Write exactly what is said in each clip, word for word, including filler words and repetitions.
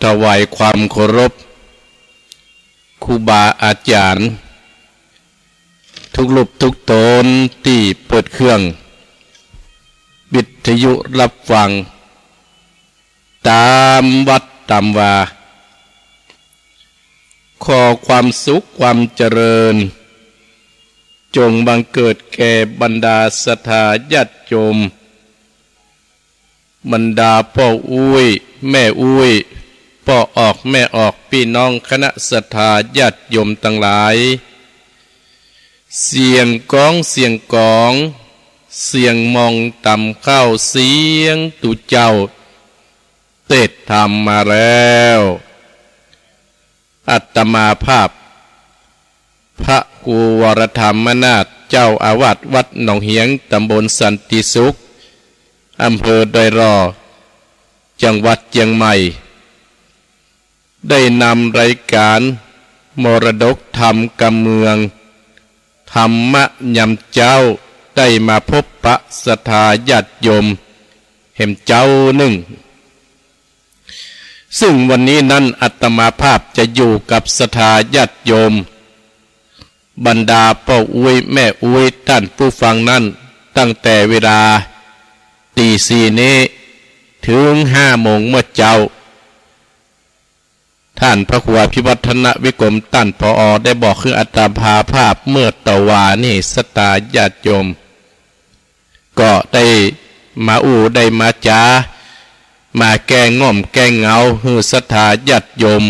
ถวายความเคารพครูบาอาจ๋ารย์ กู้รูปกู้ต๋นตี้เปิดเครื่องวิทยุฮับฟัง ต๋ามวัดต๋ามวา ขอความสุขความเจริญ จงบังเกิดแก่บรรดาศรัทธาญาติโยม บรรดาป้ออุ๊ย แม่อุ๊ย ป้อออก แม่ออก ปี้น้องคณะศรัทธาญาติโยมตังหลาย เสียงก้อง เสียงก๋อง เสียงมองต๋ามข้าว เสียงตุ๊เจ้า เตสน์ธรรมมาแล้ว อาตมาภาพ พระครูวรธรรมนาถ เจ้าอาวาสวัดหนองเหียง ต๋ามบลสันติสุข อำเภอดอยหล่อ จังหวัดเจียงใหม่ ได้นำรายการมรดกธรรมกำเมือง ธรรมะยามเจ๊า ได้มาพบปะศรัทธาญาติโยมแหมเจ๊านึ่ง ซึ่งวันนี้นั้นอาตมาภาพจะอยู่กับศรัทธาญาติโยม บรรดาป้ออุ๊ย แม่อุ๊ย ต้านผู้ฟังนั้น ตั้งแต่เวลาตีสี่นี้ เถิงห้าโมงเมื่อเจ๊า ต้านพระครูอภิวัฒนวิกรม ต้าน ผอ ได้บอกหื้ออาตมาภาพเมื่อตะวานี้ ศรัทธาญาติโยม ก็ได้มาอู้ได้มาจ๋า มาแก้ง่อมแก้เหงาหื้อศรัทธาญาติโยม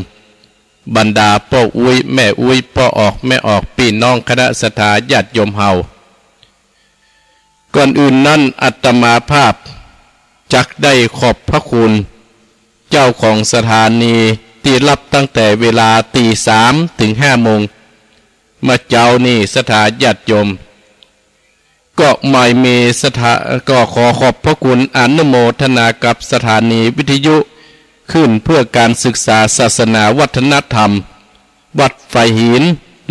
บรรดาป้ออุ๊ย แม่อุ๊ย ป้อออก แม่ออก ปี้น้องคณะศรัทธาญาติโยมเฮา ก่อนอื่นนั้นอาตมาภาพจักได้ขอบพระคุณเจ้าของสถานีตี้ฮับตั้งแต่เวลาตีสามเถิงห้าโมง เมื่อเจ๊านี้ ศรัทธาญาติโยม ก็หมายมีศรัทธา ก็ขอขอบพระคุณอนุโมทนากับสถานีวิทยุคลื่นเพื่อการศึกษาศาสนาวัฒนธรรม วัดฝายหิน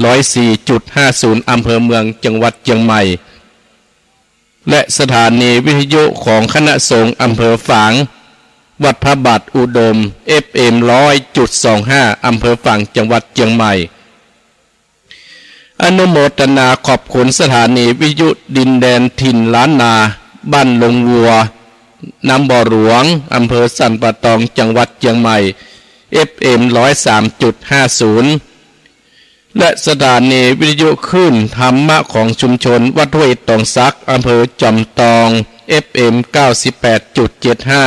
ร้อยสี่จุดห้าศูนย์ อำเภอเมือง จังหวัดเจียงใหม่ และสถานีวิทยุของคณะสงฆ์อำเภอฝาง วัดพระบาทอุดม เอฟเอ็ม ร้อยจุดสองห้า อำเภอฝาง จังหวัดเจียงใหม่ อนุโมทนาขอบคุณสถานีวิทยุดินแดนถิ่นล้านนา บ้านลงวัว น้ำบ่อหลวง อำเภอสันป่าตอง จังหวัดเจียงใหม่ เอฟเอ็ม ร้อยสามจุดห้าศูนย์ และสถานีวิทยุคลื่นธรรมะของชุมชนวัดห้วยตองสัก อำเภอจอมตอง เอฟเอ็ม เก้าสิบแปดจุดเจ็ดห้า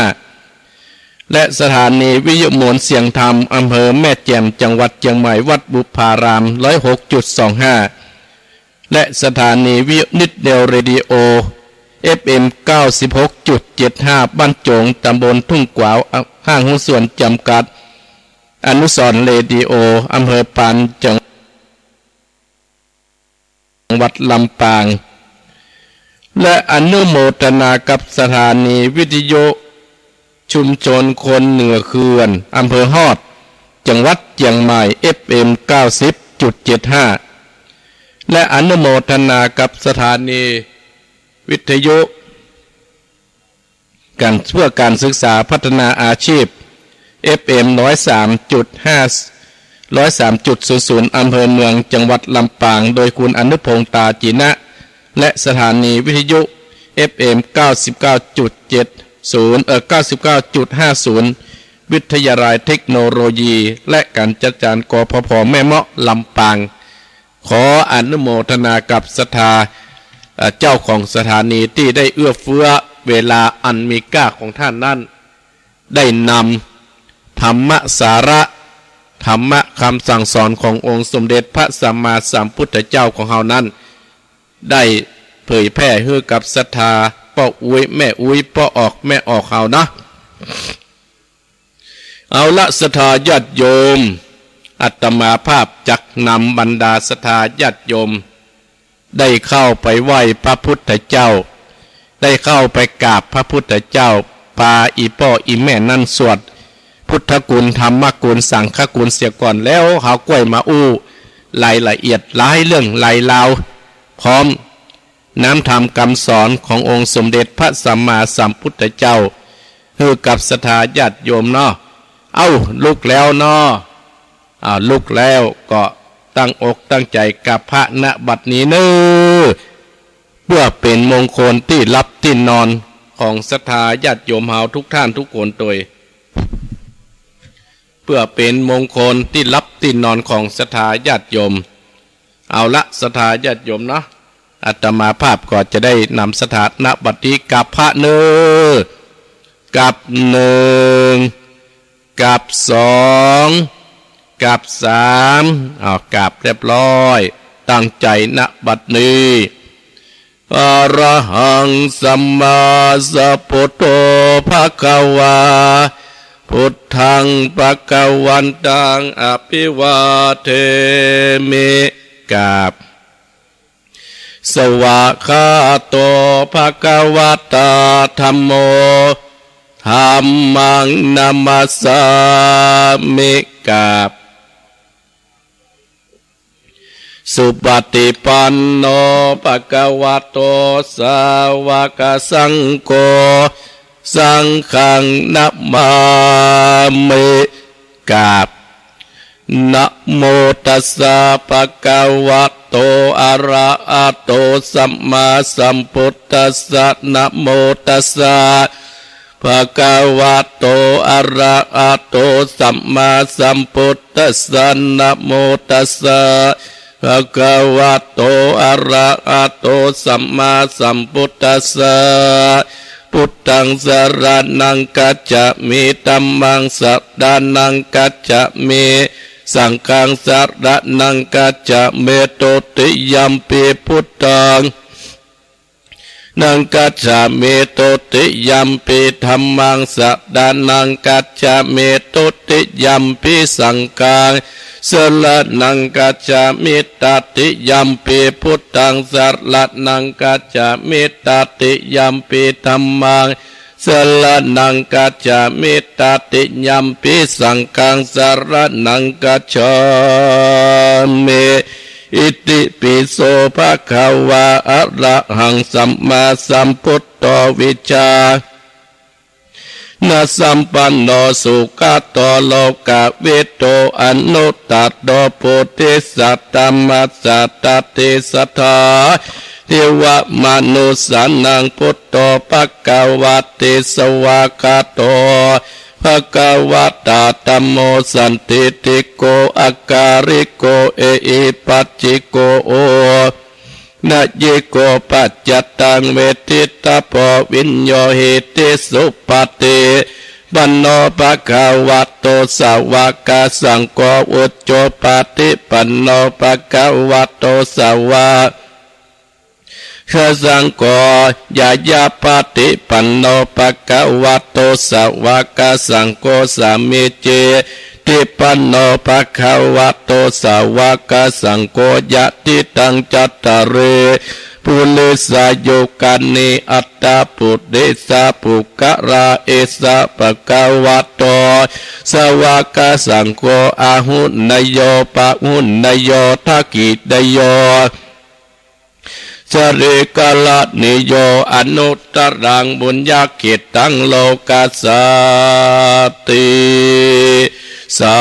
และสถานีวิทยุมวลเสียงธรรม อำเภอแม่แจ่ม จังหวัดเจียงใหม่ วัดบุพาราม ร้อยหกจุดสองห้า และสถานีวิทยุนิดเดียวเรดิโอ เอฟเอ็ม เก้าสิบหกจุดเจ็ดห้า บ้านโจ๋ง ตำบลทุ่งกวาว ห้างหุ้นส่วนจำกัด อนุสรณ์เรดิโอ อำเภอปาน จัง จังหวัดลำปาง และอนุโมทนากับสถานีวิทยุชุมชนคนเหนือเขื่อน อำเภอฮอด จังหวัดเจียงใหม่ เอฟเอ็ม เก้าสิบจุดเจ็ดห้า และอนุโมทนากับสถานีวิทยุ การ เพื่อการศึกษาพัฒนาอาชีพ เอฟเอ็ม ร้อยสามจุดห้า ร้อยสามจุดศูนย์ศูนย์ อำเภอเมือง จังหวัดลำปาง โดยคุณอนุพงษ์ ตาจีนะ และสถานีวิทยุ เอฟเอ็ม เก้าสิบเก้าจุดเจ็ดศูนย์ เอ่อ เก้าสิบเก้าจุดห้าศูนย์ วิทยาลัยเทคโนโลยี และการจัดการ กพพ แม่เมาะ ลำปาง ขออนุโมทนากับศรัทธา เอ่อ เจ้าของสถานีตี้ได้เอื้อเฟื้อเวลาอันมีค่าของต้านนั้น ได้นำธรรมสาระ ธรรมะกำสั่งสอนขององค์สมเด็จพระสัมมาสัมพุทธเจ้าของเฮานั้น ได้เผยแผ่หื้อกับศรัทธาป้ออุ๊ยแม่อุ๊ย ป้อออกแม่ออกเฮานะ เอาละ ศรัทธาญาติโยม อาตมาภาพจักนำบรรดาศรัทธาญาติโยม ได้เข้าไปไหว้พระพุทธเจ้า ได้เข้าไปกราบพระพุทธเจ้า ปาอี่ป้ออี่แม่นั้นสวดพุทธคุณ ธรรมคุณ สังฆคุณเสียก่อน แล้วเฮาก้อยมาอู้รายละเอียดหลายเรื่องหลายราว พร้อม น้ำธรรมกำสอนขององค์สมเด็จพระสัมมาสัมพุทธเจ้า หื้อกับศรัทธาญาติโยมเนาะ เอ้า ลุกแล้วเนาะ อ่า ลุกแล้วก็ตั้งอกตั้งใจ๋กราบพระ ณ บัดนี้เน่อ เปื้อเป๋นมงคลตี้หลับตี้นอนของศรัทธาญาติโยมเฮาทุกท่านทุกคนโตย เปื้อเป๋นมงคลตี้หลับตี้นอนของศรัทธาญาติโยม เอาละ ศรัทธาญาติโยมเนาะ อาตมาภาพก็จะได้นำศรัทธา ณ บัดนี้กราบพระเน่อ กราบหนึ่ง กราบสอง กราบสาม อ้าว กราบเรียบร้อย ตั้งใจ๋ ณ บัดนี้ อะระหัง สัมมาสัมพุทโธ ภะคะวา พุทธัง ภะคะวันตัง อะภิวาเทมิ กราบ สวากขาโต ภะคะวะตา ธัมโม ธัมมัง นะมัสสามิ กราบ สุปฏิปันโน ภะคะวะโต สาวกสังโฆ สังฆัง นะมามิ กราบ นะโมตัสสะ ภะคะวะโต อะระหะโต สัมมาสัมพุทธัสสะ นะโมตัสสะ ภะคะวะโต อะระหะโต สัมมาสัมพุทธัสสะ นะโมตัสสะ ภะคะวะโต อะระหะโต สัมมาสัมพุทธัสสะ พุทธัง สะระณัง คัจฉามิ ธัมมัง สะระณัง คัจฉามิ สังฆัง สะระณัง คัจฉามิ ทุติยัมปิ พุทธัง นัง คัจฉามิ ทุติยัมปิ ธัมมัง สะระณัง คัจฉามิ ทุติยัมปิ สังฆัง สะระณัง คัจฉามิ ตติยัมปิ พุทธัง สะระณัง คัจฉามิ ตติยัมปิ ธัมมัง สะระณัง คัจฉามิ ตติยัมปิ สังฆัง สะระณัง คัจฉามิ อิติปิโส ภะคะวา อะระหัง สัมมาสัมพุทโธ วิชชา ณะสัมปันโน สุขะโต โลกะวิทู อนุตตะโร โพธิสัตว์ ธัมมัสสะ ตติสัตถา เทวะมนุสสานัง พุทโธ ภะคะวะติ สวากขาโต ภะคะวะตา ธัมโม สันทิฏฐิโก อะกาลิโก เอหิปัสสิโก โอ นะยิโก ปัจจตัง เวทิตาโพ วิญโญหิติ สุปฏิปันโน ภะคะวะโต สาวกสังโฆ อุจจุปฏิปันโน ภะคะวะโต สาวกสังโฆ ญาณปฏิปันโน ภะคะวะโต สาวกสังโฆ สามีจิ ฏิปันโน ภะคะวะโต สาวกสังโฆ ยะติตัง จัตตาริ ปุริสายุกานิ อัตถะ ปุริสะ ปุคคละ เอสะ ภะคะวะโต สาวกสังโฆ อาหุเนยโย ปะหุเนยโย ทักขิเนยโย สะเรกะละเนยโย อนุตตะรัง ปุญญะเขตตัง โลกัสสาติ สา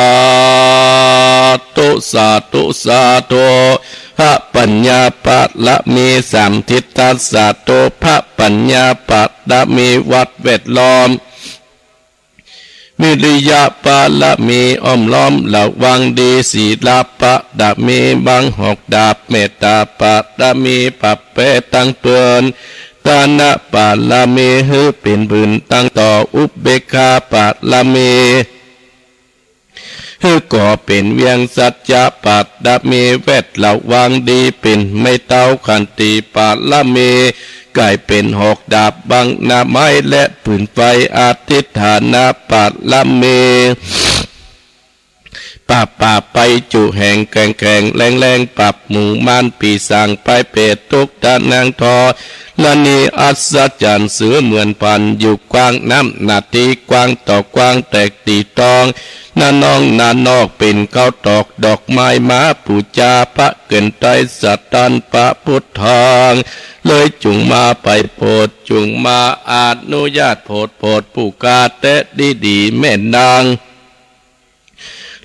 ธุ สาธุ สาธุ พระปัญญาบารมีสามทิศ สาธุ พระปัญญาบารมีวัดแวดล้อม วิริยะบารมีอ้อมล้อมระวังดี ศีลบารมีบังหอกดาบ เมตตาบารมีปรับแปรตังเปื้อน ทานะบารมีหื้อเป๋นผืนตังต่อ อุเบกขาบารมีหื้อก่อเป๋นเวียง สัจจะบารมีแวดระวังดีเป๋นไม้เท้า ขันติบารมีก๋ายเป๋นหอกดาบบังหน้าไม้และปืนไฟ อธิฏฐานะบารมี ปราบป่าบภัยจุแห่งแข็งแข็งแรงแรง ปราบหมู่มารปีศาจภัยเปรตทุกข์ทานังธรณี อัศจรรย์เสมือนพรานอยู่กว้าง น้ำนาทีกว้างต่อกว้าง แตกตี้ต้อง หน้านองหน้านอกเป๋นข้าวตอกดอกไม้ มาปู๋จาพระเกินไตรสถานพระพุทธัง เลยจุ่งมาไปโผด จุ่งมาอนุญาตโผด โผดผู้ข้าแต๊ดีดีแม่นาง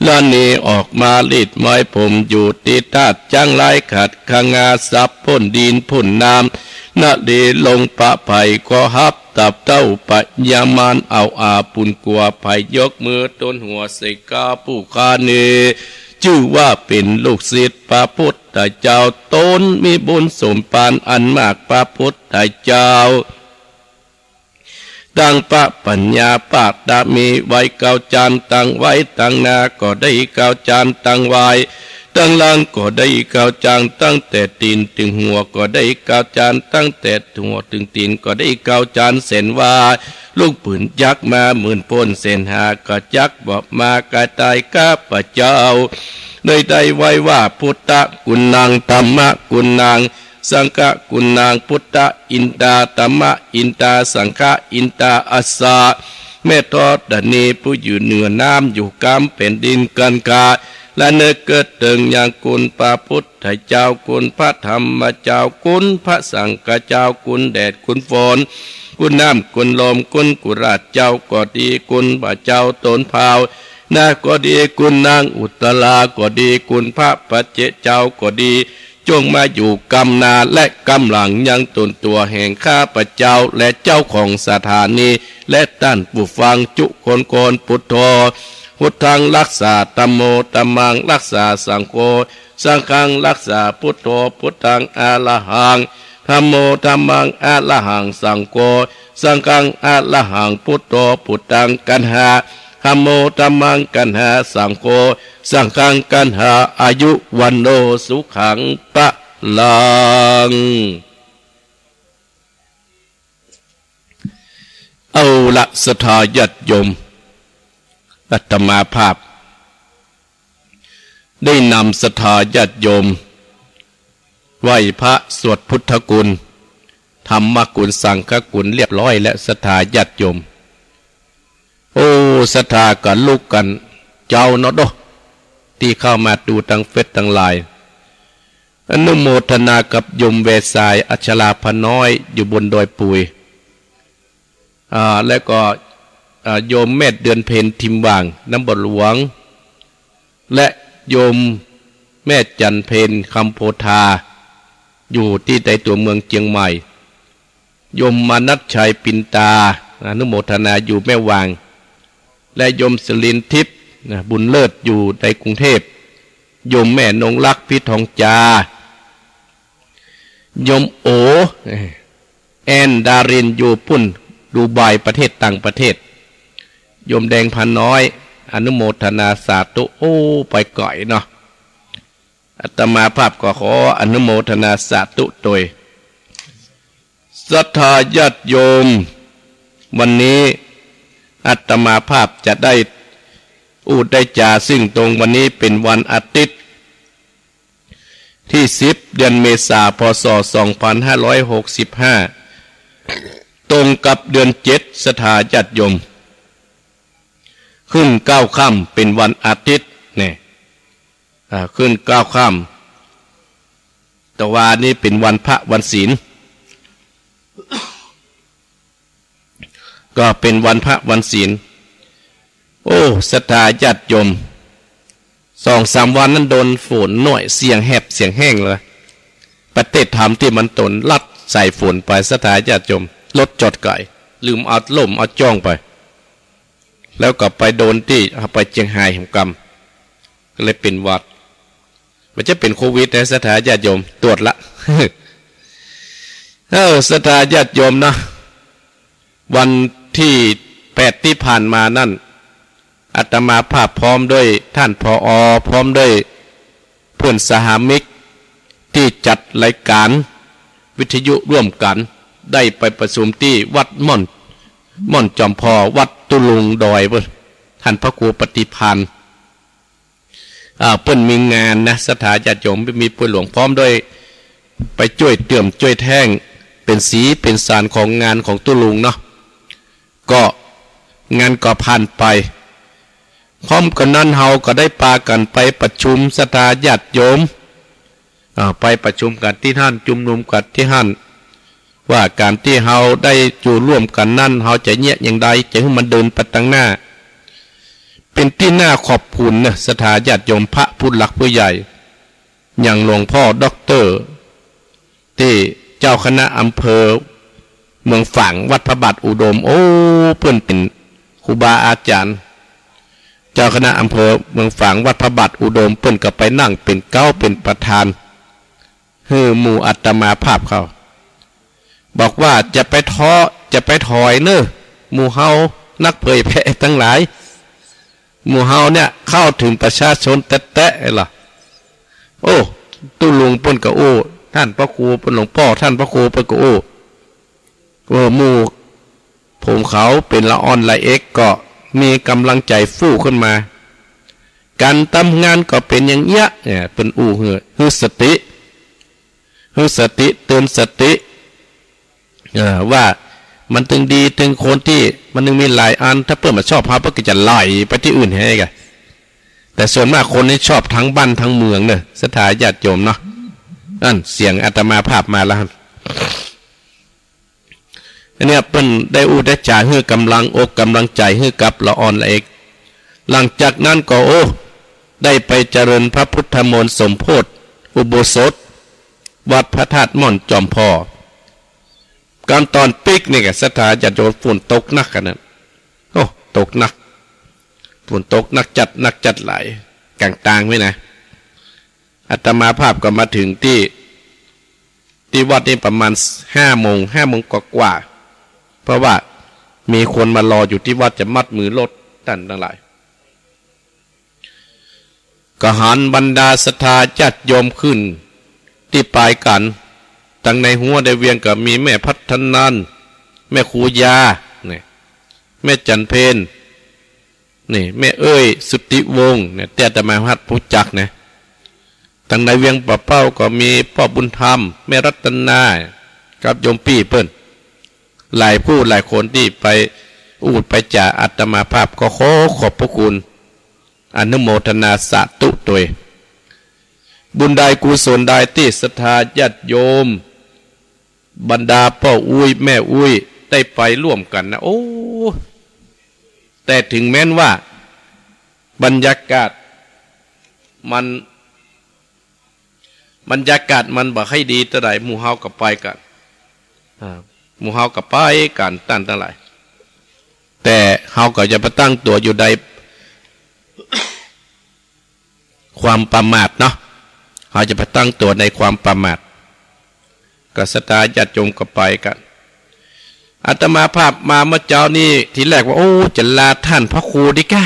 ละหนีออกมาลีดไม้ผมอยู่ตี้ธาตุ จั้งไร้ขัดขงา สับพ่นดินพ่นน้ำ นลีลงประไพร ขอฮับตับเต้าปะยามาร เอาอาปุญกัวไพร ยกมือต้นหัวใส่ก้าวผู้ข้านี้ จื้อว่าเป๋นลูกศิษย์พระพุทธเจ้า ต๋นมีบุญสมภารอันมาก พระพุทธเจ้า ตั้งพระปัญญาปาระมีไว้เก้าจาน ตั้งไว้ตังหน้าก็ได้เก้าจาน ตั้งไว้ตังหลังก็ได้เก้าจาน ตั้งแต่ตี๋นเถิงหัวก็ได้เก้าจาน ตั้งแต่หัวเถิงตี๋นก็ได้เก้าจาน แสนว่า ลูกปืนจักมาหมื่นพ่น แสนหาก็จักบ่มา กายตายข้าพเจ้า ได้ได้ไว้ว่า พุทธกุณัง ธัมมกุณัง สังฆกุณัง พุทธอินทา ธัมมอินทา สังฆอินทา อัสสะ แม่ธรณีผู้อยู่เหนือน้ำ อยู่กลางแผ่นดิน กันกา และนึกเกิดเถิงยังคุณพระพุทธเจ้า คุณพระธรรมเจ้า คุณพระสังฆเจ้า คุณแดด คุณฝน คุณน้ำ คุณลม คุณกุราชเจ้าก็ดี คุณพระเจ้าโตนพราวนาก็ดี คุณนางอุตตราก็ดี คุณพระปัจเจกเจ้าก็ดี จงมาอยู่ก้ำหน้าและก้ำหลังยังต๋นตั๋วแห่งข้าพเจ้า และเจ้าของสถานี และต้านผู้ฟังจุคนคน พุทโธ พุทธังรักษา ธัมโม ธัมมังรักษา สังโฆ สังฆังรักษา พุทโธ พุทธังอะระหัง ธัมโม ธัมมังอะระหัง สังโฆ สังฆังอะระหัง พุทโธ พุทธังกัณหา ธัมโม ธัมมังกัณหา สังโฆ สังฆังกัณหา อายุ วัณโณ สุขัง พลัง เอาละ ศรัทธาญาติโยม อาตมาภาพ ได้นำศรัทธาญาติโยม ไหว้พระสวดพุทธคุณ ธรรมคุณ สังฆคุณเรียบร้อยแล้ว ศรัทธาญาติโยม โอ้ ศรัทธาก็ลุกกั๋นเจ๊าเนาะโด ตี้เข้ามาดูตางเฟซตางไลน์ อนุโมทนากับโยมแวสาย อัชราพน้อย อยู่บนดอยปุย อ่า แล้วก็ อ่า โยมแม่เดือนเพ็ญ ถิ่มหว่าง น้ำบ่อหลวง และโยมแม่จันเพ็ญ คำโพธา อยู่ตี้ใต้ตั๋วเมืองเจียงใหม่ โยมมานัสชัย ปินตา อนุโมทนาอยู่แม่วาง และโยมสิรินทิพย์ นะ บุญเลิศ อยู่ในกรุงเทพ โยมแม่นงรัก พิทองจา โยมโอ แอนดาริน อยู่ปุ้น ดูไบ ประเทศต่างประเทศ โยมแดงพาน้อย อนุโมทนาสาธุ โอ้ ไปไก๋เนาะ อาตมาภาพก็ขออนุโมทนาสาธุโตย ศรัทธาญาติโยม วันนี้อาตมาภาพจะได้อู้ได้จา ซึ่งตรงวันนี้เป๋นวันอาทิตย์ ตี้สิบ เดือนเมษา พ.ศ. สองพันห้าร้อยหกสิบห้า ตรงกับเดือนเจ็ด ศรัทธาญาติโยม ขึ้นเก้าค่ำ เป๋นวันอาทิตย์ เนี่ย อ่า ขึ้นเก้าค่ำ แต่ว่านี้เป๋นวันพระวันศีล ก็เป๋นวันพระวันศีล โอ้ ศรัทธาญาติโยม สองสามวันนั้นโดนฝนหน่อย เสียงแหบเสียงแห้งเลย ประเทศธรรมตี้มันตนลัดสายฝนไป ศรัทธาญาติโยม รถจอดไก๋ ลืมเอาล่มเอาจ้องไป แล้วก็ไปโดนตี้ เอาไปเจียงฮายแหมกำ ก็เลยเป๋นหวัด มันจะเป๋นโควิดนะ ศรัทธาญาติโยม ตรวจละ เออ ศรัทธาญาติโยมนะ วันตี้แปดตี้ผ่านมานั้น อาตมาภาพพร้อมด้วยต้าน ผอ. พร้อมด้วยเปื้อนสหมิกตี้จัดรายก๋านวิทยุร่วมกั๋น ได้ไปประชุมตี้วัดม่อน ม่อนจอมพอ วัดตุ๊ลุงดอย ต้านพระครูปฏิภาณ อ่า เปิ้นมีงานนะ ศรัทธาญาติโยม มีป่วยหลวง พร้อมด้วยไปจ้วยเติมจ้วยแต้ง เป๋นสีเป๋นสารของงานของตุ๊ลุงเนาะ ก็งานก็ผ่านไป พร้อมกั๋นนั้นเฮาก็ได้ปากั๋นไปประชุมศรัทธาญาติโยม อ่า ไปประชุมกั๋นตี้หั้น จุมนุมกั๋นตี้หั้น ว่าก๋านตี้เฮาได้อยู่ร่วมกั๋นนั้น เฮาจะเยียะอย่างใด จะหื้อมันเดินไปตังหน้า เป๋นตี้น่าขอบคุณนะ ศรัทธาญาติโยมพระผู้หลักผู้ใหญ่ อย่างหลวงพ่อด็อกเตอร์ ตี้เจ้าคณะอำเภอเมืองฝางวัดพระบาทอุดม โอ้ เปิ้นเป๋นครูบาอาจ๋ารย์ เจ้าคณะอำเภอเมืองฝางวัดพระบาทอุดม เปิ้นก็ไปนั่งเป๋นเก๊าเป๋นประธาน หื้อหมู่อาตมาภาพเขา บอกว่าจะไปท้อ จะไปถอยเน่อ หมู่เฮานักเผยแผ่ตังหลาย หมู่เฮาเนี่ยเข้าถึงประชาชนแต๊ๆ เลยล่ะ โอ้ ตุ๊ลุงเปิ้นก็อู้ ต้านพระครูเปิ้น หลวงป้อต้านพระครูเปิ้นก็อู้ เออ หมู่ผมเขาเป๋นละอ่อนละเอ็กก็มีก๋ำลังใจ๋ฟู่ขึ้นมา ก๋านตำงานก็เป๋นอย่างเอี้ยะ เนี่ย เปิ้นอู้หื้อ หื้อสติ หื้อสติ เตื๋อนสติ เออ ว่ามันตึงดีตึงควรตี้มันตึงมีหลายอัน ถ้าเปิ้นบ่ชอบเฮาเปิ้นก็จะไหลไปตี้อื่นแฮะ แต่ส่วนมากคนนี่ชอบตังบ้านตังเมืองเน่อ ศรัทธาญาติโยมเนาะ นั่นเสียงอาตมาภาพมาแล้ว อันเนี้ยเปิ้นได้อู้ได้จ๋าหื้อก๋ำลังอกก๋ำลังใจ๋หื้อกับละอ่อนละเอ็ก หลังจากนั้นก็ โอ้ ได้ไปเจริญพระพุทธมนต์สมโภชอุโบสถ วัดพระธาตุม่อนจอมพอ ก๋านต๋อนปิ๊กนี่ก็ศรัทธาญาติโยม ฝนตกหนักขนาด โอ้ ตกหนัก ฝนตกหนักจัด หนักจัดหลาย ก๋างตางไว้นะ อาตมาภาพก็มาถึงตี้ ตี้วัดนี่ประมาณห้าโมง ห้าโมงกว่าๆ เพราะว่ามีคนมารออยู่ตี้วัดจะมัดมือรถต้านตังหลาย ก็หันบรรดาศรัทธาญาติโยมขึ้นตี้ปายกั๋น ตังในฮั้วในเวียงก็มีแม่พัฒนาน แม่ครูยา เนี่ย แม่จันเพญ นี่ แม่เอ้ย สุทธิวงศ์ เนี่ย ตี้อาตมาภาพฮู้จักนะ ตังในเวียงป่าเป้าก็มีป้อบุญธรรม แม่รัตนา กับโยมปี้เปิ้น หลายผู้หลายคนตี้ไปอู้ไปจ๋าอาตมาภาพ ก็ขอขอบพระคุณ อนุโมทนาสาธุตวย บุญใดกุศลใดตี้ศรัทธาญาติโยม บรรดาป้ออุ๊ยแม่อุ๊ยได้ไปร่วมกั๋นนะ โอ้ แต่ถึงแม้นว่าบรรยากาศมัน บรรยากาศมันบ่ใค่ดีเต้าใด หมู่เฮาก็ไปกั๋น อ่า หมู่เฮาก็ไปกั๋นต้านตังหลาย แต่เฮาก็จะไปตั้งตั๋วอยู่ใน ความประมาทเนาะ เฮาจะไปตั้งตั๋วในความประมาท ก็ศรัทธาญาติโยมก็ไปกั๋น อาตมาภาพมาเมื่อเจ๊านี้ ทีแรกว่า โอ้ จะลาต้านพระครูดีก้า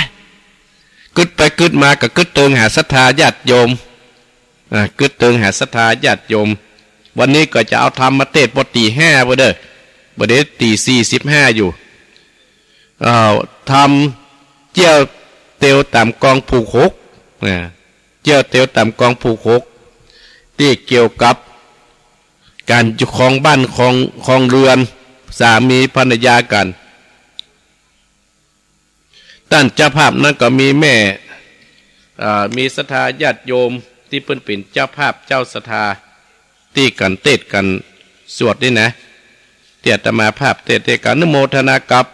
กึ๊ดไปกึ๊ดมาก็กึ๊ดเติงหาศรัทธาญาติโยม อ่า กึ๊ดเติงหาศรัทธาญาติโยม วันนี้ก็จะเอาธรรมมาเตสน์ปอตีห้าเบ้อเด้อ บ่าเดี่ยวตีสี่สิบห้าอยู่ เอ่อ ธรรมเจียวเตียวต๋ามกองผูกหก อ่า เจียวเตียวต๋ามกองผูกหก ตี้เกี่ยวกับก๋านครองบ้านครอง ครองเฮือน สามีภรรยากั๋น ต้านเจ้าภาพนั้นก็มีแม่ เอ่อ มีศรัทธาญาติโยมตี้เปิ้นเป๋นเจ้าภาพเจ้าศรัทธา ตี้กั๋นเตสน์กั๋นสวดนี่นะ ตี้อาตมาภาพเตสน์ เตสน์ก็อนุโมทนากับ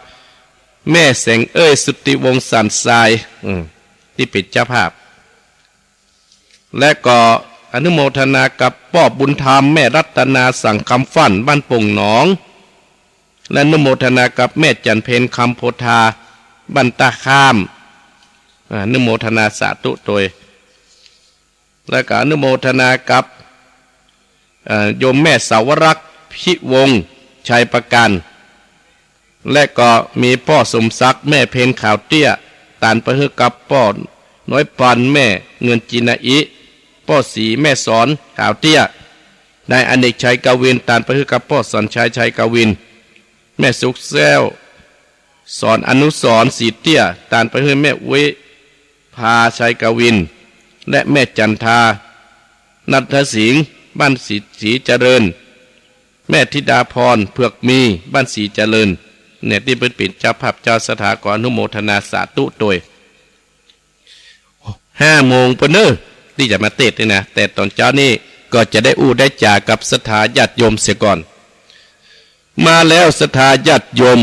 แม่แสงเอ้ย สุทธิวงศ์ สันทราย อืม ตี้เป๋นเจ้าภาพ และก็อนุโมทนากับป้อบุญธรรม แม่รัตนา สังคำฟั่น บ้านโป่งหนอง และอนุโมทนากับแม่จันเพญ คำโพธา บ้านต้าข้าม อ่า อนุโมทนาสาธุตวย และก็อนุโมทนากับ เอ่อ โยมแม่สาวรักษ์ พิวงศ์ ชัยประการ และก็มีป้อสมศักดิ์ แม่เพญ ขาวเตี้ย ตานไปหื้อกับป้อน้อยปาน แม่เงินจินาอิ ป้อศรี แม่สอน ขาวเตี้ย นายอเนก ชัยกวิน ตานไปหื้อกับป้อสอนชัย ชัยกวิน แม่สุขแซว สอนอนุสรณ์ ศรีเตี้ย ตานไปหื้อแม่อุ๊ย ภา ชัยกวิน และแม่จันทา นัทสิงห์ บ้านศรี ศรีเจริญ แม่ธิดาพร เผือกมี บ้านศรีเจริญ เนี่ย ตี้เปิ้นเป๋นเจ้าภาพเจ้าศรัทธา ก็อนุโมทนาสาธุตวย ห้าโมงเปิ้นเน่อ ตี้จะมาเตสน์นี่นะ แต่ต๋อนเจ๊านี้ก็จะได้อู้ได้จ๋ากับศรัทธาญาติโยมเสียก่อน มาแล้วศรัทธาญาติโยม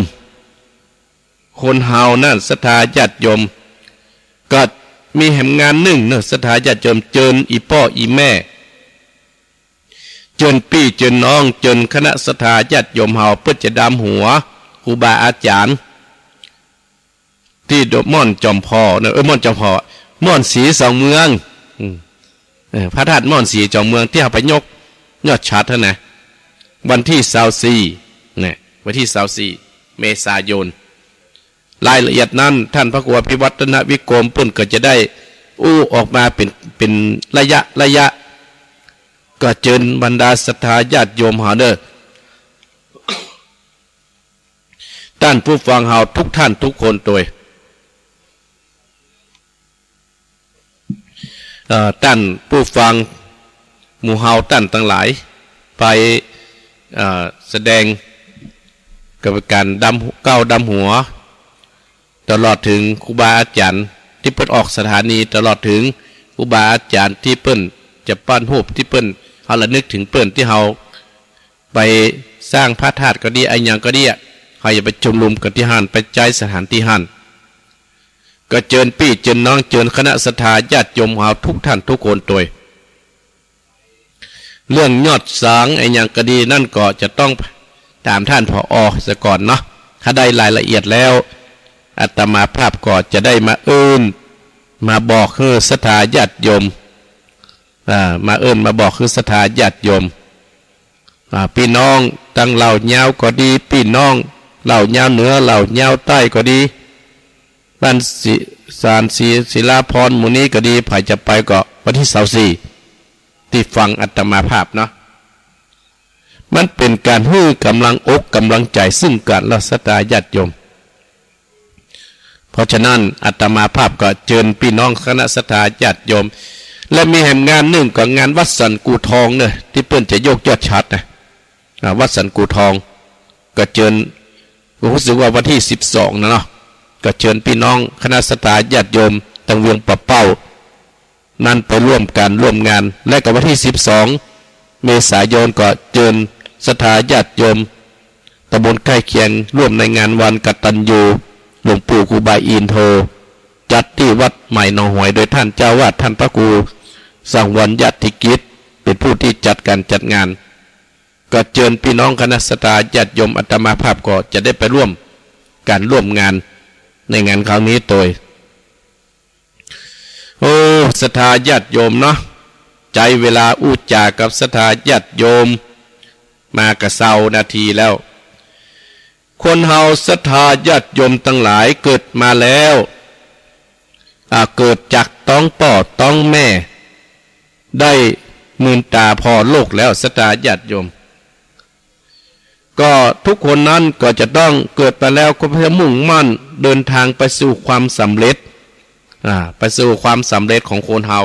คนเฮานั้นศรัทธาญาติโยม ก็มีแหมงานนึ่งเนาะ ศรัทธาญาติโยม เจิญอี่ป้ออี่แม่ เจิญปี้เจิญน้อง เจิญคณะศรัทธาญาติโยมเฮา เปิ้นจะดำหัวครูบาอาจ๋ารย์ ตี้ม่อนจอมพอเนาะ เอ้ย ม่อนจอมพอ ม่อนศรีสองเมือง อืม เออ พระธาตุม่อนศรีสองเมือง ตี้เฮาไปยกยอดฉัตรหั้นนะ วันตี้ซาวสี่ นะ วันตี้ซาวสี่ เมษายน รายละเอียดนั้น ต้านพระครูอภิวัฒนวิกรมเปิ้นก็จะได้อู้ออกมาเป๋น เป๋นระยะระยะ ก็เจิญบรรดาศรัทธาญาติโยมเฮาเน่อ ต้านผู้ฟังเฮาทุกท่านทุกคนโตย เอ่อ ต้านผู้ฟังหมู่เฮาต้านตังหลาย ไป เอ่อ แสดงกำกับก๋านดำ เกล้าดำหัว ตลอดเถิงครูบาอาจ๋ารย์ตี้เปิ้นออกสถานี ตลอดเถิงครูบาอาจ๋ารย์ตี้เปิ้นจะปั้นฮูป ตี้เปิ้น เฮาระลึกเถิงเปิ้น ตี้เฮาไปสร้างพระธาตุก็ดี อะหยังก็ดีอะ เฮาจะไปชุมนุมกั๋นตี้หั้น ไปใจ๊สถานตี้หั้น ก็เจิญปี้เจิญน้อง เจิญคณะศรัทธาญาติโยมเฮาทุกท่านทุกคนโตย เรื่องยอดสังอะหยังก็ดี นั้นก็จะต้องถามต้าน ผอ เสียก่อนเนาะ ถ้าได้รายละเอียดแล้ว อาตมาภาพก็จะได้มาเอิ้น มาบอกหื้อศรัทธาญาติโยม อ่า มาเอิ้นมาบอกหื้อศรัทธาญาติโยม อ่า ปี้น้องตังเหล่ายาวก็ดี ปี้น้องเหล่ายาวเหนือ เหล่ายาวใต้ก็ดี บ้านศรี สานศรี ศิลาพรณ์ หมู่นี้ก็ดี ใผจะไปก็วันตี้ซาวสี่ ตี้ฟังอาตมาภาพเนาะ มันเป๋นก๋านหื้อกำลังอกกำลังใจ๋ซึ่งกั๋นและศรัทธาญาติโยม เพราะฉะนั้นอาตมาภาพก็เจิญปี้น้องคณะศรัทธาญาติโยม และมีแหมงานนึ่งก็งานวัดสันกู่ทองเน่อ ตี้เปิ้นจะยกยอดฉัตรนะ อ่า วัดสันกู่ทอง ก็เจิญ ก็ฮู้สึกว่าวันตี้สิบสองนะเนาะ ก็เจิญปี้น้องคณะศรัทธาญาติโยมตังเวียงป่าเป้า นั้นไปร่วมก๋านร่วมงาน และก็วันตี้สิบสอง เมษายนก็เจิญศรัทธาญาติโยมตำบลใก้เคียงร่วมในงานวันกตัญญูหลวงปู่ครูบาอินทร์โท จัดตี้วัดใหม่หนองหอย โดยต้านเจ้าอาวาสต้านพระครูสังวรญาติกิจเป๋นผู้ตี้จัดก๋านจัดงาน ก็เจิญปี้น้องคณะศรัทธาญาติโยม อาตมาภาพก็จะได้ไปร่วมก๋านร่วมงานในงานครั้งนี้โตย โอ้ ศรัทธาญาติโยมเนาะ ใจ๊เวลาอู้จ๋ากับศรัทธาญาติโยมมากะซาวนาทีแล้ว คนเฮาศรัทธาญาติโยมตังหลายเกิดมาแล้ว อ่า เกิดจากต๊องป้อต๊องแม่ ได้มืนต๋าผ่อโลกแล้ว ศรัทธาญาติโยม ก็ทุกคนนั้นก็จะต้องเกิดมาแล้วก็เพื่อมุ่งมั่นเดินทางไปสู่ความสำเร็จ อ่า ไปสู่ความสำเร็จของคนเฮา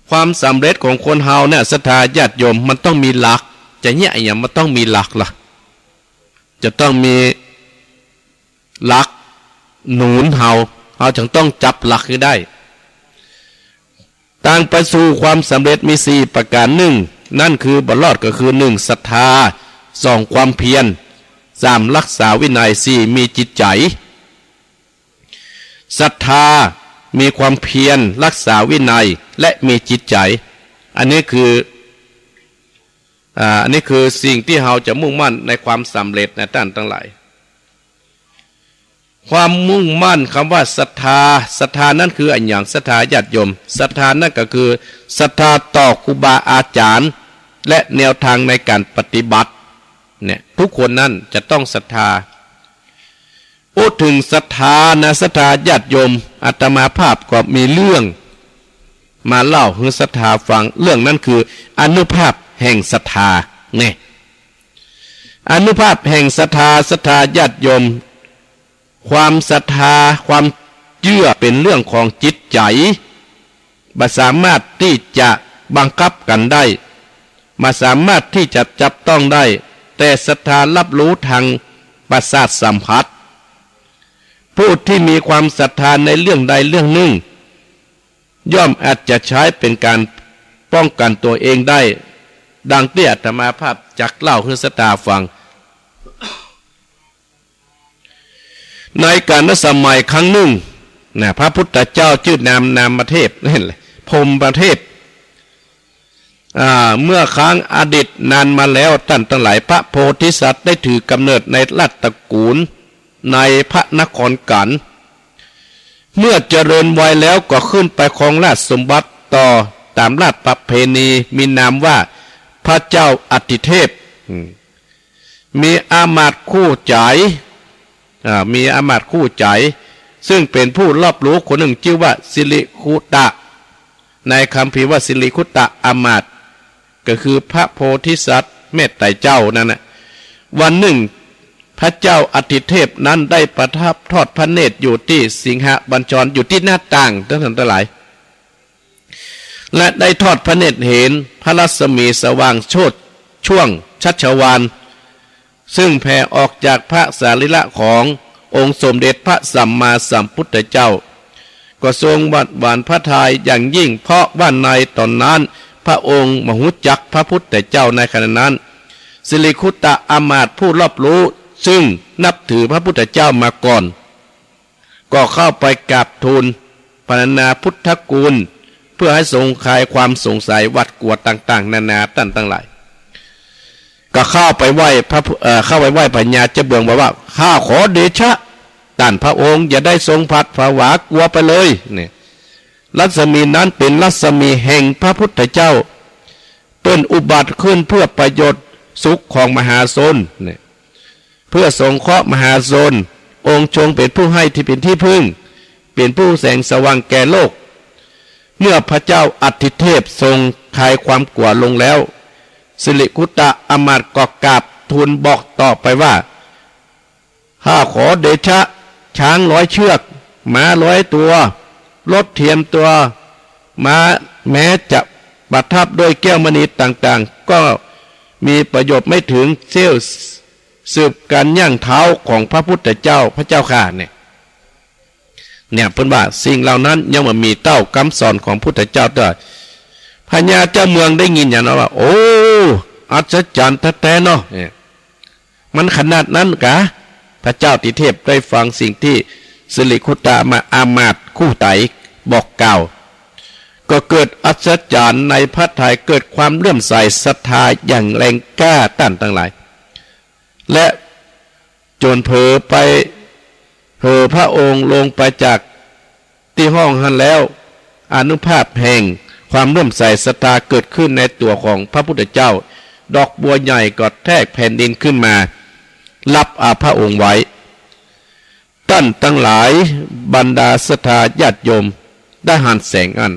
ความสำเร็จของคนเฮาเนี่ย ศรัทธาญาติโยม มันต้องมีหลัก จะเยียะอะหยัง มันต้องมีหลักล่ะ จะต้องมีหลักหนุนเฮา เฮาจึงต้องจับหลักหื้อได้ ตางไปสู่ความสำเร็จมีสี่ประก๋าน นึ่ง นั้นคือบ่รอดก็คือ นึ่ง ศรัทธา สอง ความเพียร สาม รักษาวินัย สี่ มีจิตใจ๋ ศรัทธา มีความเพียร รักษาวินัย และมีจิตใจ๋ อันนี้คือ อ่า อันนี้คือสิ่งตี้เฮาจะมุ่งมั่นในความสำเร็จนะต้านตังหลาย ความมุ่งมั่น กำว่าศรัทธา ศรัทธานั้นคืออะหยัง ศรัทธาญาติโยม ศรัทธานั้นก็คือศรัทธาต่อครูบาอาจ๋ารย์ และแนวตางในก๋านปฏิบัติ เนี่ย ทุกคนนั้นจะต้องศรัทธา อู้เถิงศรัทธานะ ศรัทธาญาติโยม อาตมาภาพก็มีเรื่องมาเล่าหื้อศรัทธาฟัง เรื่องนั้นคืออานุภาพแห่งศรัทธา เนี่ย อานุภาพแห่งศรัทธา ศรัทธาญาติโยม ความศรัทธา ความเจื้อเป๋นเรื่องของจิตใจ๋ บ่สามารถตี้จะบังคับกั๋นได้ บ่สามารถตี้จะจับต้องได้ แต่ศรัทธาฮับฮู้ตางประสาทสัมผัส ผู้ตี้มีความศรัทธาในเรื่องใดเรื่องนึ่ง ย่อมอาจจะใจ๊เป๋นก๋านป้องกั๋นตั๋วเองได้ ดังตี้อาตมาภาพจักเล่าหื้อศรัทธาฟัง ในกาลสมัยครั้งนึ่ง นะ พระพุทธเจ้าจื้อนามนามเทพ พรหมเทพ อ่า เมื่อครั้งอดีตนานมาแล้ว ต้านตังหลาย พระโพธิสัตว์ได้ถือกำเนิดในราชตระกูล ในพระนครกั๋น เมื่อเจริญวัยแล้วก็ขึ้นไปครองราชสมบัติต่อต๋ามราชประเพณี มีนามว่าพระเจ้าอติเทพ อืม มีอามาตย์คู่ใจ๋ อ่า มีอามาตย์คู่ใจ๋ ซึ่งเป๋นผู้รอบรู้คนนึ่งจื้อว่าสิริคุตตะ ในคัมภีร์ว่าสิริคุตตะอามาตย์ ก็คือพระโพธิสัตว์เมตไตรเจ้านั้นนะ วันนึ่งพระเจ้าอติเทพนั้นได้ประทับทอดพระเนตรอยู่ตี้สิงหบัญชร อยู่ตี้หน้าต่าง ต้านตังหลาย และได้ทอดพระเนตรเห็นพระรัศมีสว่างโชติช่วงชัชวาล ซึ่งแผ่ออกจากพระสรีระขององค์สมเด็จพระสัมมาสัมพุทธเจ้า ก็ทรงหวาดหวั่นพระทัยอย่างยิ่ง เพราะว่าในต๋อนนั้นพระองค์บ่ฮู้จักพระพุทธเจ้าในขณะนั้น สิริคุตตะอามาตย์ผู้รอบรู้ซึ่งนับถือพระพุทธเจ้ามาก่อน ก็เข้าไปกราบทูลพรรณนาพุทธคุณ เพื่อหื้อทรงคลายความสงสัยหวาดกลัวต่างๆ นานา ต้านตังหลาย ก็เข้าไปไหว้พระพุ- เอ่อ เข้าไปไหว้พญาเจ้าเมือง บอกว่า ข้าขอเดชะ ต้านพระองค์อย่าได้ทรงผัดผวากลัวไปเลย เนี่ย รัศมีนั้นเป๋นรัศมีแห่งพระพุทธเจ้า เปิ้นอุบัติขึ้นเพื่อประโยชน์สุขของมหาชน เนี่ย เพื่อสงเคราะห์มหาชน องค์ทรงเป๋นผู้ให้ตี้เป๋นตี้พึ่ง เป๋นผู้แสงสว่างแก่โลก เมื่อพระเจ้าอติเทพทรงคลายความกลัวลงแล้ว สิริคุตตะอามาตย์ก็กราบทูลบอกต่อไปว่า ข้าขอเดชะ ช้างร้อยเชือก ม้าร้อยตัว รถเทียมตัว ม้าแม้จะประทับด้วยแก้วมณีต่างๆ ก็มีประโยชน์ไม่ถึงเสี้ยวสืบก๋านย่างเท้าของพระพุทธเจ้า พระเจ้าข้า เนี่ย เนี่ย เปิ้นว่าสิ่งเหล่านั้นยังบ่มีเต้ากำสอนของพุทธเจ้าเตื้อ พญาเจ้าเมืองได้ยินอย่างนั้นว่า โอ้ อัศจรรย์แต๊ๆ เนาะ เนี่ย มันขนาดนั้นกา พระเจ้าอติเทพได้ฟังสิ่งตี้สิริคุตตะมา- อามาตย์คู่ใจ๋บอกกล่าว ก็เกิดอัศจรรย์ในพระทัย เกิดความเลื่อมใสศรัทธาอย่างแรงกล้า ต้านตังหลาย และจนเผลอไป เผลอพระองค์ลงไปจากตี้ห้องหั้นแล้ว อานุภาพแห่งความเลื่อมใสศรัทธาเกิดขึ้นในตั๋วของพระพุทธเจ้า ดอกบัวใหญ่ก็แทกแผ่นดินขึ้นมา รับเอาพระองค์ไว้ ต้านตังหลาย บรรดาศรัทธาญาติโยม ได้หันแสงอั้น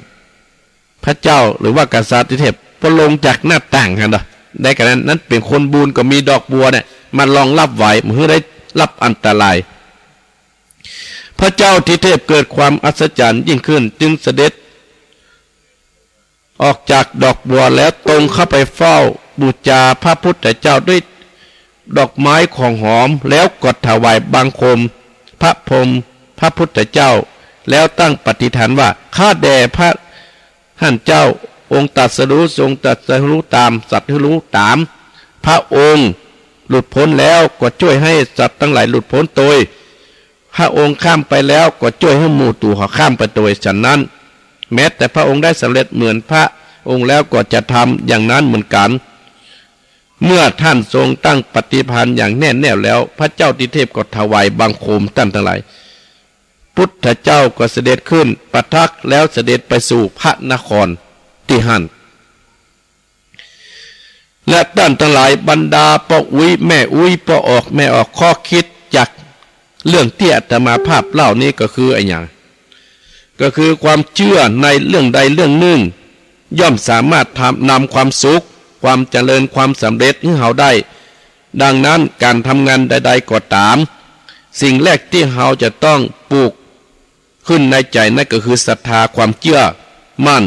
พระเจ้าหรือว่ากษัตริย์อติเทพ พอลงจากหน้าต่างหั้นเนาะ ในขณะนั้นเป๋นคนบุญก็มีดอกบัวเนี่ย มารองรับไว้ บ่หื้อได้รับอันตราย พระเจ้าอติเทพเกิดความอัศจรรย์ยิ่งขึ้น จึงเสด็จออกจากดอกบัวแล้วตรงเข้าไปเฝ้าบูชาพระพุทธเจ้าด้วยดอกไม้ของหอม แล้วก็ถวายบังคมพระพรหมพระพุทธเจ้า แล้วตั้งปฏิฐานว่า ข้าแต่พระ หั้นเจ้า องค์ตรัสรู้ ทรงตรัสรู้ตาม สัตว์หื้อรู้ต๋าม พระองค์หลุดพ้นแล้วก็จ้วยหื้อสัตว์ตังหลายหลุดพ้นตวย พระองค์ข้ามไปแล้วก็จ้วยหื้อหมู่ตั๋วเขาข้ามไปตวย ฉะนั้น แม้แต่พระองค์ได้สำเร็จเหมือนพระองค์แล้วก็จะทำอย่างนั้นเหมือนกั๋น เมื่อท่านทรงตั้งปฏิฐานอย่างแน่แน่วแล้ว พระเจ้าอติเทพก็ถวายบังคมต้านตังหลาย พุทธเจ้าก็เสด็จขึ้นประทักแล้วเสด็จไปสู่พระนครตี้หั้น และต้านตังหลายบรรดาป้ออุ๊ยแม่อุ๊ย ป้อออกแม่ออก ข้อคิดจากเรื่องตี้อาตมาภาพเล่านี้ก็คืออะหยัง ก็คือความเจื้อในเรื่องใดเรื่องนึ่ง ย่อมสามารถทำ- นำความสุข ความเจริญ ความสำเร็จหื้อเฮาได้ ดังนั้นก๋านทำงานใดๆ ก็ต๋าม สิ่งแรกตี้เฮาจะต้องปลูกขึ้นในใจ๋นั้นก็คือศรัทธาความเจื้อมั่น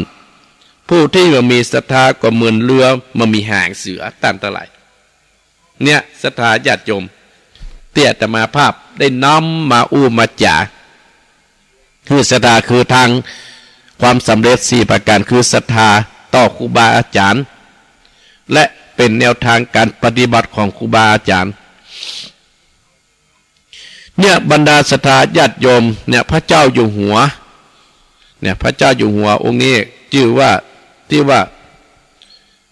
ผู้ตี้บ่มีศรัทธาก็เหมือนเรือบ่มีหางเสือ ต้านตังหลาย เนี่ย ศรัทธาญาติโยม ตี้อาตมาภาพได้นำมาอู้มาจ๋า คือศรัทธาคือทางความสำเร็จสี่ประก๋าน คือศรัทธาต่อครูบาอาจ๋ารย์ และเป๋นแนวทางก๋านปฏิบัติของครูบาอาจ๋ารย์ เนี่ย บรรดาศรัทธาญาติโยม เนี่ย พระเจ้าอยู่หัว เนี่ย พระเจ้าอยู่หัวองค์นี้ จื้อว่า ตี้ว่า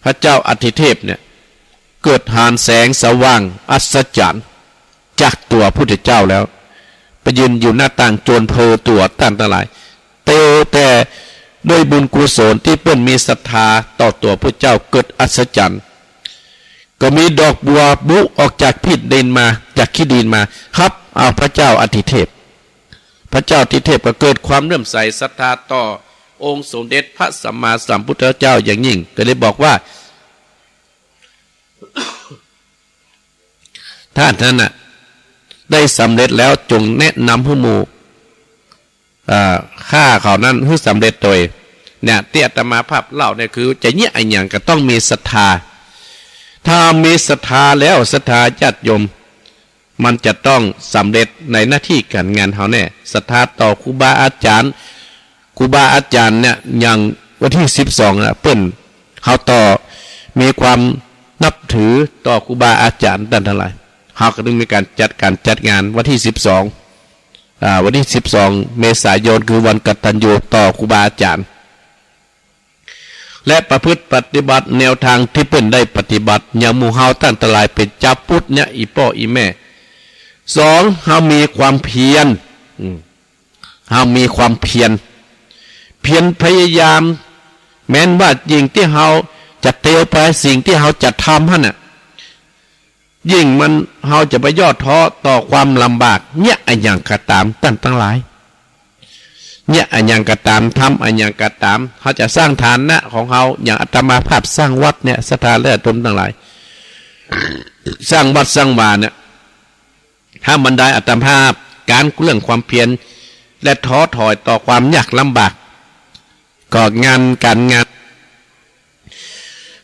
พระเจ้าอธิเทพเนี่ย เกิดหานแสงสว่างอัศจรรย์จากตั๋วพุทธเจ้าแล้ว ไปยืนอยู่หน้าต่างจวนเผยตั๋วต้านตังหลาย แต่ แต่ด้วยบุญกุศลตี้เปิ้นมีศรัทธาต่อตั๋วพุทธเจ้าเกิดอัศจรรย์ ก็มีดอกบัวบุออกจากขี้ดินมา จากขี้ดินมา ฮับเอาพระเจ้าอธิเทพ พระเจ้าอธิเทพก็เกิดความเลื่อมใสศรัทธาต่อองค์สมเด็จพระสัมมาสัมพุทธเจ้าอย่างยิ่ง ก็เลยบอกว่า ท่านนั้นน่ะ ได้สำเร็จแล้วจงแนะนำหื้อหมู่ เอ่อ ข้าเขานั้นหื้อสำเร็จโตย เนี่ย ตี้อาตมาภาพเล่าเนี่ยคือจะเยียะอะหยังก็ต้องมีศรัทธา ถ้ามีศรัทธาแล้ว ศรัทธาญาติโยม มันจะต้องสำเร็จในหน้าตี้ก๋านงานเฮาแน่ ศรัทธาต่อครูบาอาจ๋ารย์ ครูบาอาจ๋ารย์เนี่ย อย่างวันตี้สิบสองน่ะ เปิ้น เฮาต่อ มีความนับถือต่อครูบาอาจ๋ารย์ต้านตังหลาย เฮาก็ต้องมีก๋านจัดก๋านจัดงานวันตี้สิบสอง อ่า วันตี้สิบสองเมษายน คือวันกตัญญูต่อครูบาอาจ๋ารย์ และประพฤติปฏิบัติแนวตางตี้เปิ้นได้ปฏิบัติ อย่างหมู่เฮาต้านตังหลายเป๋นจาวพุทธเนี่ย อี่ป้ออี่แม่ สอง เฮามีความเพียร อืม เฮามีความเพียร เพียรพยายาม แม้นว่าสิ่งตี้เฮาจะเตียวไป สิ่งตี้เฮาจะทำหั้นน่ะ ยิ่งมัน เฮาจะไปย่อท้อต่อความลำบาก เยียะอะหยังก็ต๋ามต้านตังหลาย เยียะอะหยังก็ต๋าม ทำอะหยังก็ต๋าม เฮาจะสร้างฐานะของเฮา อย่างอาตมาภาพสร้างวัดเนี่ย ศรัทธาญาติโยมตังหลาย สร้างวัดสร้างวาเนี่ย ถ้ามันได้อาตมาภาพ ก๋านเรื่องความเพียร และท้อถอยต่อความยากลำบาก ก็งานก๋านงาน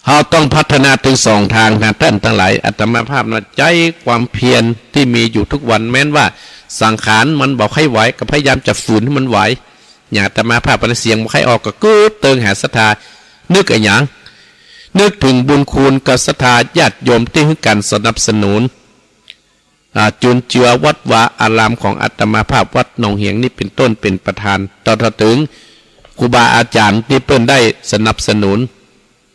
เฮาต้องพัฒนาตึงสองตางนะต้านตังหลาย อาตมาภาพนะ ใจ๊ความเพียรตี้มีอยู่กู้วัน แม้นว่าสังขารมันบ่ใค่ไหว ก็พยายามจะฝืนหื้อมันไหว อย่างอาตมาภาพ เสียงบ่ใค่ออก ก็กึ๊ดเติงหาศรัทธา นึกอะหยัง นึกเถิงบุญคุณกับศรัทธาญาติโยมตี้หื้อก๋านสนับสนุน อ่า จุนเจือวัดวาอารามของอาตมาภาพ วัดหนองเหียงนี่เป๋นต้น เป๋นประธาน ต่อ ต่อเถิงครูบาอาจ๋ารย์ตี้เปิ้นได้สนับสนุน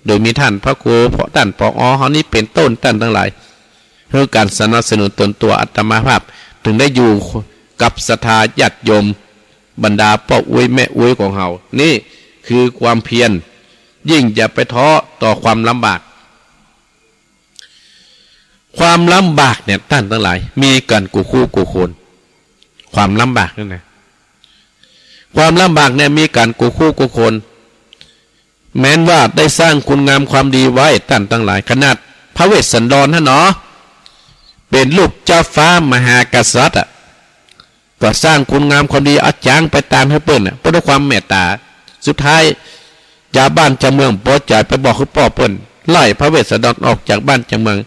โดยมีต้านพระครู ต้าน ผอ เฮานี่เป๋นต้น ต้านตังหลาย หื้อก๋านสนับสนุนต๋นตั๋วอาตมาภาพ เถิงได้อยู่กับศรัทธาญาติโยม บรรดาป้ออุ๊ยแม่อุ๊ยของเฮา นี่คือความเพียร ยิ่งอย่าไปท้อต่อความลำบาก ความลำบากเนี่ย ต้านตังหลาย มีกั๋นกู้คู่กู้คน ความลำบากนั่นนะ ความลำบากเนี่ย มีกั๋นกู้คู่กู้คน แม้นว่าได้สร้างคุณงามความดีไว้ ต้านตังหลาย ขนาดพระเวสสันดรหั้นเนาะ เป๋นลูกเจ้าฟ้ามหากษัตริย์อะ ก็สร้างคุณงามความดี เอาจ๋างไปตานหื้อเปิ้นน่ะ เปิ้นด้วยความเมตต๋า สุดท้าย จาวบ้านจาวเมืองบ่ปอใจ๋ ไปบอกหื้อป้อเปิ้น ไล่พระเวสสันดรออกจากบ้านจากเมือง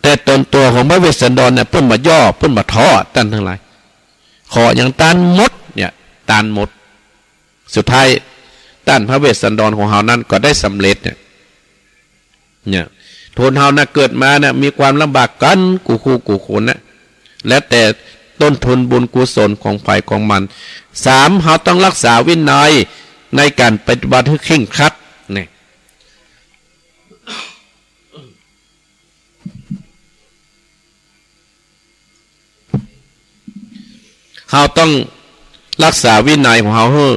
แต่ต๋นตั๋วของพระเวสสันดรเนี่ย เปิ้นบ่ย่อ เปิ้นบ่ท้อ ต้านตังหลาย ขออะหยังตานหมดเนี่ย ตานหมด สุดท้าย ต้านพระเวสสันดรของเฮานั้นก็ได้สำเร็จเนี่ย เนี่ย คนเฮานะ เกิดมานะ มีความลำบากกั๋นกู้คู่กู้คนนะ แล้วแต่ต้นทุนบุญกุศลของใผของมัน สาม เฮาต้องรักษาวินัยในก๋านปฏิบัติหื้อเคร่งครัด เนี่ย เฮาต้องรักษาวินัยของเฮาหื้อ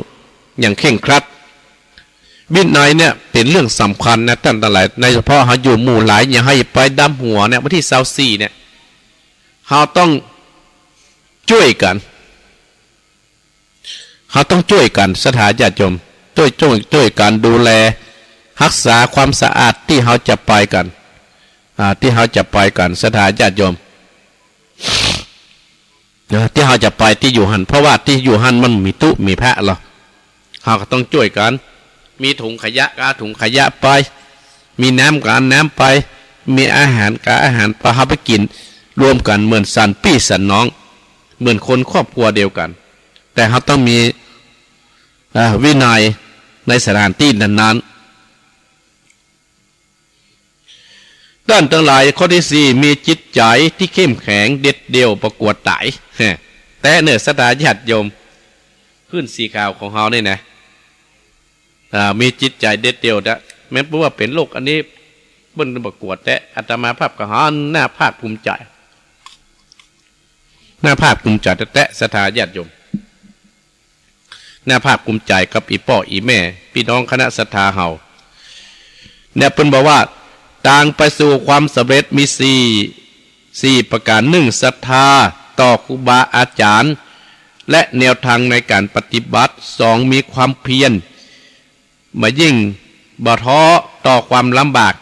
อย่างเคร่งครัด วินัยเนี่ยเป๋นเรื่องสำคัญนะต้านตังหลาย โดยเฉพาะเฮาอยู่หมู่หลาย อย่าหื้อไปดำหัวเนี่ย วันตี้ซาวสี่เนี่ย เฮาต้องจ้วยกั๋น เฮาต้องจ้วยกั๋น ศรัทธาญาติโยม จ้วย จ้วย จ้วยกั๋นดูแล ฮักษาความสะอาดตี้เฮาจะไปกั๋น อ่า ตี้เฮาจะไปกั๋น ศรัทธาญาติโยม เออ ตี้เฮาจะไปตี้อยู่หั้น เพราะว่าตี้อยู่หั้นมันมีตุ๊มีพระลอ เฮาก็ต้องจ้วยกั๋น มีถุงขยะก็เอาถุงขยะไป มีน้ำก็เอาน้ำไป มีอาหารก็เอาอาหารไป เฮาไปกิ๋นร่วมกั๋นเหมือนสันปี้สันน้อง เหมือนคนครอบครัวเดียวกั๋น แต่เฮาต้องมี อ่า วินัยในสถานตี้นั้นๆ ต้านตังหลาย ข้อตี้สี่ มีจิตใจ๋ตี้เข้มแข็งเด็ดเดี่ยวบ่กั๋วต๋าย แต๊เน่อศรัทธาญาติโยม พื้นสีขาวของเฮานี่นะ อ่า มีจิตใจ๋เด็ดเดี่ยวนะ แม้เปิ้นว่าเป๋นโรคอันนี้ เปิ้นบ่กั๋วแต๊ อาตมาภาพก็หันหน้าภาคภูมิใจ๋ หน้าภาคภูมิใจ๋แต๊ๆ ศรัทธาญาติโยม หน้าภาคภูมิใจ๋กับอี่ป้ออี่แม่ ปี้น้องคณะศรัทธาเฮา เนี่ยเปิ้นบอกว่า ตางไปสู่ความสำเร็จมีสี่ สี่ประก๋าน หนึ่ง ศรัทธาต่อครูบาอาจ๋ารย์ และแนวตางในก๋านปฏิบัติ สอง มีความเพียร บ่ยิ่งบ่ท้อต่อความลำบาก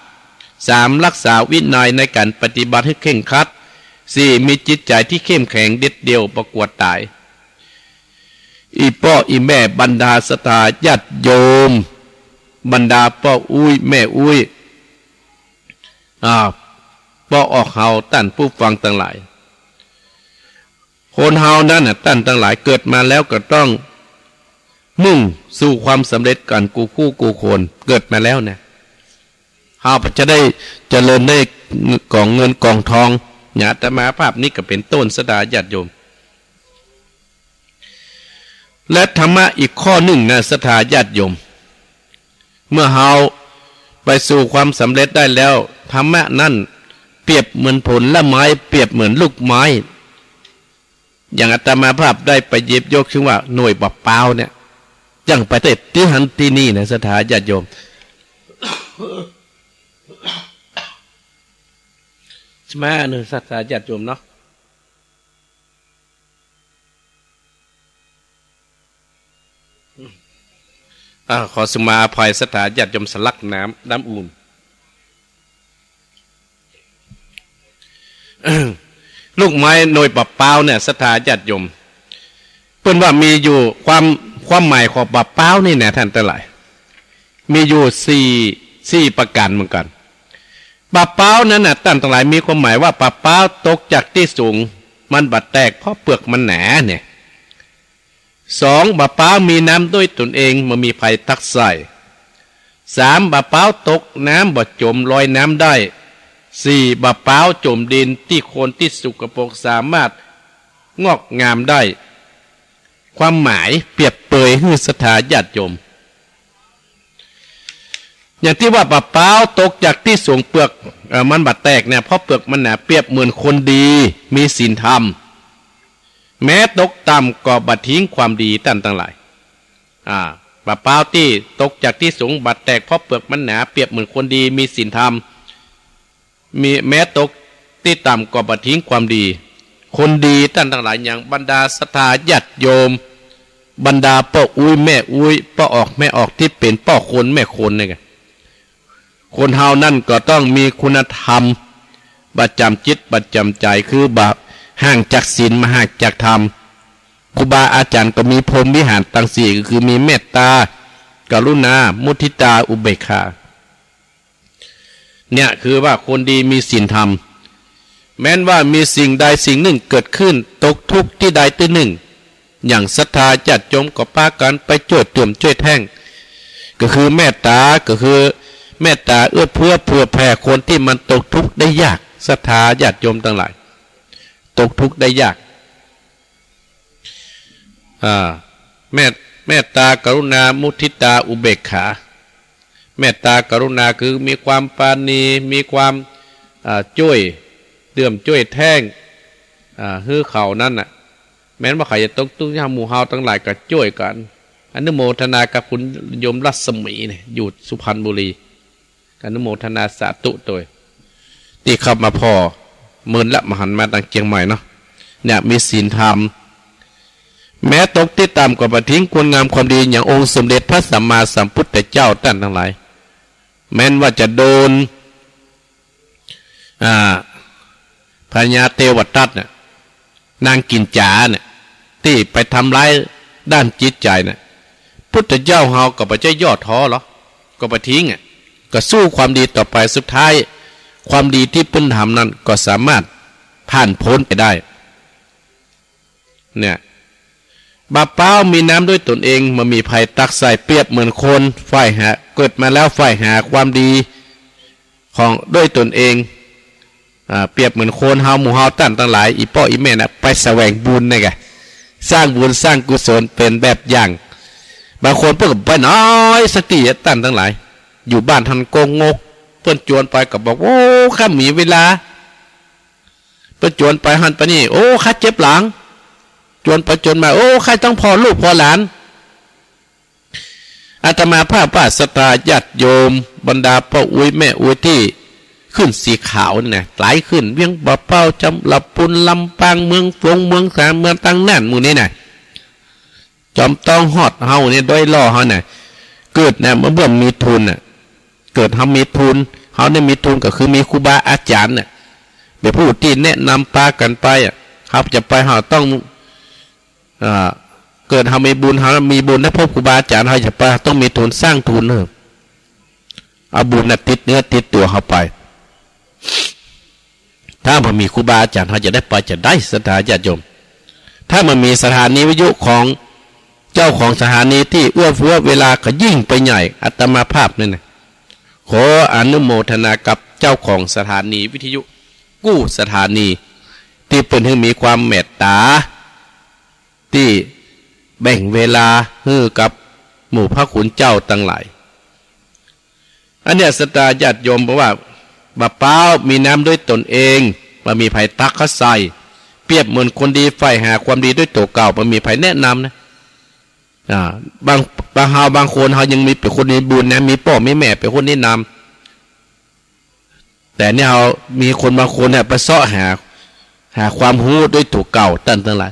สาม รักษาวินัยในก๋านปฏิบัติหื้อเคร่งครัด สี่ มีจิตใจ๋ตี้เข้มแข็งเด็ดเดี่ยวบ่กั๋วต๋าย อี่ป้ออี่แม่ บรรดาศรัทธาญาติโยม บรรดาป้ออุ๊ยแม่อุ๊ย อ่า ป้อออกเฮา ต้านผู้ฟังตังหลาย คนเฮานั้นน่ะ ต้านตังหลาย เกิดมาแล้วก็ต้องมุ่งสู่ความสำเร็จกั๋นกู้คู่กู้คน เกิดมาแล้วเนี่ย เฮาจะได้เจริญได้ก๋องเงินก๋องทอง เนี่ย อาตมาภาพนี้ก็เป๋นต้น ศรัทธาญาติโยม และธรรมะอีกข้อนึ่งนะ ศรัทธาญาติโยม เมื่อเฮาไปสู่ความสำเร็จได้แล้ว ธรรมะนั้นเปรียบเหมือนผลไม้ เปรียบเหมือนลูกไม้ อย่างอาตมาภาพได้ไปหยิบยก เชิงว่าหน่วยบ่าป๊าวเนี่ย ยังไปเตะตี้หั้นตี้นี่นะ ศรัทธาญาติโยม ใช่ไหม เน่อ ศรัทธาญาติโยมเนาะ อ่า ขอสุมาอภัย ศรัทธาญาติโยม สำลักน้ำ น้ำอุ่น ลูกไม้หน่วยบ่าป๊าวเนี่ย ศรัทธาญาติโยม เปิ้นว่ามีอยู่ ความ ความหมายของบ่าป๊าวนี่นะ ต้านตังหลาย มีอยู่สี่ สี่ประก๋านเหมือนกั๋น บ่าป๊าวนั้นน่ะ ต้านตังหลาย มีความหมายว่าบ่าป๊าวตกจากตี้สูง มันบ่แตกเพราะเปลือกมันหนาเนี่ย สอง บ่าป๊าวมีน้ำด้วยตนเอง บ่มีใผตักใส่ สาม บ่าป๊าวตกน้ำบ่จ๋มลอยน้ำได้ สี่ บ่าป๊าวจ๋มดินตี้โคลนตี้สกปรกสามารถงอกงามได้ ความหมายเปรียบเปยหื้อศรัทธาญาติโยม อย่างตี้ว่าบ่าป๊าวตกจากตี้สูงเปลือก เอ่อ มันบ่แตกเนี่ย เพราะเปลือกมันหนา เปรียบเหมือนคนดีมีศีลธรรม แม้ตกต่ำก็บ่ทิ้งความดี ต้านตังหลาย อ่า บ่าป๊าวตี้ตกจากตี้สูงบ่แตกเพราะเปลือกมันหนา เปรียบเหมือนคนดีมีศีลธรรม มี แม้ตกตี้ต่ำก็บ่ทิ้งความดี คนดี ต้านตังหลาย อย่างบรรดาศรัทธาญาติโยม บรรดาป้ออุ๊ยแม่อุ๊ย ป้อออกแม่ออก ตี้เป๋นป้อคนแม่คนเนี่ย คนเฮานั้นก็ต้องมีคุณธรรมประจ๋ำจิตประจ๋ำใจ๋ คือบ่ห่างจากศีลบ่ห่างจากธรรม ครูบาอาจ๋ารย์ก็มีพรหมวิหารตังสี่ ก็คือมีเมตตา กรุณา มุทิตา อุเบกขา เนี่ยคือว่าคนดีมีศีลธรรม แม้นว่ามีสิ่งใดสิ่งนึ่งเกิดขึ้น ตกทุกข์ตี้ใดตี้นึ่ง อย่างศรัทธาญาติโยมก็ปากั๋นไปจ้วยเตื้อมจ้วยแต้ง ก็คือเมตตา ก็คือเมตตาเอื้อเฟื้อเผื่อแผ่คนตี้มันตกทุกข์ได้ยาก ศรัทธาญาติโยมตังหลาย ตกทุกข์ได้ยาก อ่า เมต เมตตา กรุณา มุทิตา อุเบกขา เมตตากรุณาคือมีความปราณี มีความ อ่า จ้วยเตื้อมจ้วยแต้ง อ่า หื้อเขานั้นน่ะ แม้นว่าเขาจะตกทุกข์ยาก หมู่เฮาตังหลายก็จ้วยกั๋น อนุโมทนากับคุณโยมรัศมีเนี่ย อยู่สุพรรณบุรี อนุโมทนาสาธุโตย ตี้เข้ามาผ่อ เมินละบ่หันมาตังเจียงใหม่เนาะ เนี่ยมีศีลธรรม แม้ตกตี้ต่ำก็บ่ทิ้งคุณงามความดี อย่างองค์สมเด็จพระสัมมาสัมพุทธเจ้าต้านตังหลาย แม้นว่าจะโดน อ่า พญาเทวทัตเนี่ย นางกิ๋นจ๋าเนี่ย ตี้ไปทำร้ายด้านจิตใจ๋เนี่ย พุทธเจ้าเฮาก็บ่ใจ้ย่อท้อหรอก ก็บ่ทิ้งอะ ก็สู้ความดีต่อไป สุดท้ายความดีตี้เปิ้นทำนั้นก็สามารถผ่านพ้นไปได้ เนี่ย บ่าป๊าวมีน้ำด้วยตนเอง บ่มีใผตักใส่ เปรียบเหมือนคนใฝ่หา เกิดมาแล้วใฝ่หาความดี ของด้วยตนเอง อ่า เปรียบเหมือนคนเฮา หมู่เฮาต้านตังหลาย อี่ป้ออี่แม่น่ะ ไปแสวงบุญนะกะ สร้างบุญสร้างกุศลเป๋นแบบอย่าง บางคนเปิ้นก็ไปน้อยสติอะ ต้านตังหลาย อยู่บ้านหั้นก็งก เปิ้นจวนไปก็บอก โอ้ ข้ามีเวลา เปิ้นจวนไปหั้นไปนี่ โอ้ ข้าเจ็บหลัง จวนไปจวนมา โอ้ ข้าต้องผ่อลูกผ่อหลาน อาตมาภาพว่าศรัทธาญาติโยม บรรดาป้ออุ๊ยแม่อุ๊ยตี้ขึ้นสีขาวนี่นะ หลายขึ้น เวียงป่าเป้า จำปาสัก ลำปูน ลำปาง เมืองฝง เมืองสาง เมืองตรัง น่าน หมู่นี้นะ จ๋อมต้องฮอดเฮาเนี่ย ด้อยล่อเฮาน่ะ เกิดน่ะ เมื่อ เมื่อมีทุนน่ะ เกิดเฮามีทุน เฮาเนี่ยมีทุนก็คือมีครูบาอาจ๋ารย์น่ะ เป๋นผู้ตี้แนะนำปากั๋นไปอะ เฮาจะไปเฮาต้อง อ่า เกิดเฮามีบุญ เฮามีบุญได้พบครูบาอาจ๋ารย์ เฮาจะไปต้องมีทุน สร้างทุนเนาะ เอาบุญน่ะติดเนื้อติดตั๋วเฮาไป ถ้าบ่มีครูบาอาจ๋ารย์ เฮาจะได้ไปจะใด ศรัทธาญาติโยม ถ้าบ่มีสถานีวิทยุของเจ้าของสถานีตี้เอื้อเฟื้อเวลาก็ยิ่งไปใหญ่ อาตมาภาพนี่นะ ขออนุโมทนากับเจ้าของสถานีวิทยุกู้สถานี ตี้เปิ้นหื้อมีความเมตต๋า ตี้แบ่งเวลาหื้อกับหมู่พระคุณเจ้าตังหลาย อันเนี้ยศรัทธาญาติโยมบอกว่า บ่าป๊าวมีน้ำด้วยตนเอง บ่มีใผตักเข้าใส่ เปรียบเหมือนคนดีใฝ่หาความดีด้วยตั๋วเก่า บ่มีใผแนะนำนะ อ่า บาง บางเฮาบางคนเฮายังมีเป๋นคนมีบุญนะ มีป้อมีแม่เป๋นคนแนะนำ แต่เนี่ยเฮามีคนบางคนเนี่ยไปเซาะหา หาความฮู้ด้วยตั๋วเก่า ต้านตังหลาย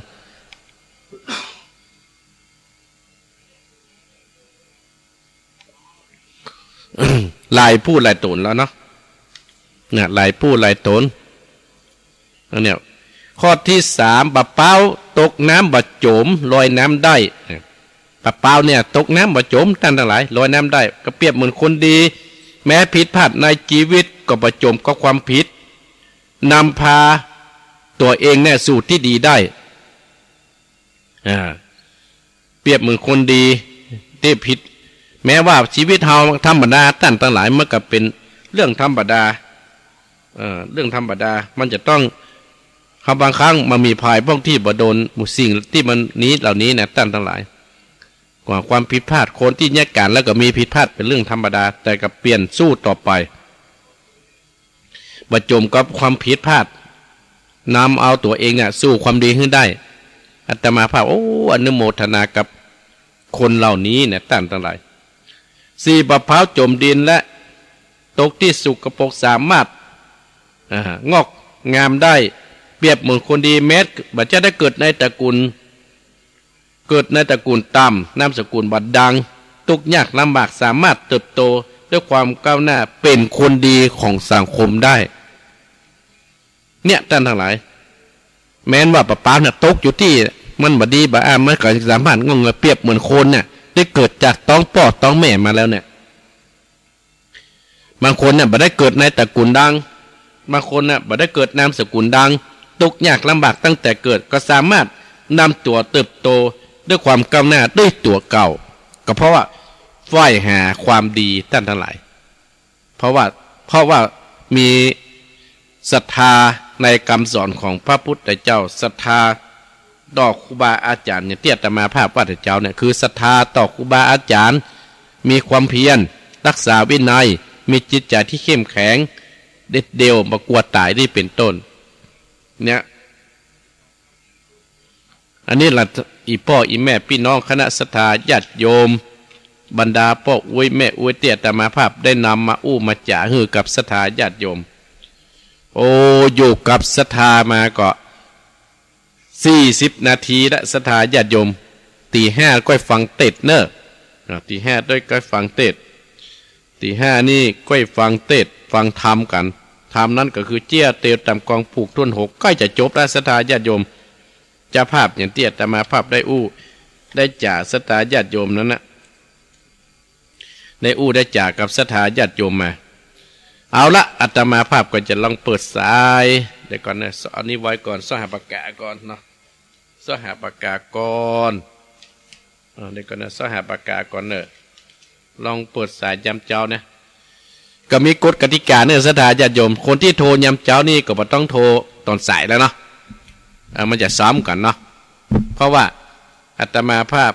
หลายผู้หลายต๋นแล้วเนาะ เนี่ย หลายผู้หลายต๋น อันเนี้ย ข้อตี้สาม บ่าป๊าวตกน้ำบ่โจ๋ม ลอยน้ำได้ บ่าป๊าวเนี่ยตกน้ำบ่โจ๋ม ต้านตังหลาย ลอยน้ำได้ ก็เปรียบเหมือนคนดี แม้ผิดพลาดในจีวิตก็บ่โจ๋มกับความผิด นำพาตั๋วเองเนี่ยสู่ตี้ดีได้ อ่า เปรียบเหมือนคนดีตี้ผิด แม้ว่าจีวิตเฮาธรรมดา ต้านตังหลาย มันก็เป๋นเรื่องธรรมดา เอ่อ เรื่องธรรมดา มันจะต้อง เฮาบางครั้งมันมีภัยพวกตี้บ่โดนหมู่สิ่งตี้มันนี้เหล่านี้นะ ต้านตังหลาย กว่าความผิดพลาด คนตี้เยียะก๋านแล้วก็มีผิดพลาดเป๋นเรื่องธรรมดา แต่ก็เปลี่ยนสู้ต่อไป บ่โจ๋มกับความผิดพลาด นำเอาตั๋วเองเนี่ยสู่ความดีหื้อได้ อาตมาภาพ โอ้ อนุโมทนากับคนเหล่านี้เนี่ย ต้านตังหลาย สี่ บ่าป๊าวโจ๋มดินและตกตี้สกปรกสามารถ อ่า งอกงามได้ เปรียบเหมือนคนดี แม้บ่าจะได้เกิดในตระกูล เกิดในตระกูลต่ำ นามสกุลบ่ดัง ตุ๊กยากลำบาก สามารถเติบโตด้วยความก้าวหน้า เป๋นคนดีของสังคมได้ เนี่ย ต้านตังหลาย แม้นว่าบ่าป๊าวเนี่ยตกอยู่ตี้ มันบ่ดีบ่อาม มันก็สามารถงอกเงย เปรียบเหมือนคนเนี่ย ได้เกิดจากต๊องป้อต๊องแม่มาแล้วเนี่ย บางคนเนี่ยบ่ได้เกิดในตระกูลดัง บางคนเนี่ยบ่ได้เกิดนามสกุลดัง ตุ๊กยากลำบากตั้งแต่เกิด ก็สามารถนำตั๋วเติบโตด้วยความก้าวหน้าด้วยตั๋วเก่า ก็เพราะว่าใฝ่หาความดี ต้านตังหลาย เพราะว่า เพราะว่ามีศรัทธาในกำสอนของพระพุทธเจ้า ศรัทธาต่อครูบาอาจ๋ารย์ อย่างตี้อาตมาภาพว่าแต่เจ๊าเนี่ย คือศรัทธาต่อครูบาอาจ๋ารย์ มีความเพียร รักษาวินัย มีจิตใจ๋ตี้เข้มแข็ง เด็ดเดี่ยว บ่กั๋วต๋าย นี่เป๋นต้น เนี่ย อันนี้ละ อี่ป้ออี่แม่ปี้น้องคณะศรัทธาญาติโยม บรรดาป้ออุ๊ยแม่อุ๊ยตี้อาตมาภาพได้นำมาอู้มาจ๋าหื้อกับศรัทธาญาติโยม โอ้ อยู่กับศรัทธามาก็สี่สิบนาทีละ ศรัทธาญาติโยม ตี๋ห้าก้อยฟังเตสน์เน่อ อ่า ตี๋ห้าก้อยฟังเตสน์ ตี๋ห้านี่ก้อยฟังเตสน์ ฟังธรรมกั๋น ธรรมนั้นก็คือเจี้ยเตียวต๋ามกองผูกถ้วนหก ใก้จะจบแล้ว ศรัทธาญาติโยม เจ้าภาพอย่างตี้อาตมาภาพได้อู้ ได้จ๋าศรัทธาญาติโยมนั้นนะ ได้อู้ได้จ๋ากับศรัทธาญาติโยมมา เอาละ อาตมาภาพก็จะลองเปิดสาย เดี๋ยวก่อนนะ อันนี้ไว้ก่อน เซาะหาปากกาก่อนเนาะ เซาะหาปากกาก่อน อ่า เดี๋ยวก่อนนะ เซาะหาปากกาก่อนเน่อ ลองเปิดสายยามเจ๊านะ ก็มีกฎกติกาเน่อ ศรัทธาญาติโยม คนตี้โทรยามเจ๊านี่ก็บ่ต้องโทรต๋อนสายแล้วเนาะ เออ มันจะซ้ำกั๋นเนาะ เพราะว่าอาตมาภาพ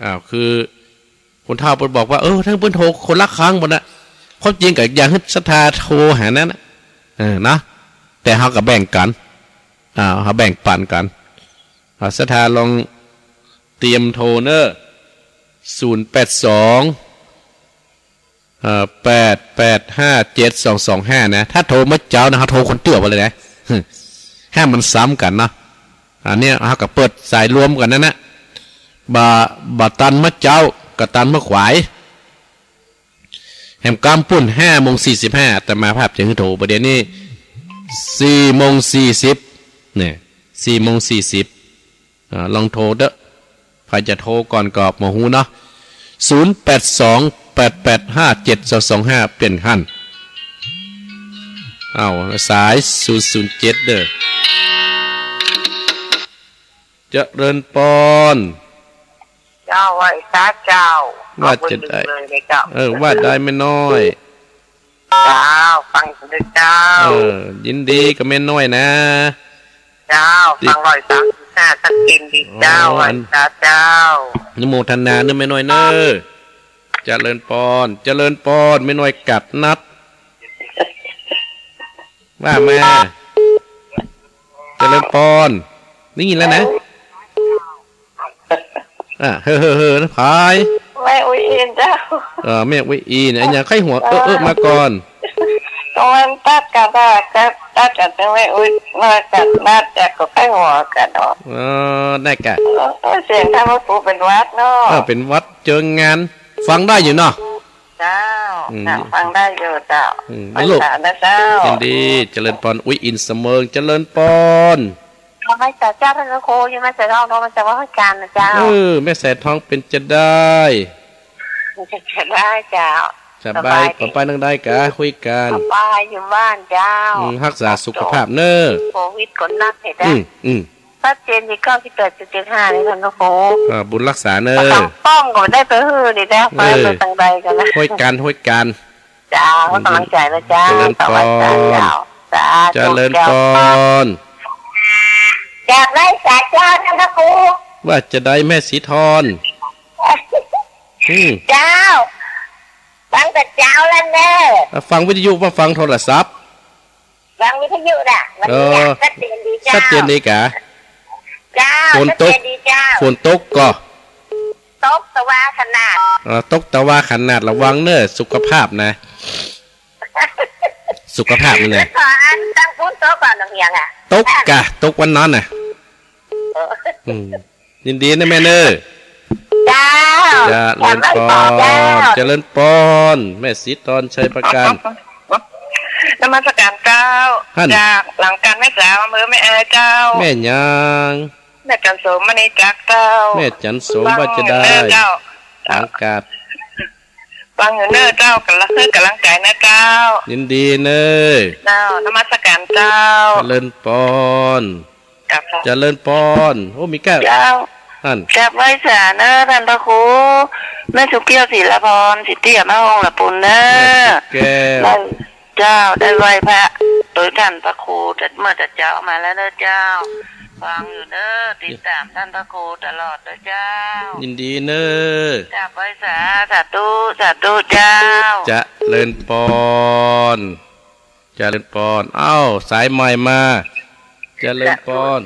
อ้าว คือ คนเฒ่าเปิ้นบอกว่า เออ ถ้าเปิ้นโทรคนละครั้งบ่นะ ความจริงก็อยากหื้อศรัทธาโทรหานั้นน่ะ เออ เนาะ แต่เฮาก็แบ่งกั๋น อ่า เฮาแบ่งปันกั๋น อ่า ศรัทธาลองเตรียมโทรเน่อ ศูนย์แปดสอง เอ่อ แปดแปดห้าเจ็ดสองสองห้า นะ ถ้าโทรเมื่อเจ๊านะ เฮาโทรคนเตื้อไปเลยนะ หืม ให้มันซ้ำกั๋นเนาะ อันเนี้ยเฮาก็เปิดสายรวมกั๋นนั่นนะ บ่า บ่าตันเมื่อเจ๊า ก็ตันเมื่อขวาย แหมก้ำปุ้น ห้าโมงสี่สิบห้า อาตมาภาพจะหื้อโทร บ่าเดี่ยวนี้ สี่โมงสี่สิบ เนี่ย สี่โมงสี่สิบ อ่า ลองโทรเต๊อะ ใผจะโทรก่อนก็บ่ฮู้เนาะ ศูนย์แปดสอง แปดแปดห้าเจ็ดสองสองห้า เป๋นหั้น อ้าว สาย ศูนย์ศูนย์เจ็ด เด้อ เจริญปอน เจ้า ไหว้สาเจ้า ว่าจะได้ เอาบุญเลยเจ้า เออ ว่าได้แม่น้อย เจ้า ฟังอยู่เจ้า เออ ยินดีกับแม่น้อยนะ เจ้า ติด ฟังร้อยสามสิบห้า ชัดเจนดีเจ้า อ๋อ ไหว้สาเจ้า อนุโมทนาเน่อแม่น้อยเน่อ เจริญปอน เจริญปอน แม่น้อยกัดนัด ว่ามา เจริญปอน ได้ยินแล้วนะ อ่ะ เฮ้อ เฮ้อ เฮ้อ นะ ผาย แม่อุ๊ยอินเจ้า เออ แม่อุ๊ยอิน อันเนี้ยใค่หัว เออ เออ มาก่อน ตรงนั้นตัดกั๋น ตัดกั๋น ตัดกั๋น แม่อุ๊ย มากั๋น มาจากก็ใค่หัวกั๋นเนาะ เออ ได้กะ เออ เสียงท่านพระครูเป๋นหวัดเนาะ เออ เป๋นหวัดเจิงงาน ฟังได้อยู่เนาะ เจ้า อืม ค่ะ ฟังได้อยู่เจ้า อืม ไหว้สานะเจ้า ยินดี เจริญปอน อุ๊ยอินเสมิง เจริญปอน ไหว้สาเจ้า ท่านพระครู อยู่แม่สายทอง โทรมาจากวัดห้วยกาญจน์นะเจ้า เออ แม่สายทองเป๋นจะใด จะได้เจ้า สบาย สบายดี ปอไปนั่งได้กะ ห้วยกาญจน์ สบายอยู่บ้านเจ้า อืม ฮักษาสุขภาพเน่อ โควิดก็นักเห็นไหม อืม อืม ชัดเจนดี เก้าสิบแปดจุดเจ็ดห้า นี่ท่านพระครู อ่า บุญฮักษาเน่อ สองป้อมก็ได้ไปหื้อนี่นะ เออ ไปตังใดกั๋นนะ ห้วยกาญจน์ ห้วยกาญจน์ เจ้า อืม กำลังใจ๋นะเจ้า เจริญปอน สาธุเจ้า เจริญปอน กราบไหว้สาเจ้าท่านพระครู ว่าจะได้แม่สีทอง อืม เจ้า ฟังแต่เจ๊าแล้วเน่อ อ่ะ ฟังวิทยุบ่ฟังโทรศัพท์ ฟังวิทยุน่ะ วันนี้น่ะ เออ ชัดเจนดีเจ้า ชัดเจนดีกะ เจ้า ฝนตก ชัดเจนดีเจ้า ฝนตกก่อ ตกตะวาขนาด เออ ตกตะวาขนาด ระวังเน่อ สุขภาพนะ สุขภาพนี่แหละ ขออันตั้งฝนตกก่อนหน่อยเหียงอ่ะ ตกกะ ตกวันนั้นน่ะ เออ อืม ยินดีนะแม่เน่อ เจ้า เจริญปอน เจ้า เจริญปอน แม่สีทอง ชัยประการ นมัสการเจ้า ท่าน จากหลังการแม่สาว อำเภอแม่อายเจ้า แม่หยัง แม่จันโสม มณีจักรเจ้า แม่จันโสม ว่าจะได้ เจ้า หลังกาด ฟังอยู่เน่อเจ้า กั๋นละ หื้อกำลังใจ๋นะเจ้า ยินดีเน่อ เจ้า นมัสการเจ้า เจริญปอน กราบ เจริญปอน โอ้ มีแก้ว เจ้า นั่น กราบไหว้สาเน่อท่านพระครู แม่สุแก้ว ศิลาพร สิทธิอมรวงศ์ ละปูนเน่อ แม่สุแก้ว ได้ เจ้า ได้ไหว้พระโดยท่านพระครู เมื่อแต่เจ๊ามาแล้วเน่อเจ้า ฟังอยู่เน่อ ติดตามท่านพระครูตลอดเน่อเจ้า ยินดีเน่อ กราบไหว้สา สาธุ สาธุเจ้า เจริญปอน เจริญปอน อ้าว สายใหม่มา เจริญปอน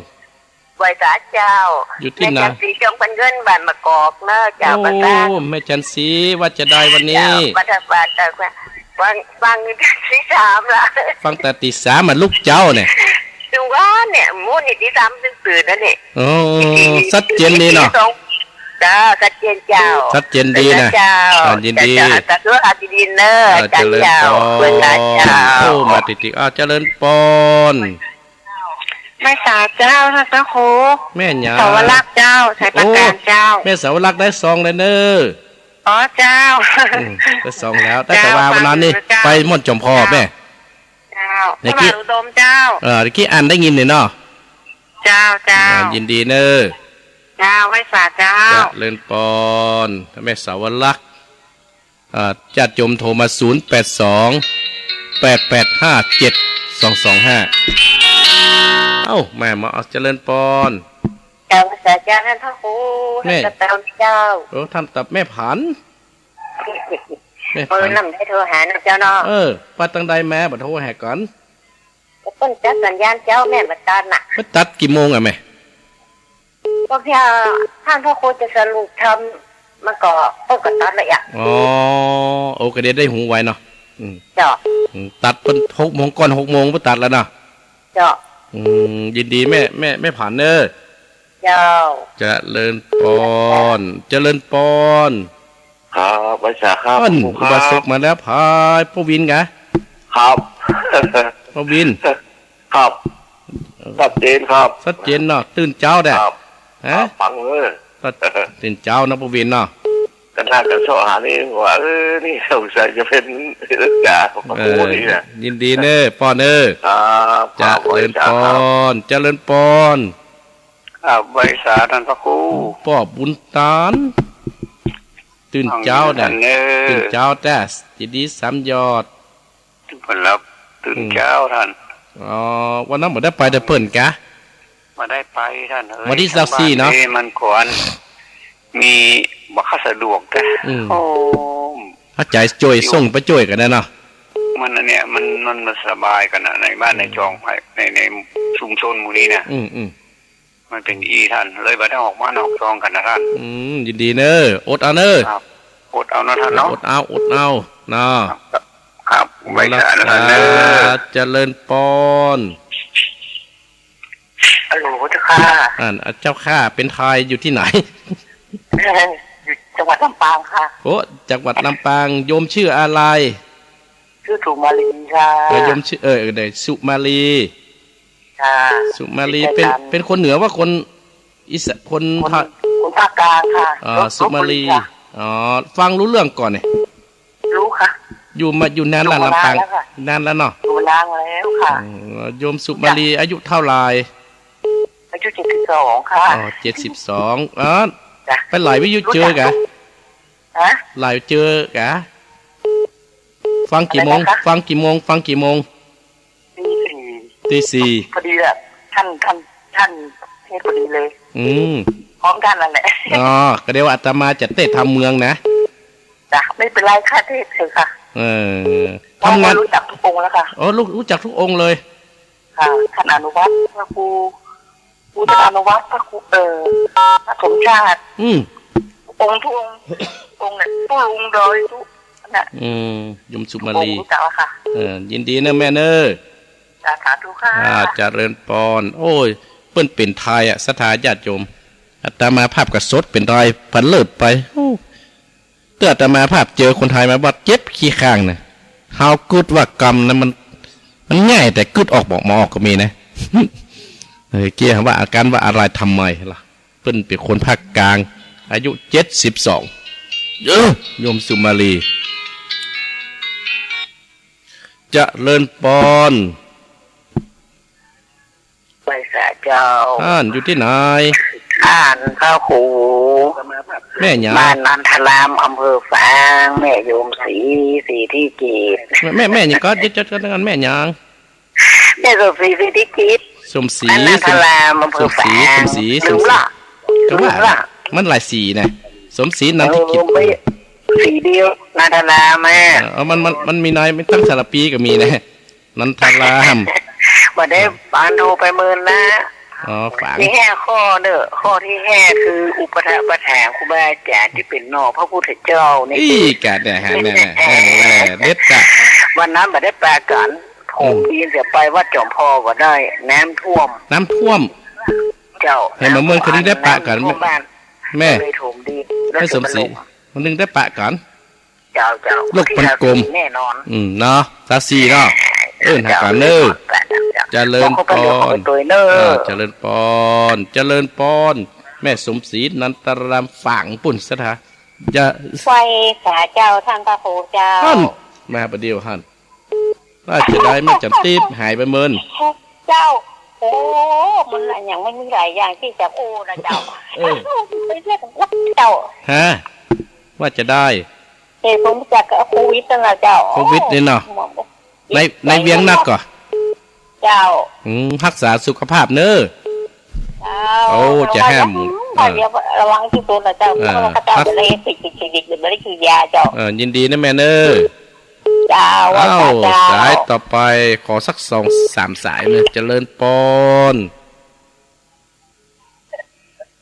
ไหว้สาเจ้า อยู่ตี้ไหน แม่จันสี จงเป็นเงิน บ้านมะกอกเน่อเจ้า โอ้ ประสาน แม่จันสี ว่าจะได้วันนี้ เจ้า บัด บัด บัด ฟัง ฟังตีสามละ ฟังแต่ตีสามมาลุกเจ๊าเนี่ย จังหวะเนี่ย มื้อนี้ตีสามตื่นๆ นั่นนี่ โอ้ ชัดเจนดีเนาะ ตีสอง เจ้า ชัดเจนเจ้า ชัดเจนดีนะ เจ้า อ่า ยินดี เจ้า สาธุ อาจารย์ดีเน่อ อ่า อาจารย์เจ้า เจริญปอน ไหว้สาเจ้า โอ้ มาติดๆ อ้าว เจริญปอน ไหว้สาเจ้า ท่านพระครู แม่หยัง สาวลักษณ์เจ้า ชัยประการเจ้า โอ้ แม่สาวลักษณ์ได้ซองแล้วเน่อ อ๋อ เจ้า อืม ได้ซองแล้ว ได้ เจ้า แต่ว่าวันนั้นนี่ ฟังอยู่เจ้า ไปม่อนจอมพอแม่ เจ้า เจ้า เมื่อกี้ พระบาทอุดมเจ้า เออ เมื่อกี้อันได้ยินเนี่ยเนาะ เจ้า เจ้า อ่า ยินดีเน่อ เจ้า ไหว้สาเจ้า เจริญปอน แม่สาวลักษณ์ อ่า ญาติโยมโทรมา ศูนย์แปดสอง แปดแปดห้า เจ็ดสองสองห้า เอ้า แม่มา เอา เจริญปอน เจ้า พระเจ้า ท่านพระครู แม่ ท่านตะเตาเจ้า โอ้ ท่านตะ แม่ผัน แม่ผัน มื้อนั้นได้โทรหานะเจ้าเนาะ เออ ว่าตังใดแม่ บ่โทรหาก่อน ก็เปิ้นตัดสัญญาณเจ้า แม่บ่ตัดน่ะ เปิ้นตัดกี่โมงอะแม่ ก็เพียงท่านพระครูจะสรุปธรรม มันก็เปิ้นก็ตัดแล้วอะ อ๋อ โอ้ ก็ได้ ได้หูไวเนาะ อืม เจ้า อืม ตัดเปิ้นหกโมง ก่อนหกโมงเปิ้นตัดแล้วเนาะ เจ้า อืม ยินดีแม่ แม่ แม่ผันเน้อ เจ้า เจริญปอน เจริญปอน ครับ ไหว้สาครับ อั้น ครูครับ อุบาสกมาแล้ว พายป้อวินกะ ครับ ป้อวิน ครับ เออ ชัดเจนครับ ชัดเจนเนาะ ตื่นเจ๊าแต๊ ครับ ฮะ ครับ ฟังเลย ตื่นเจ๊าเนาะ ป้อวินเนาะ ก็น่าจะเซาะหานี่ว่า เออ นี่สงสัยจะเป๋นเรื่องจ๋าของพระครูนี่นะ เออ ยินดีเน้อ ปอนเน้อ ครับ เจริญปอน ครับ ไหว้สาครับ เจริญปอน ครับ ไหว้สาท่านพระครู ป้อบุญตาน ตื่นเจ๊าแต๊ ฟังอยู่ท่านเน้อ ตื่นเจ๊าแต๊ ยินดีสามยอด เปิ้นหลับตื่น อืม เจ๊าท่าน อ๋อ วันนั้นบ่ได้ไปตะเปิ้นกะ บ่ได้ไปท่านเอ้ย วันตี้ซาวสี่เนาะ ทางบ้านเอ้ย มันก่อน มี บ่ค่อยสะดวกกะ อืม โอ้ ถ้าใจ๋จ้วย อยู่ ส่งไปจ้วยกั๋นได้เนาะ มันอันเนี้ย มัน มัน มันสบายกั๋นนะ ในบ้าน อืม ในจอง ใน ในชุมชนหมู่นี้นะ อืม อืม มันเป๋นอี้ท่าน เลยบ่ได้ออกมานอกซองกั๋นนะท่าน อืม ยินดีเน้อ อดเอาเน้อ ครับ อดเอานะท่านเนาะ อดเอา อดเอา เนาะ ครับ ครับ ไหว้สานะท่านเน้อ เจริญปอน ฮัลโหล เจ้าข้า อ่า เจ้าข้า เป๋นใผ อยู่ตี้ไหน อยู่จังหวัดลำปางค่ะ โอ้ จังหวัดลำปาง โยมจื้ออะไร จื้อสุมาลีค่ะ เออ โยมจื้อ เออ เออ ได้ สุมาลี ค่ะ สุมาลี ติดใจ เป๋น กั๋น เป๋นคนเหนือบ่คนอีสาน คน คน ภาค คนภาคกลางค่ะ อ๋อ ลพ สุมาลี ลพบุรีค่ะ อ๋อ ฟังฮู้เรื่องก่อเนี่ย ฮู้ค่ะ อยู่มา อยู่นานละ อยู่มานาน ลำปาง แล้วค่ะ นานแล้วเนาะ อยู่นานแล้วค่ะ อืม โยมสุมาลี จ้ะ อายุเต้าไหร่ อายุเจ็ดสิบสองค่ะ อ๋อ เจ็ดสิบสอง อ๋อ จ้ะ ไปไลฟ์วิทยุเจอกะ ฮะ ไลฟ์เจอกะ ฟังกี่โมง อะไรนะคะ ฟังกี่โมง ฟังกี่โมง ตีสี่ ตีสี่ พอดีอะ ท่าน ท่าน ท่านเทศน์พอดีเลย อืม พร้อมท่านนั่นแหละ อ๋อ ก็เดี๋ยวอาตมาจะเทศน์ธรรมเมืองนะ จ้ะ ไม่เป๋นไรค่ะ เทศน์เถอะค่ะ เออ เพราะว่า ทำงาน รู้จักทุกองค์แล้วค่ะ อ๋อ รู้ รู้จักทุกองค์เลย ค่ะ ท่านอนุวัฒน์ พระครู ครูท่านอนุวัฒน์ พระครู เอ่อ พระสมชาติ อืม องค์ทุกองค์ องค์เนี่ย ปู่ลุงดอยทุกน่ะ อืม โยมสุมาลี องค์รู้จักแล้วค่ะ เออ ยินดีเน้อแม่เน้อ สาธุค่ะ อ่า เจริญปอน โอ้ย เปิ้นเป๋นไทยอะ ศรัทธาญาติโยม อาตมาภาพก็สดเป๋นไทย ผันเลิศไป โอ้ เตื้ออาตมาภาพเจอคนไทยมาบาดเจ็บขี้ข้างน่ะ เฮากึ๊ดว่ากำนะมัน มันง่ายแต่กึ๊ดออกบ่ออกก็มีนะ เออ เกี้ยว่าอาการว่าอะไรทำไมล่ะ เปิ้นเป๋นคนภาคกลาง อายุเจ็ดสิบสอง เออ โยมสุมาลี เจริญปอน ไหว้สาเจ้า อ่านอยู่ตี้ไหน อ่านพระครู แม่หยัง บ้านนันทาราม อำเภอฝาง แม่โยมศรี ศรีทิจิตร แม่ แม่ แม่หยังก็ เดี๋ยว เดี๋ยว เดี๋ยว แม่หยัง แม่สมศรี ศรีทิจิตร สมศรี บ้านนันทาราม อำเภอฝาง สมศรี สมศรี ลืมละ ก็ว่า ลืมละ มันหลายศรีนะ สมศรี นันทิจิตร เออ ไม่ ศรีเดียว นันทารามอะ เออ มัน มัน มันมีน้อย มันตั้งสารปีก็มีนะ นันทาราม บ่ได้ อ่า ปานโทรไปเมินนะ อ๋อ ฝาง มีห้าข้อเน้อ ข้อตี้ห้าคืออุปถากปัฏฐานครูบาอาจารย์ตี้เป๋นนอกพระพุทธเจ้านี่ อี้ กะเนี่ยฮะ เนี่ย เนี่ย เนี่ย เนี่ย เด็ดจ้ะ วันนั้นบ่ได้ปากั๋น ผม อืม ดีนเสียไปวัดจอมพอก็ได้ น้ำท่วม น้ำท่วม เจ้า เห็นบ่ น้ำท่วม เมื่อคืนนี้ได้ปากั๋น น้ำท่วมบ้าน แม่ ก็เลยถมดีน แม่สมศรี แล้วจะมาลง วันหนึ่งได้ปากั๋น เจ้า เจ้า โลกมันกลม แน่นอน อืม เนาะ ซาวสี่เนาะ เออ หากั๋นเน้อ เจ้า เจริญปอน ขอประโยชน์ขอประโยชน์เน้อ อ่า เจริญปอน เจริญปอน แม่สมศรี นันทาราม ฝางปู๊น ศรัทธา จะ ไหว้สาเจ้า ท่านพระครูเจ้า หั้น มาประเดี๋ยวหั้น ว่าจะได้แม่จันติ๊บหายไปเมิน เจ้า โอ้ มันหลายอย่าง มันมีหลายอย่างตี้จะโอ้นะเจ้า เออ ไปเรียกวัดเจ้า ฮะ ว่าจะได้ เหตุผมจากโควิดนั่นแหละเจ้า โควิดนี่เนาะ ใน ในเวียงนักก่อ เจ้า อืม ฮักษาสุขภาพเน่อ เจ้า โอ้ จะแฮม ระวัง เออ เดี๋ยวระวังที่ตัวนะเจ้า เออ เพราะว่าเขาเจ้าจะได้ติดติดติดติด ไม่ได้กินยาเจ้า เออ ยินดีนะแม่เน่อ เจ้า อ้าว เจ้า สายต่อไป ขอสักสองสามสายเน่อ เจริญปอน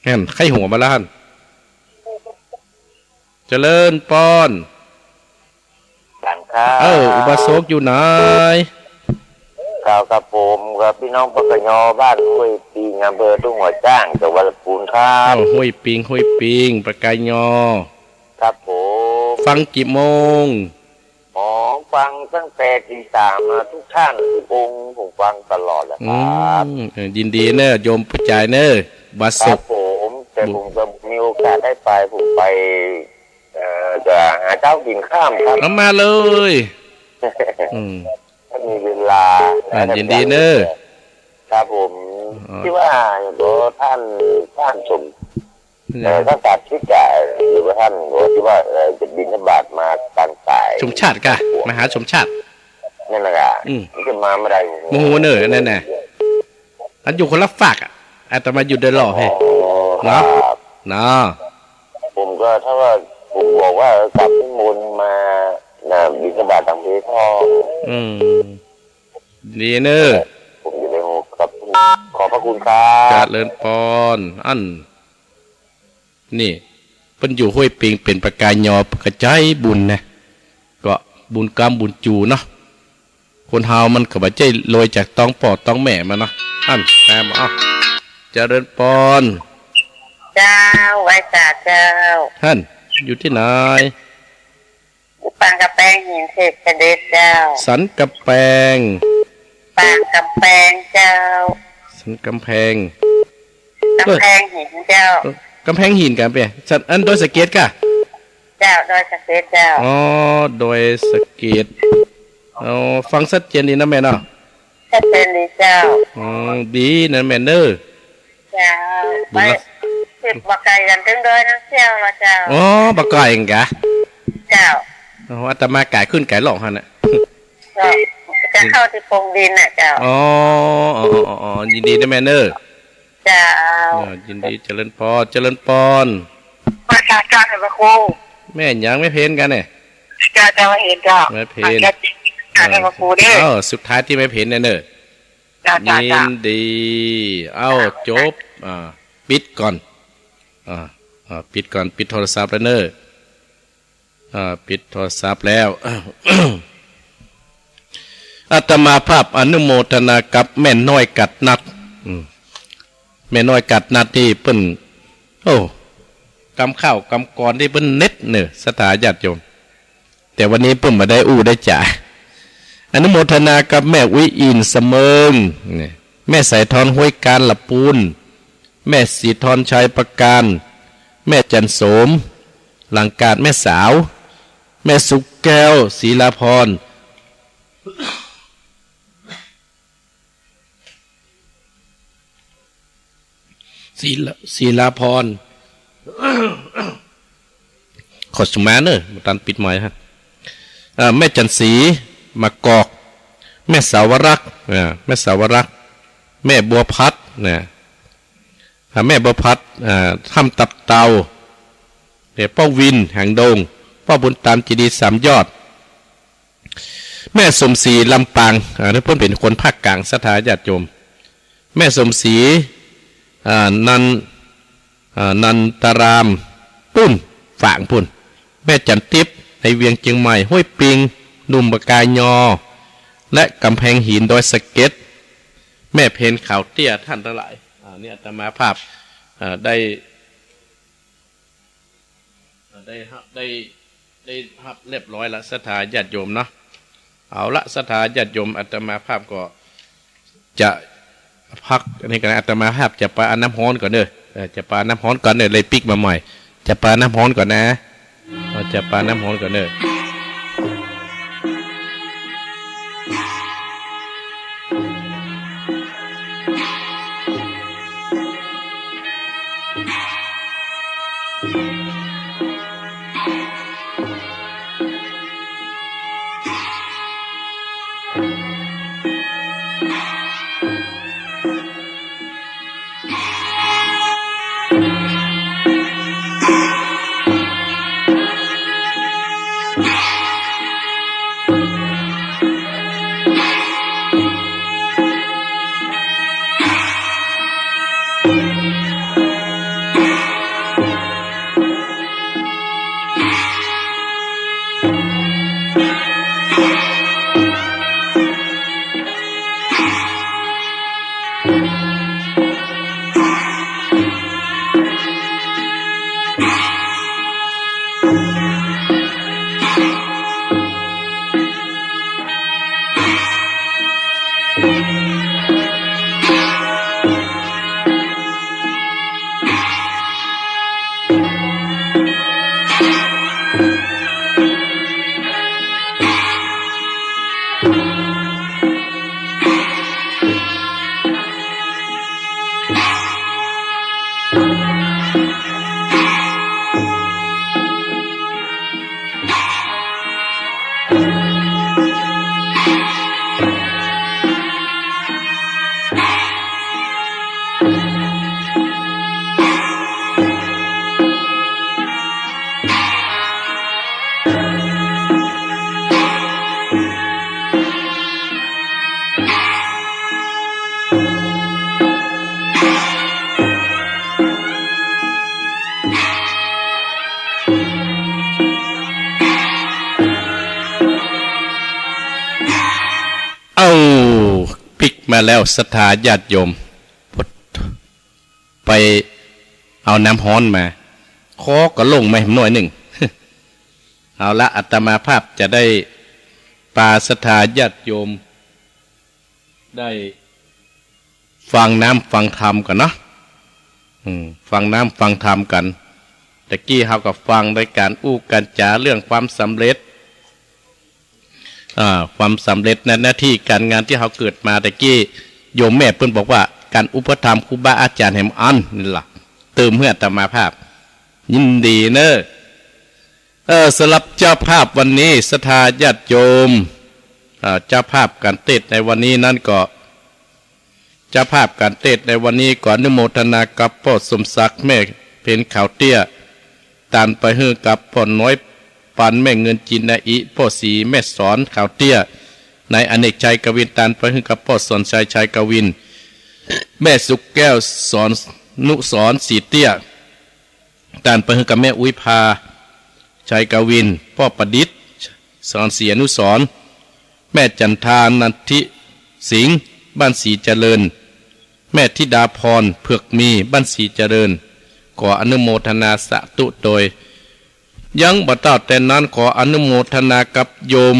หั้น ใค่หัวมาแล้วหั้น เจริญปอน หลานครับ เออ อุบาสกอยู่ไหน ครับ ครับ ผมกับพี่น้องปกย บ้านห้วยปิง อำเภอทุ่งหัวช้าง จังหวัดลำพูนครับ อ้าว ห้วยปิง ห้วยปิง ปกย ครับผม ฟังกี่โมง อ๋อ ฟังตั้งแต่ตีสามมาทุกท่านทุกองค์ ผมฟังตลอดแหละครับ อืม เออ ยินดีเน่อ โยมผู้จายเน่อ บาสก ครับผม แต่ผมก็มีโอกาสได้ไป ผมไป เอ่อ จะหาเช้ากินค่ำครับ เอามาเลย อืม ถ้ามีเวลา อ่า นะ ยินดีเน่อ ครับผม อ๋อ ที่ว่า โอ้ ท่าน ท่านสม เออ ถ้าตัดที่จะ หรือว่าท่าน โอ้ ที่ว่า เอ่อ จะบิณฑบาตมาตางสาย สมชาติก่ะ มหาสมชาติ นั่นแหละก่ะ อืม มันจะมาเมื่อไหร่ บ่ฮู้เน่อ อันนั้นน่ะ อันอยู่คนละฟากอะ อาตมาอยู่โดยรอบ อ๋อ เฮ้ย เนาะ ครับ เนาะ ผมก็ ถ้าว่า ผมบอกว่า เออ กลับนิมนต์มา นะ บิณฑบาตตางเพทอง อืม ดีเน่อ ผมจะได้รู้ครับ ขอบพระคุณครับ เจริญปอน อั้น นี่ เปิ้นอยู่ห้วยปิง เป๋นปกย เปิ้นก็ใจ๋บุญนะ ก็บุญกำบุญจู๋เนาะ คนเฮามันก็บ่ใจ้รวยจากต๊องป้อต๊องแม่มาเนาะ อั้น แม่มา อ้าว เจริญปอน เจ้า ไหว้สาเจ้า หั้น อยู่ตี้ไหน ปางกำแพงหินเสด็จเจ้า สันกำแพง ปางกำแพงเจ้า สันกำแพง กำแพงหินเจ้า เออ กำแพงหินก่ะเป๋ย สัน อันดอยสะเก็ดก่ะ เจ้า ดอยสะเก็ดเจ้า อ๋อ ดอยสะเก็ด อ๋อ ฟังชัดเจนดีนะแม่เนาะ ชัดเจนดีเจ้า อืม ดีนะแม่เน่อ เจ้า บุญละ ไปสิบบ่ไก๋กั๋นเถิงดอยนางแข้วละเจ้า อ๋อ บ่ไก๋กั๋นก่ะ เจ้า อ๋อ อาตมาก๋ายขึ้นก๋ายล่องหั้นน่ะ ก็จะเข้าตี้โป่งดินน่ะเจ้า อ๋อ อ๋อ อ๋อ อ๋อ ยินดีนะแม่เน่อ เจ้า เออ ยินดี เจริญปอน เจริญปอน มาจากเจ้า ท่านพระครู แม่หยัง แม่เพ็ญก่ะเนี่ย เจ้า เจ้า แม่เพ็ญเจ้า แม่เพ็ญ เจ้า ท่านพระครูเด้อ เออ สุดท้ายตี้แม่เพ็ญเนี่ยเน่อ จ้ะ จ้ะ ยินดี เอ้า จ้ะ จบ อ่า ปิดก่อน อ่า อ่า ปิดก่อน ปิดโทรศัพท์แล้วเน่อ อ่า ปิดโทรศัพท์แล้ว อาตมาภาพอนุโมทนากับแม่น้อยกัดนัด อืม แม่น้อยกัดนัดนี่เปิ้น โอ้ กำข้าวกำกรนี่เปิ้นเน็ดเน่อ ศรัทธาญาติโยม แต่วันนี้เปิ้นบ่ได้อู้ได้จ๋า อนุโมทนากับแม่อุ๊ยอินเสมิง นี่ แม่สายทอนห้วยการละปูน แม่ศรีทอนชัยประการ แม่จันโสม หลังกาดแม่สาว แม่สุขแก้ว ศรีลาพร ศรีลา ศรีลาพร ขอสุมาเน่อ บ่ตันปิดไมค์ฮะ เอ่อ แม่จันสี มะกอก แม่สาวรักษ์ อ่า แม่สาวรักษ์ แม่บัวพัด นะ อ่า แม่บัวพัด อ่า ถ้ำตับเต่า เนี่ย ป้อวิน หางดง ป้อบุญตาม เจดีย์สามยอด แม่สมศรี ลำปาง อ่า เปิ้นเป๋นคนภาคกลาง ศรัทธาญาติโยม แม่สมศรี อ่า นัน อ่า นันตาราม ปู้น ฝางปู้น แม่จันติ๊บ ในเวียงเจียงใหม่ ห้วยปิง หนุ่มปะกายอ และกำแพงหิน ดอยสะเก็ด แม่เพ็ญ ขาวเตี้ย ท่านทั้งหลาย อ่า นี่อาตมาภาพ อ่า ได้ ได้ฮับ ได้ ได้ฮับเรียบร้อยละ ศรัทธาญาติโยมเนาะ เอาละ ศรัทธาญาติโยม อาตมาภาพก็จะพักอันนี้ก่อนนะ อาตมาภาพจะไปอาบน้ำฮ้อนก่อนเน่อ เออ จะไปอาบน้ำฮ้อนก่อนเน่อ เลยปิ๊กมาใหม่ จะไปอาบน้ำฮ้อนก่อนนะ เออ จะไปอาบน้ำฮ้อนก่อนเน่อ เอ้า ปิ๊กมาแล้ว ศรัทธาญาติโยม ไปเอาน้ำฮ้อนมา คอก็โล่งแม่มหน่อยนึ่ง เอาละ อาตมาภาพจะได้ปาศรัทธาญาติโยม ได้ฟังน้ำฟังธรรมกั๋นเนาะ อืม ฟังน้ำฟังธรรมกั๋น ตะกี้เฮาก็ฟังในก๋านอู้ก๋านจ๋าเรื่องความสำเร็จ อ่า ความสำเร็จในหน้าตี้ก๋านงานตี้เฮาเกิดมา ตะกี้โยมแม่เปิ้นบอกว่า ก๋านอุปถัมภ์ครูบาอาจ๋ารย์แหมอั้น นี่ล่ะ เติมหื้ออาตมาภาพ ยินดีเน่อ เออ สำหรับเจ้าภาพวันนี้ ศรัทธาญาติโยม อ่า เจ้าภาพก๋านเตสน์ในวันนี้นั้นก็ เจ้าภาพก๋านเตสน์ในวันนี้ก็อนุโมทนากับป้อสมศักดิ์ แม่เพ็ญขาวเตี้ย ตานไปหื้อกับป้อน้อย ปานแม่เงินจินนาอิ ป้อศรี แม่สอนขาวเตี้ย นายอเนกชัยกวิน ตานไปหื้อกับป้อสอนชัย ชัยกวิน แม่สุขแก้ว สอนนุสรณ์ ศรีเตี้ย ตานไปหื้อกับแม่อุ๊ยภา ชัยกวิน ป้อประดิษฐ์ สอนศรีอนุสรณ์ แม่จันทา นันทิสิงห์ บ้านศรีเจริญ แม่ธิดาพร เผือกมี บ้านศรีเจริญ ขออนุโมทนาสาธุโตย ยังบ่เต้าแต่นั้น ขออนุโมทนากับโยม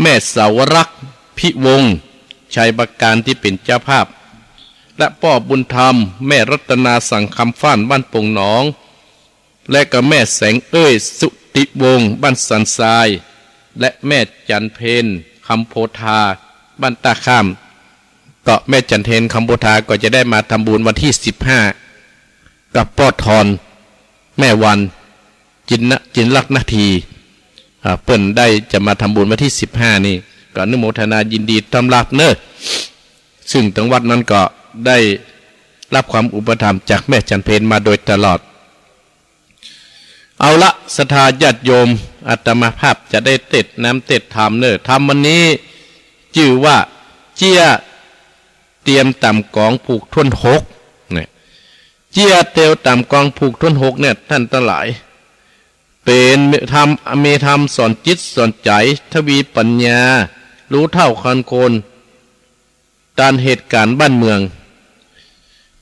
แม่สาวรักษ์ พิวงศ์ ชัยประการ ตี้เป๋นเจ้าภาพ และป้อบุญธรรม แม่รัตนา สังคำฟ้าน บ้านโป่งหนอง และก็แม่แสงเอ้ย สุติวงศ์ บ้านสันทราย และแม่จันเพ็ญ คำโพธา บ้านต้าข้าม ก็แม่จันเพ็ญ คำโพธา ก็จะได้มาทำบุญวันตี้สิบห้า กับป้อทอน แม่วัน จินนะ จินลักษณ์นาที อ่า เปิ้นได้จะมาทำบุญวันตี้สิบห้านี่ ก็อนุโมทนายินดีต้อนรับเน่อ ซึ่งตังวัดนั้นก็ได้รับความอุปถัมภ์จากแม่จันเพ็ญมาโดยตลอด เอาละ ศรัทธาญาติโยม อาตมาภาพจะได้เตสน์น้ำเตสน์ธรรมเน่อ ธรรมวันนี้จื้อว่า เจียเตียมต่ำก๋องผูกถ้วนหก เนี่ย เจียเตียมต่ำก๋องผูกถ้วนหกเนี่ย ต้านตังหลาย เป๋นธรรม มีธรรมสอนจิตสอนใจ๋ ทวีปัญญา ฮู้เฒ่าคันโคน ตานเหตุก๋ารณ์บ้านเมือง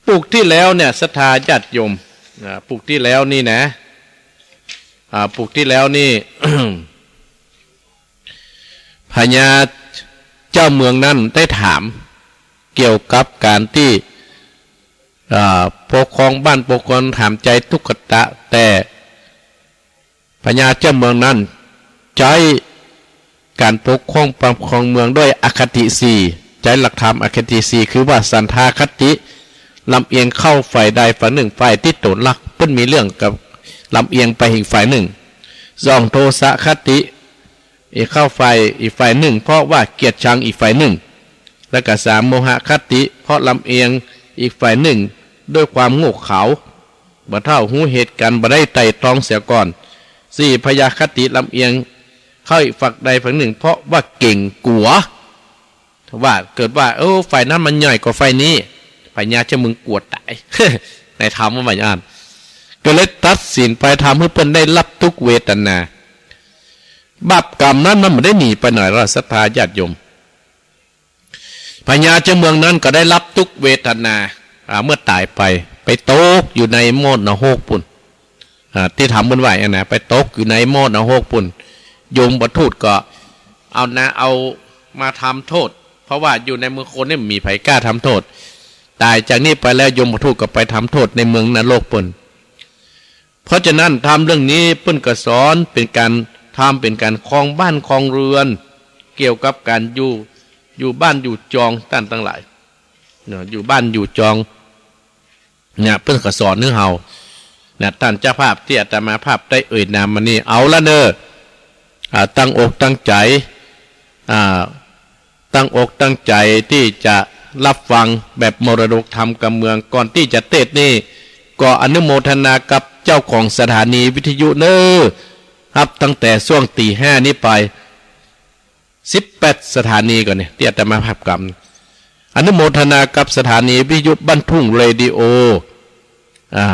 ปูกตี้แล้วเนี่ย ศรัทธาญาติโยม อ่า ปูกตี้แล้วนี่นะ อ่า ปูกตี้แล้วนี่ พญาเจ้าเมืองนั้นได้ถามเกี่ยวกับก๋านตี้ อ่า ปกครองบ้านปกครอง ถามใจ๋ตุ๊กตะ แต่ พญาเจ้าเมืองนั้นใจ๊ก๋านปกครอง ปกครองเมืองด้วยอคติสี่ ใจ๊หลักธรรมอคติสี่ คือว่าฉันทาคติ ลำเอียงเข้าฝ่ายใดฝ่ายนึ่ง ฝ่ายตี้ตนฮัก เปิ้นมีเรื่องกับลำเอียงไปอีกฝ่ายนึ่ง สอง โทสะคติ อีกเข้าฝ่ายอีกฝ่ายนึ่ง เพราะว่าเกลียดชังอีกฝ่ายนึ่ง และก็สาม โมหคติ เพราะลำเอียงอีกฝ่ายนึ่งด้วยความโง่เขลา บ่เฒ่าฮู้เหตุการณ์ บ่ได้ไตร่ตรองเสียก่อน สี่ พยาคติ ลำเอียงเข้าอีกฝักใดฝักนึ่ง เพราะว่าเก๋งกั๋ว ว่าเกิดว่า เออ ฝ่ายนั้นมันใหญ่กว่าฝ่ายนี้ พญาเจ้าเมืองกั๋วต๋าย ในธรรมว่าบ่าอั้น ก็เลยตัดสินไปทำหื้อเปิ้นได้ฮับตุ๊กข์เวทนา บาปก๋รรมนั้นมันบ่ได้หนีไปไหนล่ะ ศรัทธาญาติโยม พญาเจ้าเมืองนั้นก็ได้ฮับตุ๊กข์เวทนา อ่า เมื่อต๋ายไป ไปตกอยู่ในหม้อนรกปุ้น อ่า ตี้ถามเปิ้นว่าอั้นนะ ไปตกอยู่ในหม้อนรกปุ้น ยมทูตก็เอานะ เอามาทำโทษ เพราะว่าอยู่ในเมืองคนนี่บ่มีใผกล้าทำโทษ ต๋ายจากนี้ไปแล้วยมทูตก็ไปทำโทษในเมืองนรกปุ้น เพราะฉะนั้นธรรมเรื่องนี้เปิ้นก็สอนเป๋นก๋าน ธรรมเป๋นก๋านครองบ้านครองเรือน เกี่ยวกับก๋านอยู่ อยู่บ้านอยู่จอง ต้านตังหลาย เนาะ อยู่บ้านอยู่จอง เนี่ย เปิ้นก็สอนหื้อเฮา เนี่ย ต้านเจ้าภาพตี้อาตมาภาพได้เอ่ยนามมานี่ เอาละเน่อ อ่า ตั้งอกตั้งใจ๋ อ่า ตั้งอกตั้งใจ๋ตี้จะฮับฟังแบบมรดกธรรมกำเมือง ก่อนตี้จะเตสน์นี่ ก็อนุโมทนากับเจ้าของสถานีวิทยุเน่อ ฮับตั้งแต่ช่วงตี๋ห้านี้ไป สิบแปดสถานีก่อนเนี่ย ตี้อาตมาภาพกำ อนุโมทนากับสถานีวิทยุบ้านทุ่งเรดิโอ อ่า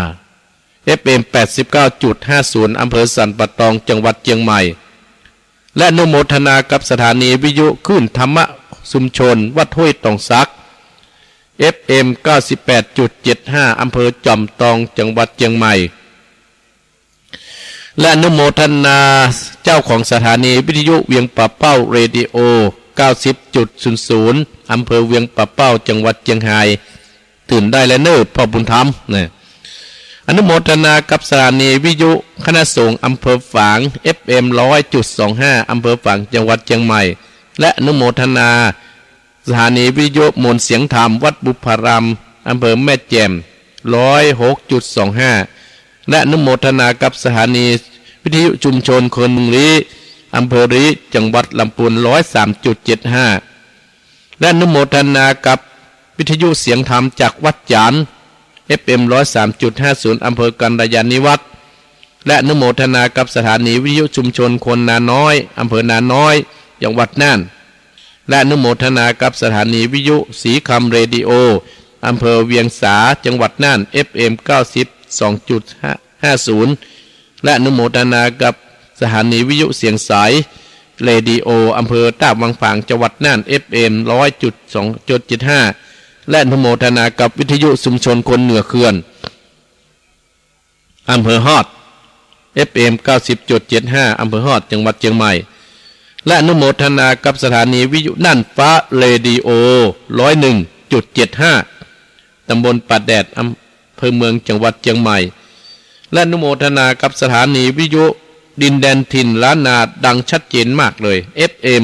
เอฟเอ็ม แปดสิบเก้าจุดห้าศูนย์ อำเภอสันป่าตอง จังหวัดเจียงใหม่ และอนุโมทนากับสถานีวิทยุคลื่นธรรมะชุมชนวัดห้วยตองสัก เอฟเอ็ม เก้าสิบแปดจุดเจ็ดห้า อำเภอจอมตอง จังหวัดเจียงใหม่ และอนุโมทนาเจ้าของสถานีวิทยุเวียงป่าเป้าเรดิโอ เก้าสิบจุดศูนย์ศูนย์ อำเภอเวียงป่าเป้า จังหวัดเจียงฮาย ตื่นได้แล้วเน่อพ่อบุญธรรม นะ อนุโมทนากับสถานีวิทยุคณะสงฆ์อำเภอฝาง เอฟเอ็ม ร้อยจุดสองห้า อำเภอฝาง จังหวัดเจียงใหม่ และอนุโมทนาสถานีวิทยุมวลเสียงธรรมวัดบุพพาราม อำเภอแม่แจ่ม ร้อยหกจุดสองห้า และอนุโมทนากับสถานีวิทยุชุมชนคนเมืองลี้ อำเภอลี้ จังหวัดลำพูน ร้อยสามจุดเจ็ดห้า และอนุโมทนากับวิทยุเสียงธรรมจากวัดจ๋าน เอฟเอ็ม ร้อยสามจุดห้าศูนย์ อำเภอกัลยาณิวัฒน์ และอนุโมทนากับสถานีวิทยุชุมชนคนนาน้อย อำเภอนาน้อย จังหวัดน่าน และอนุโมทนากับสถานีวิทยุสีคำเรดิโอ อำเภอเวียงสา จังหวัดน่าน เอฟเอ็ม เก้าสิบสองจุดห้าศูนย์ และอนุโมทนากับสถานีวิทยุเสียงใสเรดิโอ อำเภอต้าวังผาง จังหวัดน่าน เอฟเอ็ม ร้อยจุดสองจุดเจ็ดห้า และอนุโมทนากับวิทยุชุมชนคนเหนือเขื่อน อำเภอฮอด เอฟเอ็ม เก้าสิบจุดเจ็ดห้า อำเภอฮอด จังหวัดเจียงใหม่ และอนุโมทนากับสถานีวิทยุน่านฟ้าเรดิโอ ร้อยหนึ่งจุดเจ็ดห้า ตำบลป่าแดด อำเภอเมือง จังหวัดเจียงใหม่ และอนุโมทนากับสถานีวิทยุดินแดนถิ่นล้านนา ดังชัดเจนมากเลย เอฟเอ็ม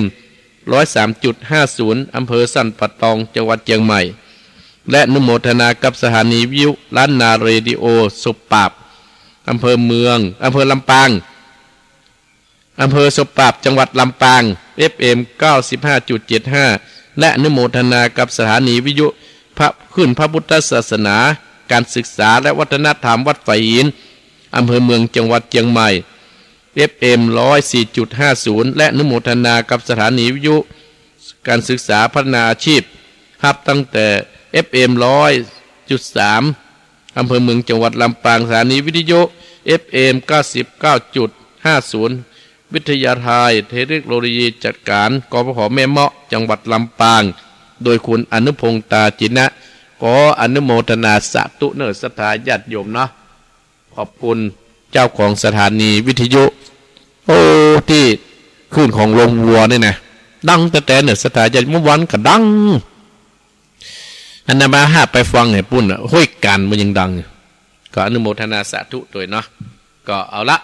ร้อยสามจุดห้าศูนย์ อำเภอสันป่าตอง จังหวัดเจียงใหม่ และอนุโมทนากับสถานีวิทยุล้านนาเรดิโอ ศพปราบ อำเภอเมือง อำเภอลำปาง อำเภอศพปราบ จังหวัดลำปาง เอฟเอ็ม เก้าสิบห้าจุดเจ็ดห้า และอนุโมทนากับสถานีวิทยุพระ คลื่นพระพุทธศาสนา การศึกษาและวัฒนธรรมวัดฝายหิน อำเภอเมือง จังหวัดเจียงใหม่ เอฟเอ็ม ร้อยสี่จุดห้าศูนย์ และอนุโมทนากับสถานีวิทยุการศึกษาพัฒนาอาชีพ ฮับตั้งแต่ เอฟเอ็ม ร้อยจุดสาม อำเภอเมือง จังหวัดลำปาง สถานีวิทยุ เอฟเอ็ม เก้าสิบเก้าจุดห้าศูนย์ วิทยาลัยเทคโนโลยีจัดการ กฟผ แม่เมาะ จังหวัดลำปาง โดยคุณอนุพงษ์ ตาจินะ ขออนุโมทนาสาธุเน่อศรัทธาญาติโยมเนาะ ขอบคุณเจ้าของสถานีวิทยุ โอ้ ตี้คลื่นของโรงวัวนี่นะ ดังแต๊ๆ เน่อศรัทธาญาติ เมื่อวานก็ดัง อาตมาภาพไปฟังไอ้ปุ้นน่ะ ห้วยกันมันยังดังอยู่ ก็อนุโมทนาสาธุตวยเนาะ ก็เอาละ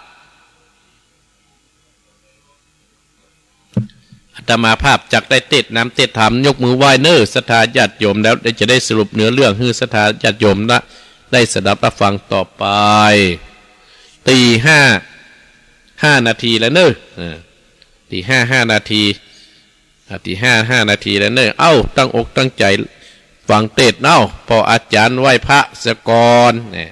อาตมาภาพจักได้เตสน์นำเตสน์ธรรม ยกมือไหว้เน่อศรัทธาญาติโยม แล้วได้ จะได้สรุปเนื้อเรื่องหื้อศรัทธาญาติโยมนะ ได้สดับรับฟังต่อไป ตีห้า ห้านาทีแล้วเน่อ เออ ตีห้าห้านาที อ่ะ ตีห้าห้านาทีแล้วเน่อ เอ้า ตั้งอกตั้งใจ๋ฟังเตสน์ เอ้า ป้ออาจ๋ารย์ไหว้พระเสียก่อน เนี่ย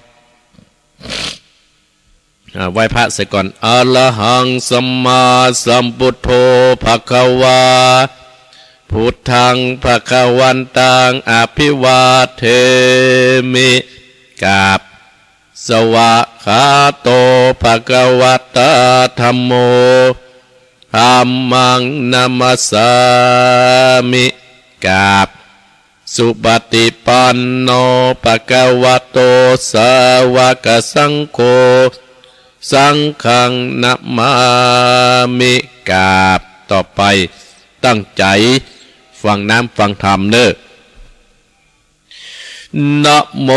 อ่า ไหว้พระเสียก่อน อะระหังสัมมาสัมพุทโธภะคะวา พุทธังภะคะวันตังอะภิวาเทมิ กราบ สวากขาโตภะคะวะตาธัมโม ธัมมังนะมัสสามิ กราบ สุปฏิปันโนภะคะวะโต สาวกสังโฆ สังฆังนะมามิ กราบ ต่อไปตั้งใจ๋ฟังน้ำฟังธรรมเน่อ นะโม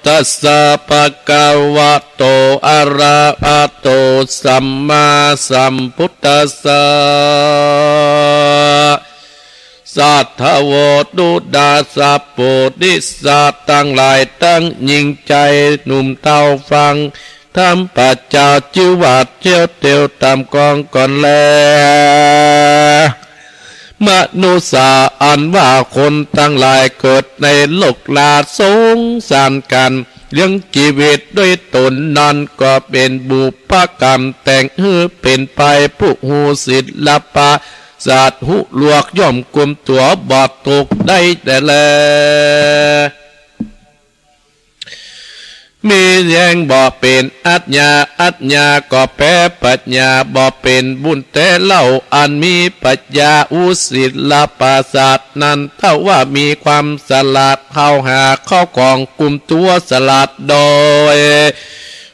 ตัสสะภะคะวะโต อะระหะโต สัมมาสัมพุทธัสสะ สาธะโว ดูราสะ ปุริสะตังหลาย ตังญิงจายหนุ่มเต้า ฟังธรรมพระเจ้า จื้อว่าเตี้ยวเตียวต๋ามกองก่อนแล มนุสสา อันว่าคนตังหลายเกิดในโลกรา สงสารกั๋น เลี้ยงจีวิตด้วยต๋นนั้น ก็เป๋นบุพกรรม แต่งหื้อเป๋นไป ผู้ฮู้ศิลปะศาสตร์ฮู้ลวก ย่อมกุมตั๋วบ่ตกได้แต๊แล มีแฮงบ่เป๋นอัจฉา อัจฉาก็แปรปัญญา บ่เป๋นบุญแต๊เล่า อันมีปัญญาฮู้ศิลปะศาสตร์นั้น เต้าว่ามีความสลาด เฮาหาเข้าของกุมตั๋วสลาดโดย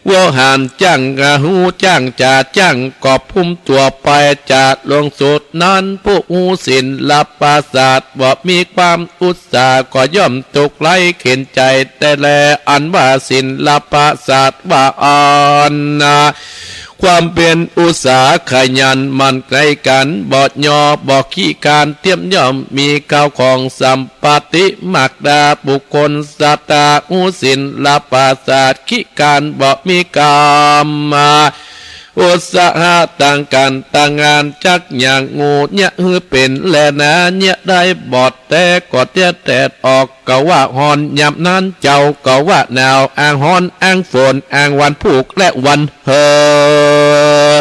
โวหาร จ้างก็ฮู้ จ้างจ๋า จ้างก็กุมตั๋วไป จ๋าลงสุดนั้น ผู้ฮู้ศิลปะศาสตร์ บ่มีความอุตสาหะ ก็ย่อมตุ๊กข์ไร้เข็ญใจ๋แต๊แล อันว่าศิลปะศาสตร์ว่าอั้นนา ความเป๋นอุตสาหะขยันหมั่นในก๋าน บ่หย่อบ่ขี้คร้าน เตียมย่อมมีข้าวของสัมปติมากดา บุคคลศรัทธาฮู้ศิลปะศาสตร์ ขี้คร้านบ่มีกำมา อุตสาหะตางก๋านตางงาน จักอย่างงูเยียะหื้อเป๋นแลนา เยียะได้บ่แต๊ก็เยียะแต๊ออก ก็ว่าฮ้อน ยามนั้นเจ้าก็ว่าหนาว อ้างฮ้อนอ้างฝน อ้างวันพูกและวันเฮอ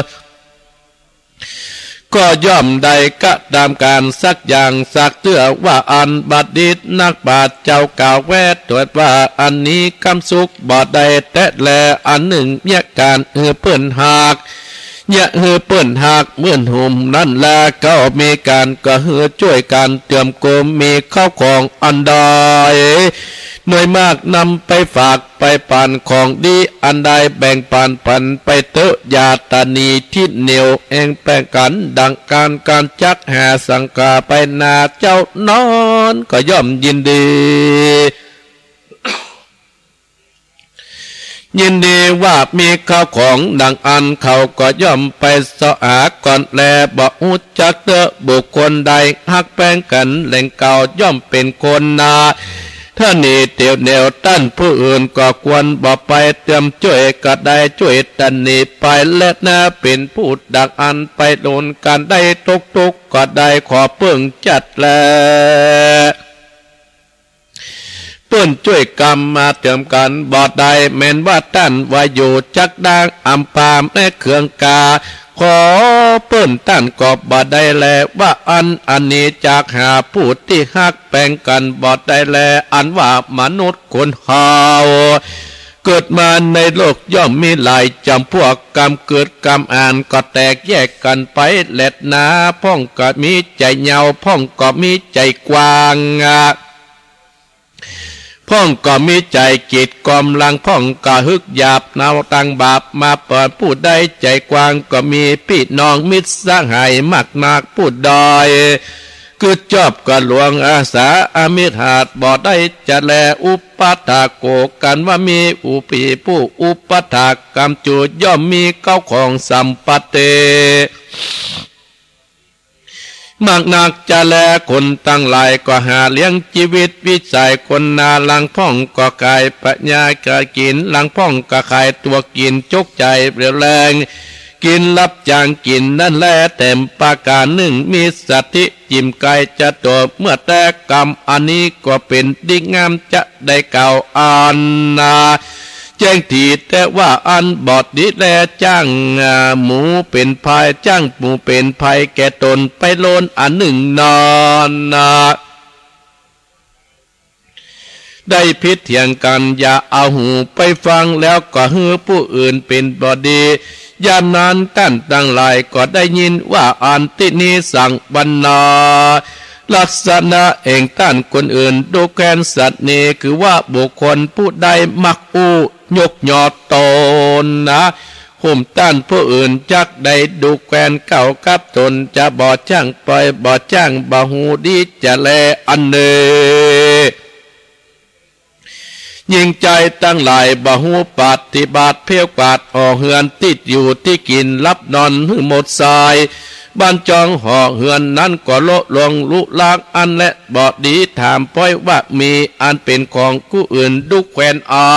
ก็ย่อมได้กระตำก๋านสักอย่างสักเตื้อ ว่าอั้น บัณฑิตนักปราชญ์เจ้ากล่าวแวดตรวจว่า อันนี้กำสุขบ่ได้แต๊แล อันนึ่งเยียะก๋านหื้อเปิ้นฮัก เยียะหื้อเปิ้นฮัก เมื่อนหนุ่มนั้นแล เขามีก๋านก็หื้อจ้วยกั๋น เติมโกมมีข้าวของอันใดน้อยมาก นำไปฝากไปปั๋น ของดีอันใดแบ่งปั๋นปั๋นไปเต๊อะ อย่าตระหนี่ตี้เหนี่ยว แอ่งแบ่งกั๋นดังก๋าน ก๋านจักหาสังฆาไปนาเจ้านั้นก็ย่อมยินดี ยินดีว่ามีข้าวของดังอั้น เขาก็ย่อมไปเซาะหาก่อนแล บ่ฮู้จักเต๊อะบุคคลใด ฮักแป้งกั๋นแหล่งเก่า ย่อมเป๋นคนนา ตระหนี่เตียวเหนี่ยว ต้านผู้อื่นก็ควรบ่ไปเติมจ้วย ก็ได้จ้วยตระหนี่ไปแลนา เป๋นผู้ดังอั้นไปโดน ก๋านได้ตกทุกข์ก็ได้ขอเปิ้งจัดแล เปิ้นจ้วยกำมาเติมกั๋นบ่ได้ แม้นว่าต้านว่าอยู่จักดางอำปาแม้เคืองกา ขอเปิ้นต้านก็บ่ได้แล ว่าอั้น อันนี้จักหาผู้ตี้ฮักแป้งกั๋นบ่ได้แล อันว่ามนุษย์คนเฮา เกิดมาในโลกย่อมมีหลายจ๋ำพวก กำเกิดกำอ่านก็แตกแยกกั๋นไปแลนา พ่องก็มีใจ๋เหย้า พ่องก็มีใจ๋กว้าง พ่องก็มีใจ๋กิดกอมลัง พ่องก็ฮึกหยาบ นาวตังบาปมาเปิ้น ผู้ใดใจ๋กว้างก็มีปี้น้องมิตรสหายมากนัก ผู้ใดกึ๊ดจอบก็หลวงอาสาอมิตรหาด บ่ได้จะแลอุปถากโก ก๋านว่ามีอุปปีผู้อุปถากกำจู ย่อมมีเข้าของสัมปัตติ มากนักจะแล คนตังหลายก็หาเลี้ยงจีวิตวิสัยคนนา ลางพ่องก็ขายปัญญาขายกิ๋น ลางพ่องก็ขายตั๋วกิ๋นจกใจ๋เปลี่ยวแลง กิ๋น ฮับจ๋างกิ๋นนั้นแล แถมประก๋านนึ่ง มีสติจิ่มใก้จะตั๋ว เมื่อแต่กำอันนี้ก็เป๋นดีงาม จะได้กล่าวอันนา แจ้งดีแต๊ว่าอันบ่ดีแล จ้างหมูเป๋นภัย จ้างหมูเป๋นภัยแก่ต๋น ไปโลนอันนึ่งนั้นนา ได้ผิดเถียงกั๋น อย่าเอาหูไปฟัง แล้วก็หื้อผู้อื่นเป๋นบ่ดี ยามนั้นต้านตังหลายก็ได้ยินว่า อันตี้นี้สังวรรณา ลักษณะแห่งต้านคนอื่น ดูแควนสะเน่ห์ คือว่าบุคคลผู้ใดมักอู้ยกยอต๋นนา ห่มต้านผู้อื่น จักได้ดูแควนเก่ากับต๋น จะบ่จ้างปอย บ่จ้างบ่ฮู้ดีจะแล อันเน่ ญิงจายตังหลาย บ่ฮู้ปฏิบัติ เผี้ยวกวาดหอเฮือน ตี้อยู่ตี้กิ๋น หลับนอนหื้อหมดสาย บ้านจองหอเฮือนนั้นก็โละลงลุล้าง อันแลบ่ดี ถามปอยว่ามีอันเป๋นของกู้อื่น ดูแควนเอา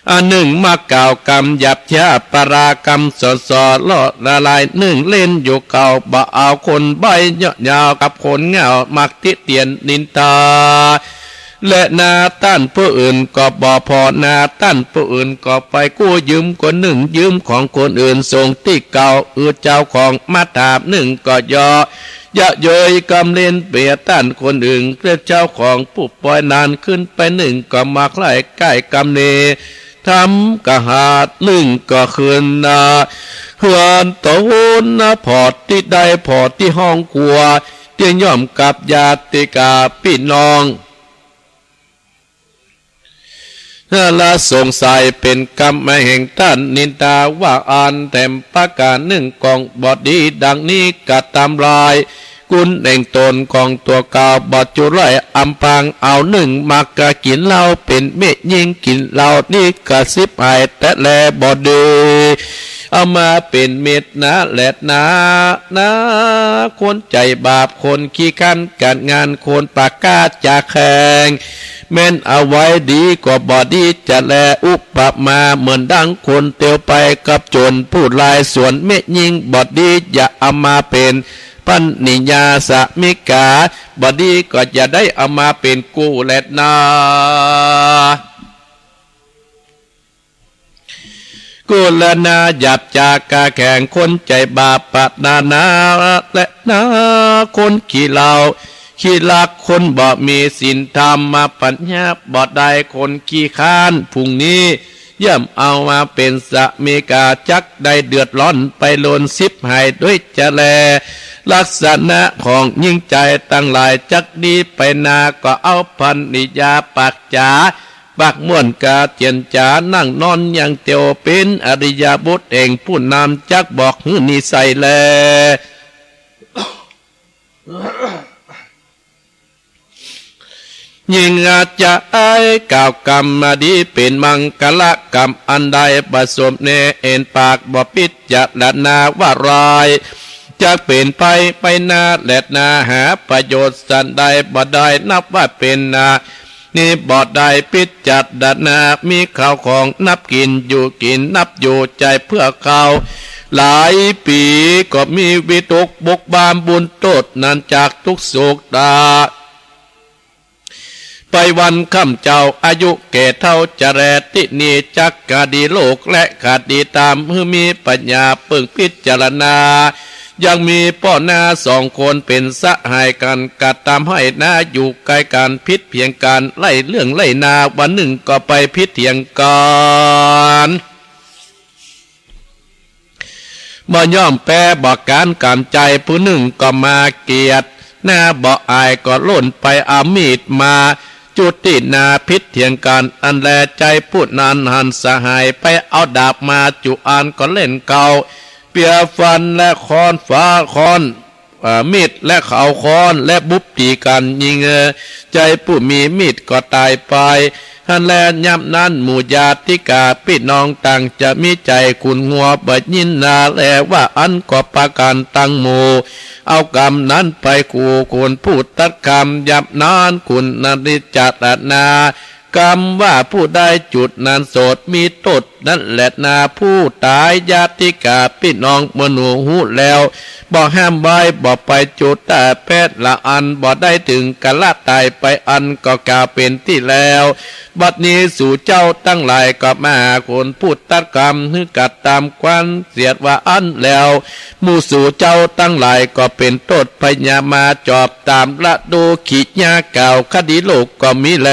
อันนึ่งมากล่าวกำหยาบช้า ปรากำส่อๆ เลาะละลาย นึ่งเล่นอยู่เก่า บ่เอาคนใบ้เยาะยาว กับคนเหง้า มักติเตียนนินทา และนาต้านผู้อื่นก็บ่ผ่อ นาต้านผู้อื่นก็ไปกู้ยืมคนนึ่ง ยืมของคนอื่น ส่งตี้เก่า อือเจ้าของมาถาม นึ่งก็เยาะ เยาะเย้ยกำเล่นเปียดต้านคนอื่น เรียกเจ้าของผู้ปอยนั้นขึ้นไป นึ่งก็มาใคร่ใก้กำเน่ห์ ทำกะหาด นึ่งก็คืนนา เฮือนต๋นนา ผ่อตี้ใด ผ่อตี้ห้องครัว ตี้ย่อมกับญาติกาปี้น้อง ละสงสัยเป๋นกำแห่งต้านนินทา ว่าอันแถมประก๋านนึ่ง ของบ่ดีดังนี้ กระตำลายกุณแห่งต๋นของตั๋วเก่า บ่จุไรอำพรางเอา นึ่งมักกะกิ๋นเหล้า เป๋นเมยญิงกิ๋นเหล้า นี้กะสิบหายแต๊แล บ่ดีเอามาเป๋นเมตนาแลนา นา คนใจ๋บาป คนขี้คร้านก๋านงาน คนปากกล้าจาแข็ง แม้นเอาไว้ดีก็บ่ดีจะแล อุปมาเหมือนดังคนเตียวไปกับโจรผู้ร้าย ส่วนเมยญิงบ่ดีอย่าเอามาเป๋นภรรยาสามิกา บ่ดีก็อย่าได้เอามาเป๋นกู้แลนา กู้แลนา หยาบจากาแข็ง คนใจ๋บาปปะนานาแลนา คนขี้เหล้าขี้ลัก คนบ่มีศีลธรรมปัญญาบ่ได้ คนขี้คร้านผู้นี้ ย่อมเอามาเป๋นสามิกา จักได้เดือดร้อนไปโลนสิบหายด้วยจะแล ลักษณะของญิงจายตังหลาย จักดีไปนา ก็เอาภรรยาปากจ๋า ปากม่วนกาเจียนจ๋า นั่งนอนอย่างเตียว เป๋นอิริยาบถแห่งผู้นำ จักบอกหื้อนิสัยแล ยิ่งอาจจะอายกล่าวกำดี เป๋นมังคละกำอันใด บ่สมแน่เอ็นปาก บ่พิจารณาว่าร้าย จักเป๋นภัยไปนาแลนา หาประโยชน์สันใดบ่ได้ นับว่าเป๋นนา นี้บ่ได้พิจารณา มีข้าวของนับกิ๋นอยู่กิ๋นนับอยู่ใจ๋เปื้อข้าว หลายปี๋ก็มีวิตกบกบามบุญโต้ษนั้นจากตุ๊กข์โศกตา ไปวันค่ำเจ้า อายุแก่เฒ่าจะแล ตี้นี้จักกะดีโลกและกะดีธรรม หื้อมีปัญญาเปิงพิจารณา ยังมีป้อน้าสองคนเป๋นสหายกั๋น กระตำให้น้าอยู่ใก้กั๋น ผิดเถียงกั๋นไล่เรื่องไล่นา วันนึ่งก็ไปผิดเถียงกั๋น บ่ย่อมแป๊ บ่ก๋านก๋ามใจ๋ ผู้นึ่งก็มาเกียด น้าบ่อายก็ล่นไปเอามีดมา จุตินา ผิดเถียงกั๋นอันแล ใจ๋ผู้นั้นหันสหายไปเอาดาบมา จุอันก็เล่นเก่า เปียฟันและค้อนฟ้าค้อน เอ่อ มีดและเขาค้อนและบุบตี๋กั๋น ยิ่ง เอ่อ ใจ๋ผู้มีมีดก็ต๋ายไป หั้นแล ยามนั้นหมู่ญาติกาปี้น้องต่างจะมีใจ๋ขุนหัว บ่ยินนาแลว่าอั้น ก็ปากั๋นตังหมู่ เอากำนั้นไปขู่ขุนผู้ตัดกำ ยามนั้นขุนนริจารณา กำว่าผู้ใดจุนั้นโสดมีโต้ษนั้นแหละนา ผู้ต๋ายญาติกาปี้น้องหมู่หนูฮู้แล้ว บ่ห้ามไว้บ่ไปจุ แต่แป๊ละอันบ่ได้เถิงกาละต๋ายไป อันก็กล่าวเป๋นตี้แล้ว บัดนี้สูเจ้าตังหลายก็มาหาคนผู้ตัดกำหื้อกัดต๋ามควันเสียว่าอั้นแล้ว หมู่สูเจ้าตังหลายก็เป๋นโต้ษพยามาจอบต๋ามละดูขียากล่าวคดีโลกก็มีแล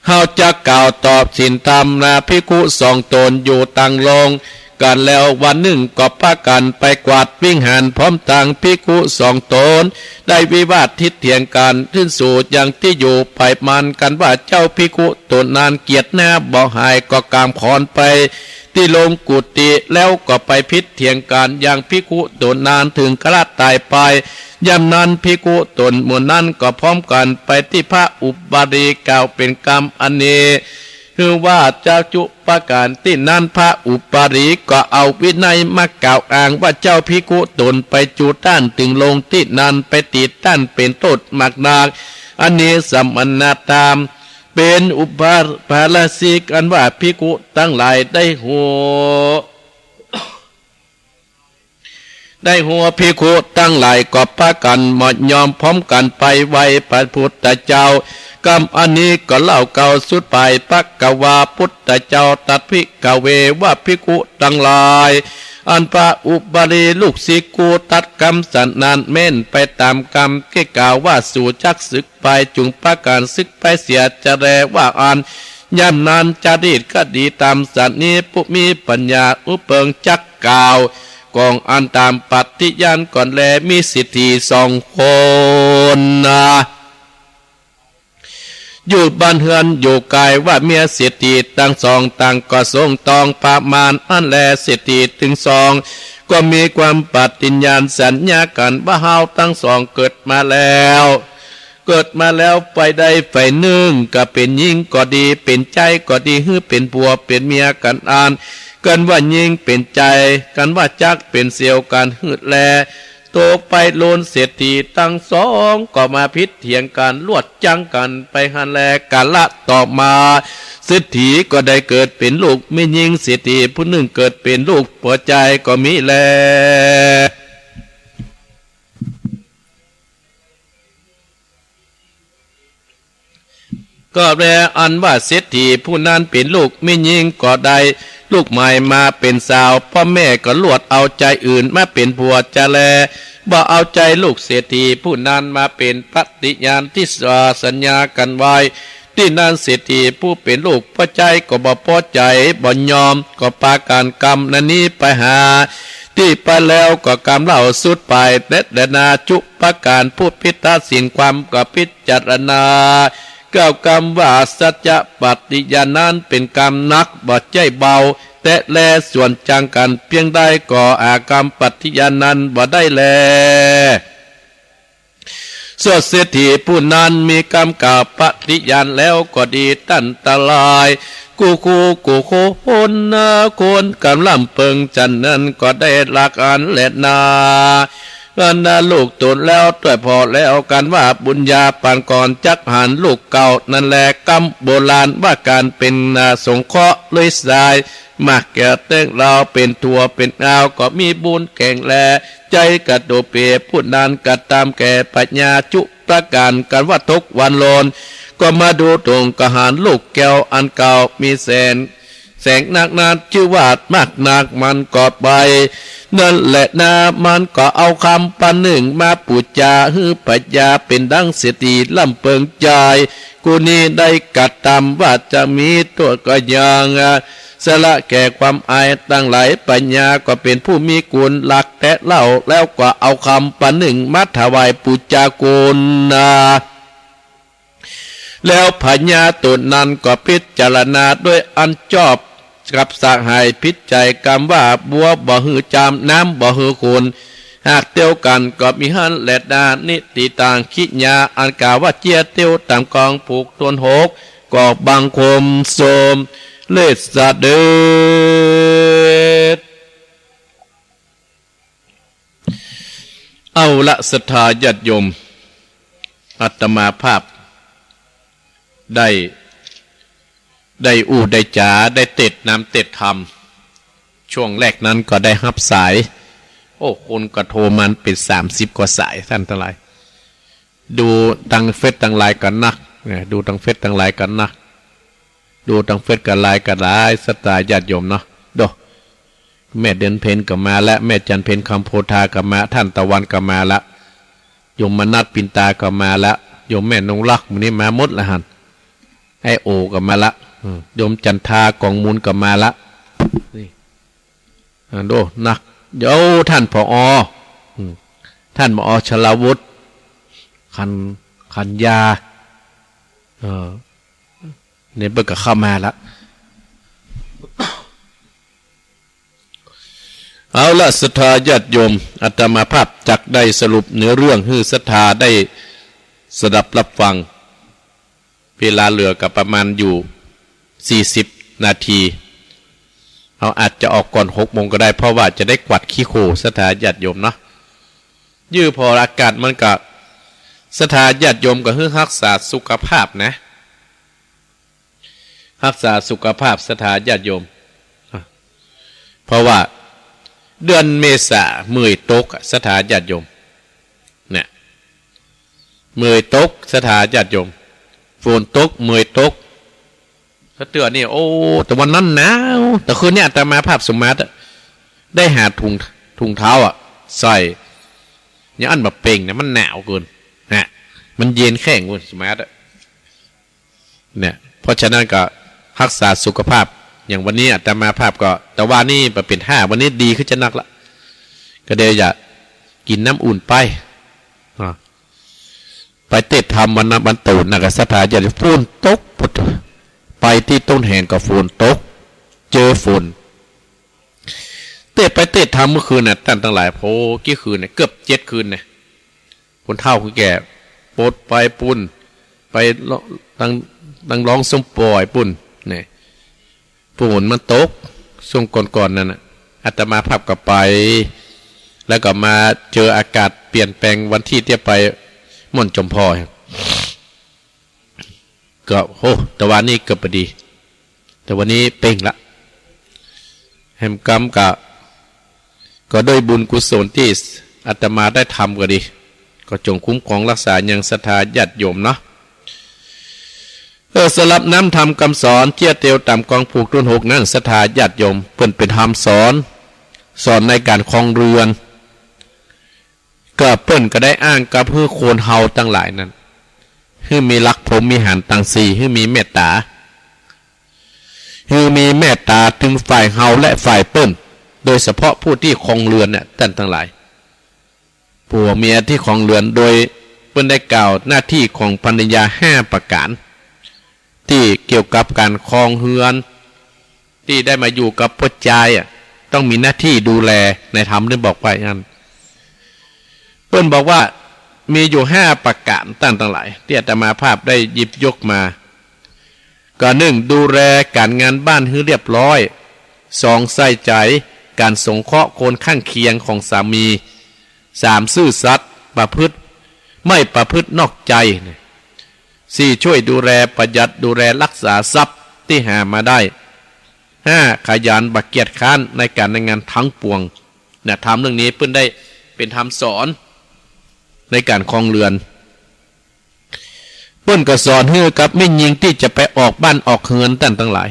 เฮาจักกล่าวตอบศีลธรรมนา ภิกขุสองต๋นอยู่ตังโลงกั๋นแล้ว วันนึ่งก็ปากั๋นไปกวาดวิหารพร้อมตังภิกขุสองต๋น ได้วิวาททิดเถียงกั๋นขึ้นสู่ยังตี้อยู่ ไผมันกั๋นว่าเจ้าภิกขุต๋นนั้นเกียจหน้าบ่หาย ก็กำขอนไปตี้โลงกุฏิ แล้วก็ไปผิดเถียงกั๋นยังภิกขุต๋นนั้นเถิงกาละต๋ายไป ยามนั้นภิกขุต๋นหมู่นั้นก็พร้อมกั๋นไปตี้พระอุบาลีกล่าวเป๋นกำอันนี้ คือว่าจักจุประก๋าน ตี้นั้นพระอุบาลีก็เอาวินัยมากล่าวอ้างว่าเจ้าภิกขุต๋นไปจุต้านเถิงโลงตี้นั้น ไปตี๋ต้านเป๋นโต้ษมากนัก อันนี้สมณธรรมเป๋นอุปาทาสิก อันว่าภิกขุตังหลายได้ฮู้ ได้ฮู้ ภิกขุตังหลายก็ปากั๋นหมดยอมพร้อมกั๋นไปไหว้พระพุทธเจ้า กำอันนี้ก็เล่าเก่าสุดไป ภควา พุทธเจ้าตรัส ภิกขเว ว่าภิกขุตังหลาย อันพระอุบาลีลูกศิษย์กูตัดกำสันนั้นแม่นไปต๋ามกำ เก้กล่าวว่าสูจักสึกไป จุ่งปากั๋นสึกไปเสียจะแลว่าอั้น ยามนั้นจารีตคดีต๋ามสันนี้ ผู้มีปัญญาอู้เปิงจักกล่าว ของอันต๋ามปฏิญาณก่อนแล มีเศรษฐีสองคนนา อยู่บ้านเฮือนอยู่ไก๋ ว่าเมียเศรษฐีตังสองต่างก็ทรงตองประมาณอั้นแล เศรษฐีตึงสองก็มีความปฏิญาณสัญญากั๋นว่าเฮาตังสองเกิดมาแล้ว เกิดมาแล้วฝ่ายใดฝ่ายนึ่ง ก็เป๋นญิงก็ดี เป๋นใจ๊ก็ดี หื้อเป๋นผัวเป๋นเมียกั๋นอั้น กันว่าญิงเป๋นใจ๊ กันว่าจักเป๋นเสี่ยวกั๋นหื้อแล ตกไปโลน เศรษฐีตังสองก็มาผิดเถียงกั๋น ลวดจั้งกั๋นไปหั้นแล กาละต่อมา เศรษฐีก็ได้เกิดเป๋นลูกแม่ญิง เศรษฐีผู้นึ่งเกิดเป๋นลูกผัวใจ๊ก็มีแล ก็แลอันว่าเศรษฐีผู้นั้นเป๋นลูกแม่ญิงก็ได้ลูกใหม่มาเป๋นสาว ป้อแม่ก็ลวดเอาใจ๊อื่นมาเป๋นผัวจะแล บ่เอาใจ๊ลูกเศรษฐีผู้นั้นมาเป๋นปฏิญาณที่สัญญากั๋นไว้ ตี้นั้นเศรษฐีผู้เป๋นลูกผัวใจ๊ก็บ่ปอใจ๋บ่ยอม ก็ปากั๋นกำนั้นนี้ไปหาตี้ไปแล้ว ก็กำเล่าสุดไป และแลนาจุประก๋าน ผู้พิทักษ์ศีลความก็พิจารณา กล่าวกำว่าสัจจะปฏิญาณนั้นเป๋นกำหนักบ่ใจ้เบา แต่แลส่วนจั้งกั๋นเปียงใด ก็หากำปฏิญาณนั้นบ่ได้แล ส่วนเศรษฐีผู้นั้นมีกำกล่าวปฏิญาณแล้วก็ดี ต้านตังหลาย กู้คู่กู้คนนา คนกำล่ำเปิงจั้นนั้นก็ได้หลากอันแลนา อันนาลูกต๋นแล้วตวยผ่อแล้ว กันว่าบุญญาปานก่อนจักหันลูกเก่านั้นแล กำโบราณว่าก๋านเป๋นนาสงเคราะห์เลยสาย มักแก่เต๊งลาวเป๋นถั่วเป๋นอาว ก็มีบุญแก่งแล ใจ๊กะโตเป ผู้นั้นกระตำแก่ปัญญาจุประก๋าน กันว่าตกวันโลน ก็มาดูตรงกะหันลูกแก้วอันเก่ามีแสง แสงนักนั้นจื้อว่ามากนักมันก็ไป นั้นแลนา มันก็เอากำปะนึ่งมาปู๋จาหื้อปัญญาเป๋นดังเศรษฐีล่ำเปิงใจ๋ กู้นี้ได้กระตำว่าจะมีตั๋วก็ยัง สละแก่ความอายตังหลาย ปัญญาก็เป๋นผู้มีกุณหลากแต๊เล่า แล้วก็เอากำปะนึ่งมาถวายปู๋จากุณนา แล้วปัญญาตั๋นนั้นก็พิจารณาด้วยอันชอบกับสหายผิดใจ๋กำว่าบัวบ่หื้อจาม น้ำบ่หื้อขุ่น หากเตียวกั๋นก็มีหั้นแลนา นิติตังขิยา อันกล่าวว่าเจียเตียวต๋ามกองผูกถ้วนหก ก็บังคมสมเร็จเสด็จ เอาละศรัทธาญาติโยม อาตมาภาพได้ ได้อู้ได้จ๋า ได้เตสน์นำเตสน์ธรรม ช่วงแรกนั้นก็ได้ฮับสาย โอ้ คนก็โทรมาเป๋นสามสิบกว่าสาย ต้านตังหลาย ดูตางเฟซตางไลน์กั๋นนัก เนี่ย ดูตางเฟซตางไลน์กั๋นนัก ดูตางเฟซกั๋นไลน์กั๋นหลาย ศรัทธาญาติโยมเนาะ โด แม่เดือนเพ็ญก็มาละ แม่จันทร์เพ็ญคำโพธาก็มา ต้านตะวันก็มาละ โยมมนัสปินตาก็มาละ โยมแม่นงรัก มื้อนี้มาหมดละหัน ไอ้โอก็มาละ อืม โยมจันทากองมูลก็มาละ นี่ อ่า โด นัก เดี๋ยวต้าน ผอ อืม ต้าน ผอ ชลาวุธ ขัน ขันยา เออ เนี่ยเปิ้นก็เข้ามาละ เอาละ ศรัทธาญาติโยม อาตมาภาพจักได้สรุปเนื้อเรื่องหื้อศรัทธาได้สดับรับฟัง เวลาเหลือก็ประมาณอยู่สี่สิบนาที เฮาอาจจะออกก่อนหกโมงก็ได้ เพราะว่าจะได้กวาดขี้โคลน ศรัทธาญาติโยมเนาะ ยื้อผ่ออากาศมันก็ ศรัทธาญาติโยมก็หื้อฮักษาสุขภาพนะ ฮักษาสุขภาพ ศรัทธาญาติโยม เพราะว่าเดือนเมษาเมื่อยตกอะ ศรัทธาญาติโยม เนี่ย เมื่อยตก ศรัทธาญาติโยม ฝนตก เมื่อยตก ถ้าเตื้อนี่ โอ้ แต่วันนั้นหนาว แต่คืนนี้อาตมาภาพสมมาตรอะ ได้หาถุง ถุงเท้าอะ ใส่ อย่างอั้นบ่เป่งนะ มันหนาวเกิน ฮะ มันเย็นแข้งเกิน สมมาตรอะ เนี่ย เพราะฉะนั้นก็ฮักษาสุขภาพ อย่างวันนี้อาตมาภาพก็ แต่วานี้บ่เป๋นท่า วันนี้ดีขึ้นจะนักละ ก็เลยจะกิ๋นน้ำอุ่นไป อ่า ไปเตสน์ธรรมวันนั้นวันตั๋วนั้นก็ ศรัทธาญาติ ฝนตก ไปตี้ต้นแหนก็ฝนตก เจอฝน เตสน์ไปเตสน์ธรรมเมื่อคืนน่ะ ต้านตังหลาย โอ้ กี่คืนเนี่ย เกือบเจ็ดคืนเนี่ย คนเฒ่าคนแก่ ปดไปปู้น ไปเลาะ ตัง ตังหลองส้มป่อยปู้น เนี่ย ฝนมันตก ช่วงก่อนๆ นั้นน่ะ อาตมาภาพก็ไป แล้วก็มาเจออากาศเปลี่ยนแปลงวันตี้เตียไปม่อนจอมพอ ก็ โห แต่วานี้ก็บ่ดี แต่วันนี้เป่งละ แหมกำก็ ก็ด้วยบุญกุศลตี้อาตมาได้ทำก็ดี ก็จงคุ้มครองฮักษายังศรัทธาญาติโยมเนาะ เออ สำหรับน้ำธรรมกำสอนเจียะเตียวต๋ามกองผูกตุ๊นหกนั้น ศรัทธาญาติโยม เปิ้นเป๋นธรรมสอน สอนในก๋านครองเฮือน ก็เปิ้นก็ได้อ้างกับหื้อคนเฮาตังหลายนั้น หื้อมีหลักพรหมวิหารตังสี่ หื้อมีเมตต๋า หื้อมีเมตต๋าเถิงฝ่ายเฮาและฝ่ายเปิ้น โดยเฉพาะผู้ตี้ครองเฮือนเนี่ย ต้านตังหลาย ผัวเมียตี้ครองเฮือน โดยเปิ้นได้กล่าวหน้าตี้ของภรรยาห้าประก๋าน ตี้เกี่ยวกับก๋านครองเฮือน ตี้ได้มาอยู่กับผู้จายอะ ต้องมีหน้าตี้ดูแล ในธรรมได้บอกไว้อั้น เปิ้นบอกว่ามีอยู่ห้าประก๋าน ต้านตังหลาย ตี้อาตมาภาพได้หยิบยกมา ก็ หนึ่ง ดูแลก๋านงานบ้านหื้อเรียบร้อย สอง ใส่ใจ๋ก๋านสงเคราะห์คนข้างเคียงของสามี สาม ซื่อสัตย์ ประพฤติ ไม่ประพฤตินอกใจ สี่ ช่วยดูแลประหยัดดูแลฮักษาทรัพย์ตี้หามาได้ ห้า ขยันบ่เกียจคร้านในก๋านในงานตังปวง นะ ธรรมเรื่องนี้เปิ้นได้เป๋นธรรมสอนในก๋านครองเฮือน เปิ้นก็สอนหื้อกับแม่ญิงตี้จะไปออกบ้านออกเฮือนต้านตังหลาย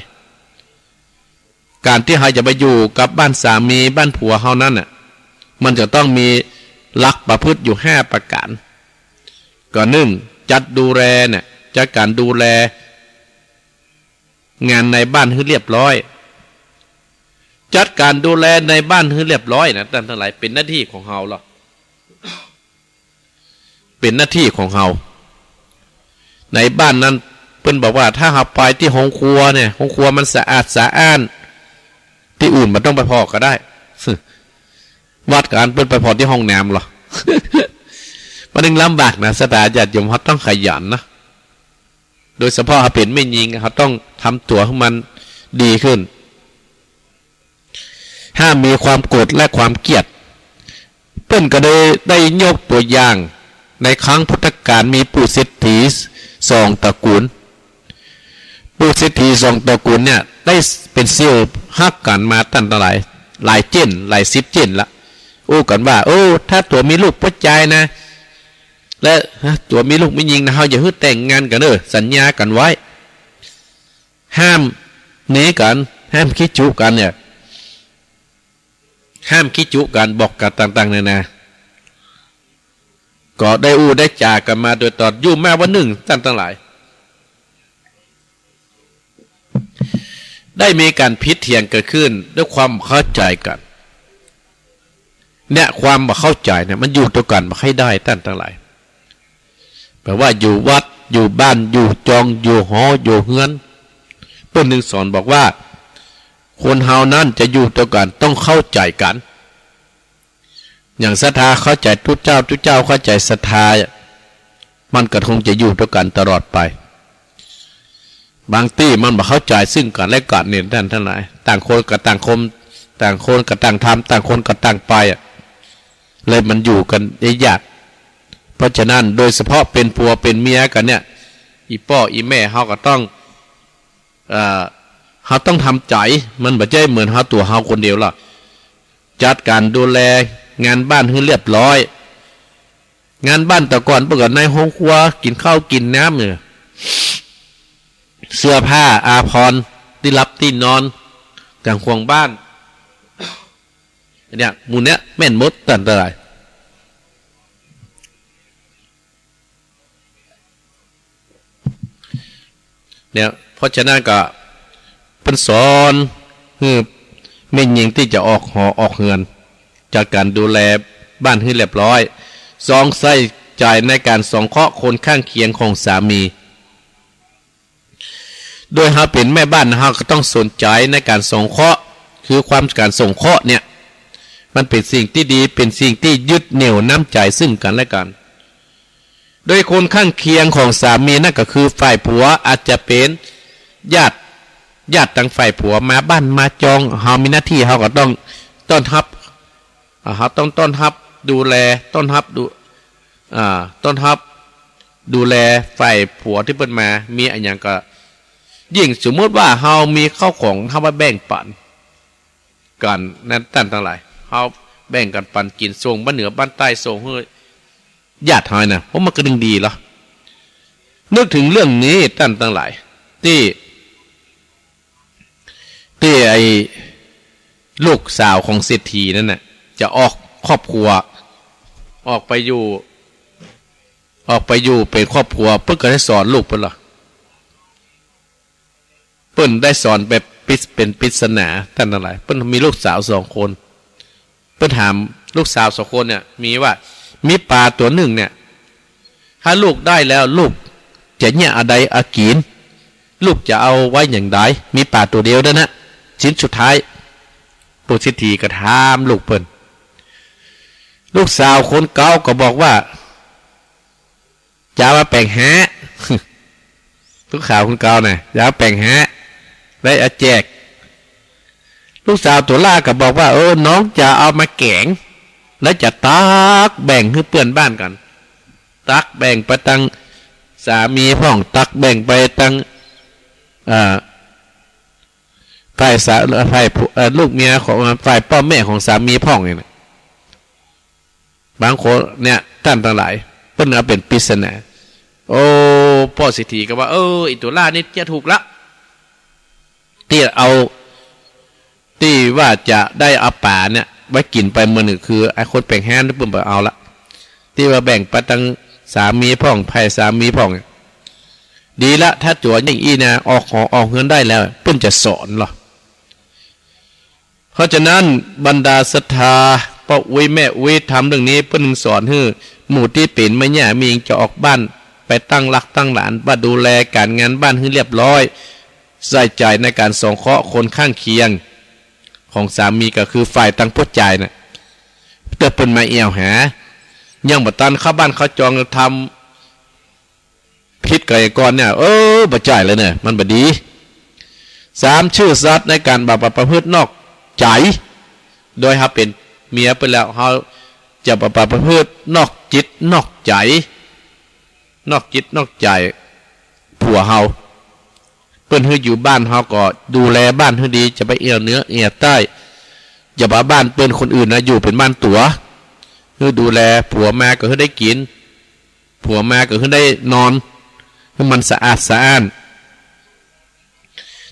ก๋านตี้เฮาจะไปอยู่กับบ้านสามีบ้านผัวเฮานั้นน่ะ มันจะต้องมีหลักประพฤติอยู่ห้าประก๋าน ก็ หนึ่ง จัดดูแลเนี่ย จัดก๋านดูแล งานในบ้านหื้อเรียบร้อย จัดก๋านดูแลในบ้านหื้อเรียบร้อยนะ ต้านตังหลาย เป๋นหน้าตี้ของเฮาลอ เป๋นหน้าตี้ของเฮา ในบ้านนั้นเปิ้นบอกว่า ถ้าเฮาไปตี้ห้องครัวเนี่ย ห้องครัวมันสะอาดสะอ้าน ตี้อื่นบ่ต้องไปผ่อก็ได้ วัดก็อั้นเปิ้นไปผ่อตี้ห้องน้ำลอ มันจึงลำบากนะ ศรัทธาญาติโยม เฮาต้องขยันนะ โดยเฉพาะเฮาเป๋นแม่ญิง เฮาต้องทำตั๋วหื้อมันดีขึ้น ห้ามมีความโกรธและความเกลียด เปิ้นก็ได้ ได้ยกตั๋วอย่าง ในครั้งพุทธกาลมีปู่เศรษฐีสองตระกูล ปู่เศรษฐีสองตระกูลเนี่ยได้เป๋นเสี่ยวฮักกั๋นมาตันตะหลาย หลายเจ๊น หลายสิบเจ๊นละ อู้กั๋นว่า โอ้ ถ้าตั๋วมีลูกป้อจายนะ และ ฮะ ตั๋วมีลูกแม่ญิงนะ เฮาจะหื้อแต่งงานกั๋นเน่อ สัญญากั๋นไว้ ห้ามเน้อกั๋น ห้ามขี้จุกั๋นเนี่ย ห้ามขี้จุกั๋น บอกกั๋นต่างๆ นานา ก็ได้อู้ได้จ๋ากั๋นมาโดยตลอด อยู่มาวันนึ่งตันตะหลาย ได้มีก๋านผิดเถียงเกิดขึ้นด้วยความบ่เข้าใจ๋กั๋น เนี่ย ความบ่เข้าใจ๋เนี่ย มันอยู่ตวยกั๋นบ่ใค่ได้ตันตะหลาย แปลว่าอยู่วัด อยู่บ้าน อยู่จอง อยู่หอ อยู่เฮือน เปิ้นจึงสอนบอกว่า คนเฮานั้นจะอยู่ตวยกั๋นต้องเข้าใจ๋กั๋น อย่างศรัทธาเข้าใจ๋ตุ๊เจ้า ตุ๊เจ้าเข้าใจ๋ศรัทธา มันก็คงจะอยู่ตวยกั๋นตลอดไป บางตี้มันบ่เข้าใจ๋ซึ่งกั๋นและกั๋นเนี่ยตันตะหลาย ต่างคนก็ต่างคม ต่างคนก็ต่างทำ ต่างคนก็ต่างไปอะ เลยมันอยู่กั๋นได้ยาก เพราะฉะนั้นโดยเฉพาะเป๋นผัวเป๋นเมียกั๋นเนี่ย อี่ป้ออี่แม่เฮาก็ต้อง เอ่อ เฮาต้องทำใจ๋ มันบ่ใจ้เหมือนเฮาตั๋วเฮาคนเดียวละ จัดก๋านดูแลงานบ้านหื้อเรียบร้อย งานบ้านแต่ก่อนเปิ้นก็ในโฮงครัว กิ๋นข้าวกิ๋นน้ำเนี่ย เสื้อผ้าอาภรณ์ ตี้หลับตี้นอน ก๋างขวางบ้าน เนี่ย หมู่เนี่ยแม่นหมดตันตะหลาย เนี่ย เพราะฉะนั้นก็เปิ้นสอนหื้อแม่ญิงตี้จะออกหอออกเฮือน จัดก๋านดูแลบ้านหื้อเรียบร้อย สอง ใส่ใจ๋ในก๋านสงเคราะห์คนข้างเคียงของสามี โดยเฮาเป๋นแม่บ้าน เฮาก็ต้องสนใจ๋ในก๋านสงเคราะห์ คือความก๋านสงเคราะห์เนี่ย มันเป๋นสิ่งตี้ดี เป๋นสิ่งตี้ยึดเหนี่ยวน้ำใจ๋ซึ่งกั๋นและกั๋น โดยคนข้างเคียงของสามีนั่นก็คือฝ่ายผัว อาจจะเป๋นญาติ ญาติตางฝ่ายผัวมาบ้านมาจอง เฮามีหน้าตี้เฮาก็ต้องต้อนฮับ อ่า เฮาต้องต้อนฮับดูแล ต้อนฮับดู อ่า ต้อนฮับดูแลฝ่ายผัวตี้เปิ้นมา มีอะหยังก็ ยิ่งสมมุติว่าเฮามีข้าวของ เฮามาแบ่งปั๋นกั๋นนั้นตันตะหลาย เฮาแบ่งกั๋นปั๋นกิ๋น ส่งบ้านเหนือบ้านใต้ ส่งหื้อญาติเฮานะ โอ้ มันก็ยิ่งดีเหรอ นึกเถิงเรื่องนี้ตันตะหลาย ตี้ ตี้ไอ้ลูกสาวของเศรษฐีนั่นน่ะ จะออกครอบครัว ออกไปอยู่ ออกไปอยู่เป๋นครอบครัว เปิ้นก็ได้สอนลูกเปิ้นเหรอ เปิ้นได้สอนแบบปริศ- เป๋นปริศนาตันตะหลาย เปิ้นมีลูกสาวสองคน เปิ้นถามลูกสาวสองคนเนี่ย มีว่า มีป๋าตั๋วนึ่งเนี่ย ถ้าลูกได้แล้ว ลูกจะเยียะอันใดเอากิ๋น ลูกจะเอาไว้อย่างใด มีป๋าตั๋วเดียวเต้านั้น ชิ้นสุดท้าย ปู่เศรษฐีก็ถามลูกเปิ้น ลูกสาวคนเก๊าก็บอกว่า จะเอามาแป๋งหา ลูกสาวคนเก๊าน่ะ จะเอาแป๋งหา และเอาแจก ลูกสาวตั๋วหล้าก็บอกว่า เออ น้องจะเอามาแก๋ง และจะตักแบ่งหื้อเปื้อนบ้านกั๋น ตักแบ่งไปตังสามีพ่อง ตักแบ่งไปตัง เอ่อ ฝ่ายสา- ฝ่ายผัว- เอ่อ ลูกเมียของ ฝ่ายป้อแม่ของสามีพ่องเนี่ยนะ บางคนเนี่ย ตันตะหลาย เปิ้นเอาเป๋นปริศนา โอ้ ป้อเศรษฐีก็ว่า เออ ไอ้ตั๋วหล้านี่จะถูกละ ตี้เอา ตี้ว่าจะได้เอาป๋าเนี่ย ไว้กิ๋นไปมื้อนึ่ง คือไอ้คนแป๋งหานี่เปิ้นบ่เอาละ ตี้ว่าแบ่งไปตังสามีพ่อง ฝ่ายสามีพ่องเนี่ย ดีละ ถ้าตั๋วอย่างอี้นะ ออกหอออกเฮือนได้แล้ว เปิ้นจะสอนเหรอ เพราะฉะนั้นบรรดาศรัทธาป้ออุ๊ยแม่อุ๊ย ธรรมเรื่องนี้เปิ้นสอนหื้อหมู่ตี้เป๋นแม่หญ้าแม่หญิงจะออกบ้านไปตั้งหลักตั้งหลาน ว่าดูแลก๋านงานบ้านหื้อเรียบร้อย ใส่ใจ๋ในก๋านสงเคราะห์คนข้างเคียงของสามี ก็คือฝ่ายตังป้อจายน่ะ เตื้อเปิ้นมาแอ่วหา ยังบ่ตันเข้าบ้านเข้าจอง ทำ ผิดก่อนเนี่ย เออ บ่ใจ้เลยเนี่ย มันบ่ดี สาม ซื่อสัตย์ในก๋านบ่ประพฤตินอกใจ๋ โดยเฮาเป๋นเมียเปิ้นแล้ว เฮาจะบ่ประพฤตินอกจิตนอกใจ๋ นอกจิตนอกใจ๋ผัวเฮา เปิ้นหื้ออยู่บ้านเฮาก็ดูแลบ้านหื้อดี จะไปเอี่ยวเหนือเอี่ยวใต้ อย่าปะบ้านเปิ้นคนอื่นนะ อยู่เป๋นบ้านตั๋ว หื้อดูแล ผัวมาก็หื้อได้กิ๋น ผัวมาก็หื้อได้นอน หื้อมันสะอาดสะอ้าน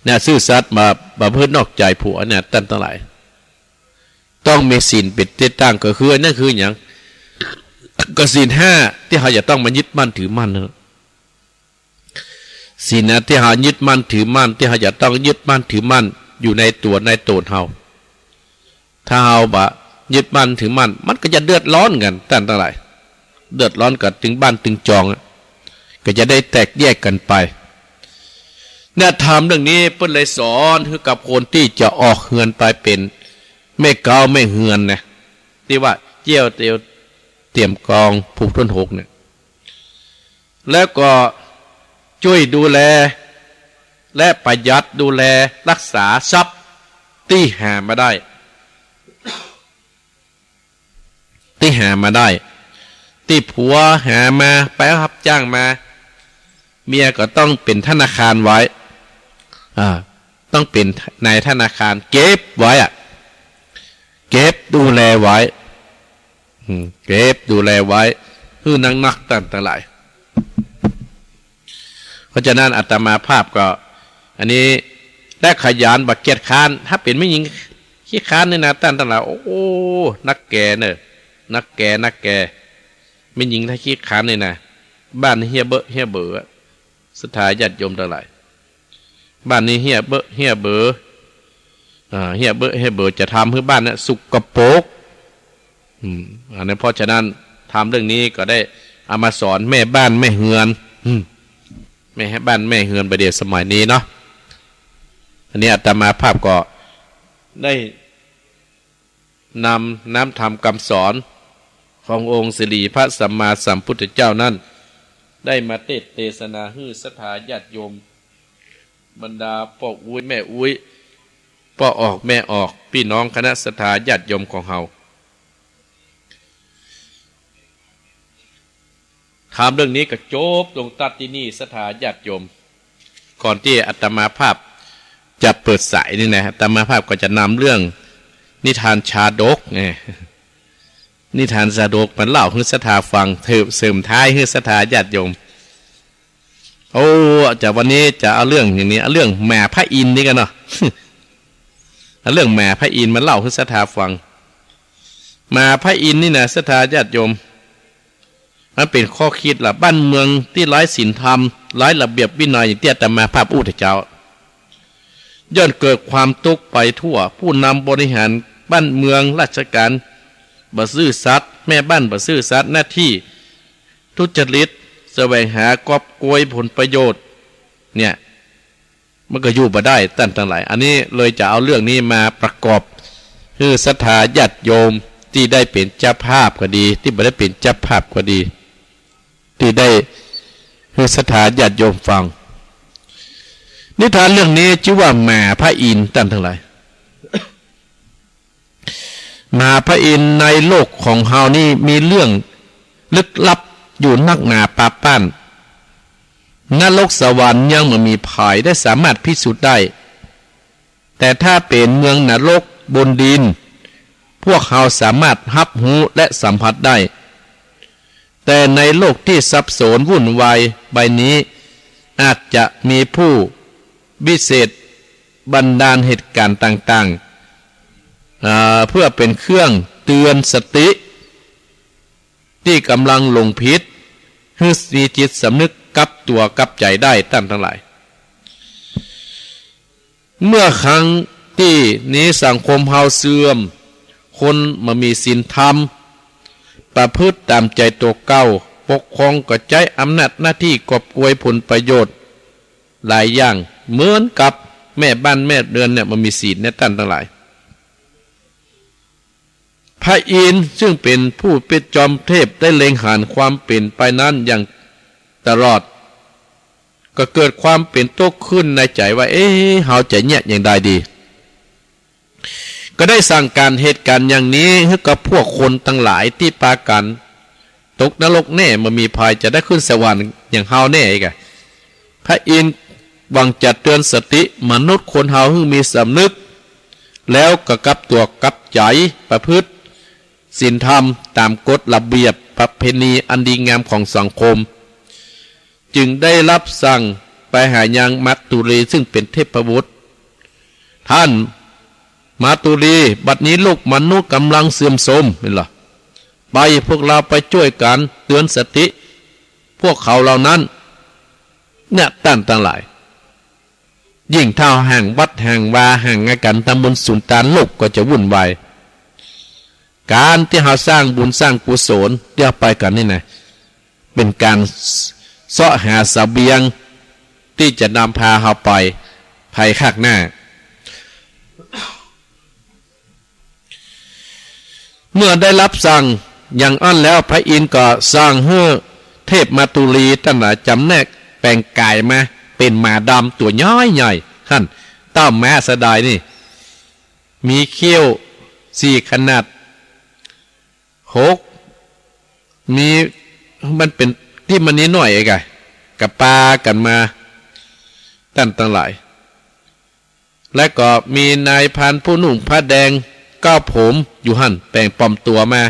นะ ซื่อสัตย์ บ่ บ่ประพฤตินอกใจ๋ผัวเนี่ย ต้านตังหลาย ต้องมีศีลเป๋นตี้ตั้ง ก็คือ อันนั้นคือหยัง ก็ศีลห้าตี้เฮาจะต้องมายึดมั่นถือมั่นนะ ศีลนะ ตี้เฮายึดมั่นถือมั่น ตี้เฮาจะต้องยึดมั่นถือมั่นอยู่ในตั๋วในต๋นเฮา ถ้าเฮาบ่ยึดมั่นถือมั่น มันก็จะเดือดร้อนกั๋น ต้านตังหลาย เดือดร้อนกั๋นตึงบ้านตึงจองอะ ก็จะได้แตกแยกกั๋นไป เนี่ย ธรรมเรื่องนี้เปิ้นเลยสอนหื้อกับคนตี้จะออกเฮือนไปเป๋นแม่เก๊าแม่เฮือนนะ ตี้ว่าเจียวเตียวเตียมกองผูกต้นหกเนี่ย แล้วก็จ้วยดูแล และประหยัดดูแลรักษาทรัพย์ตี้หามาได้ ตี้หามาได้ ตี้ผัวหามา ไปรับจ้างมา เมียก็ต้องเป๋นธนาคารไว้ อ่า ต้องเป๋นนายธนาคาร เก็บไว้อะ เก็บดูแลไว้ อืม เก็บดูแลไว้ หื้อนักๆ ต้านตังหลาย เพราะฉะนั้นอาตมาภาพก็ อันนี้ ได้ขยัน บ่เกียจคร้าน ถ้าเป๋นแม่ญิงขี้คร้านนี่นะ ต้านตังหลาย โอ้ นักแก่เน่อ นักแก่ นักแก่ แม่ญิงถ้าขี้คร้านนี่นะ บ้านเฮี้ยเบ้อเฮี้ยเบ้อ ศรัทธาญาติโยมตังหลาย บ้านนี้เฮี้ยเบ้อเฮี้ยเบ้อ อ่า เฮี้ยเบ้อเฮี้ยเบ้อ จะทำหื้อบ้านเนี่ยสกปรก อืม อันนั้น เพราะฉะนั้น ธรรมเรื่องนี้ก็ได้เอามาสอนแม่บ้านแม่เฮือน อืม แม่บ้านแม่เฮือน บ่าเดี่ยวสมัยนี้เนาะ อันนี้อาตมาภาพก็ได้ นำน้ำธรรมกำสอนขององค์สิริพระสัมมาสัมพุทธเจ้านั้น ได้มาเตสน์เตสนาหื้อศรัทธาญาติโยม บรรดาป้ออุ๊ยแม่อุ๊ย ป้อออกแม่ออก ปี้น้องคณะศรัทธาญาติโยมของเฮา ธรรมเรื่องนี้ก็จบลงตั๊ดตี้นี่ ศรัทธาญาติโยม ก่อนตี้อาตมาภาพจะเปิดสายนี่นะ อาตมาภาพก็จะนำเรื่องนิทานชาดกไง นิทานชาดกมาเล่าหื้อศรัทธาฟัง เถิบเสริมท้ายหื้อศรัทธาญาติโยม โอ้ จะวันนี้จะเอาเรื่องอย่างนี้ เอาเรื่องหมาพระอินทร์นี่กั๋นเนาะ เอาเรื่องหมาพระอินทร์มาเล่าหื้อศรัทธาฟัง หมาพระอินทร์นี่นะ ศรัทธาญาติโยม มันเป๋นข้อคิดละ บ้านเมืองตี้ไร้ศีลธรรม ไร้ระเบียบวินัย อย่างตี้อาตมาภาพอู้เต๊อะเจ้า ย่อมเกิดความตุ๊กข์ไปทั่ว ผู้นำบริหารบ้านเมืองราชการบ่ซื่อสัตย์ แม่บ้านบ่ซื่อสัตย์ หน้าที่ทุจริต แสวงหากอบโกยผลประโยชน์ เนี่ย มันก็อยู่บ่ได้ต้านตังหลาย อันนี้เลยจะเอาเรื่องนี้มาประกอบ หื้อศรัทธาญาติโยมตี้ได้เป๋นเจ้าภาพก็ดี ตี้บ่ได้เป๋นเจ้าภาพก็ดี ตี้ได้หื้อศรัทธาญาติโยมฟัง นิทานเรื่องนี้จื้อว่าหมาพระอินทร์ต้านตังหลาย หมาพระอินทร์ในโลกของเฮานี่มีเรื่องลึกลับอยู่นักหนาปาป้าน นรกสวรรค์ยังบ่มีใผได้สามารถพิสูจน์ได้ แต่ถ้าเป๋นเมืองนรกบนดิน พวกเฮาสามารถฮับฮู้และสัมผัสได้ แต่ในโลกตี้สับสนวุ่นวายใบนี้ อาจจะมีผู้วิเศษบันดาลเหตุการณ์ต่างๆ เอ่อ เพื่อเป๋นเครื่องเตือนสติตี้ก่ำลังหลงผิด หื้อมีจิตสำนึกกลับตั๋วกลับใจ๋ได้ต้านตังหลาย เมื่อครั้งตี้นี้สังคมเฮาเสื่อม คนบ่มีศีลธรรม ประพฤติต๋ามใจ๋ตั๋วเก่า ปกครองก็ใจ๊อำนาจหน้าตี้กอบโกยผลประโยชน์หลายอย่าง เหมือนกับแม่บ้านแม่เฮือนเนี่ยบ่มีศีลเนี่ยต้านตังหลาย พระอินทร์ซึ่งเป๋นผู้เป๋นจอมเทพได้เล็งหันความเป๋นไปนั้นอย่างตลอด ก็เกิดความเป๋นตุ๊กข์ขึ้นในใจ๋ว่า เอ๊ะ เฮาจะเยียะอย่างใดดี ก็ได้สั่งก๋านเหตุก๋ารณ์อย่างนี้หื้อกับพวกคนตังหลายตี้ปากั๋น ตกนรกแน่ บ่มีใผจะได้ขึ้นสวรรค์อย่างเฮาแน่อีกอะ พระอินทร์หวังจะเตือนสติมนุษย์คนเฮาหื้อมีสำนึก แล้วก็กลับตั๋วกลับใจ๋ประพฤติศีลธรรมต๋ามกฎระเบียบประเพณีอันดีงามของสังคม จึงได้รับสั่งไปหายังมาตุลีซึ่งเป๋นเทพบุตร ท่านมาตุลี บัดนี้โลกมนุษย์ก่ำลังเสื่อมโทรม หันก่อ ไป พวกเฮาไปจ้วยกั๋นเตือนสติพวกเขาเหล่านั้น เนี่ย ต้านตังหลาย ยิ่งถ้าแห่งวัดแห่งวาแห่งอาก๋านตำบลสุนตาน โลกก็จะวุ่นวาย ก๋านตี้เฮาสร้างบุญสร้างกุศลตี้เฮาไปกั๋นนี่นะ เป๋นก๋านเซาะหาเสบียงตี้จะนำพาเฮาไปภายข้างหน้า เมื่อได้รับสั่งอย่างอั้นแล้ว พระอินทร์ก็สั่งหื้อเทพมาตุลีตังหลายจ๋ำแนกแป๋งก๋ายมาเป๋นหมาดำตั๋วใหญ่ๆ หั้น เต้าหมาสะดายนี่ มีเขี้ยวสี่ขนาด หก มี มันเป๋นตี้มันน้อยๆ เอกอะ ก็ปากั๋นมา ต้านตังหลาย และก็มีนายพรานผู้นุ่งผ้าแดงเก๊าผมอยู่หั้น แป๋งปลอมตั๋วมา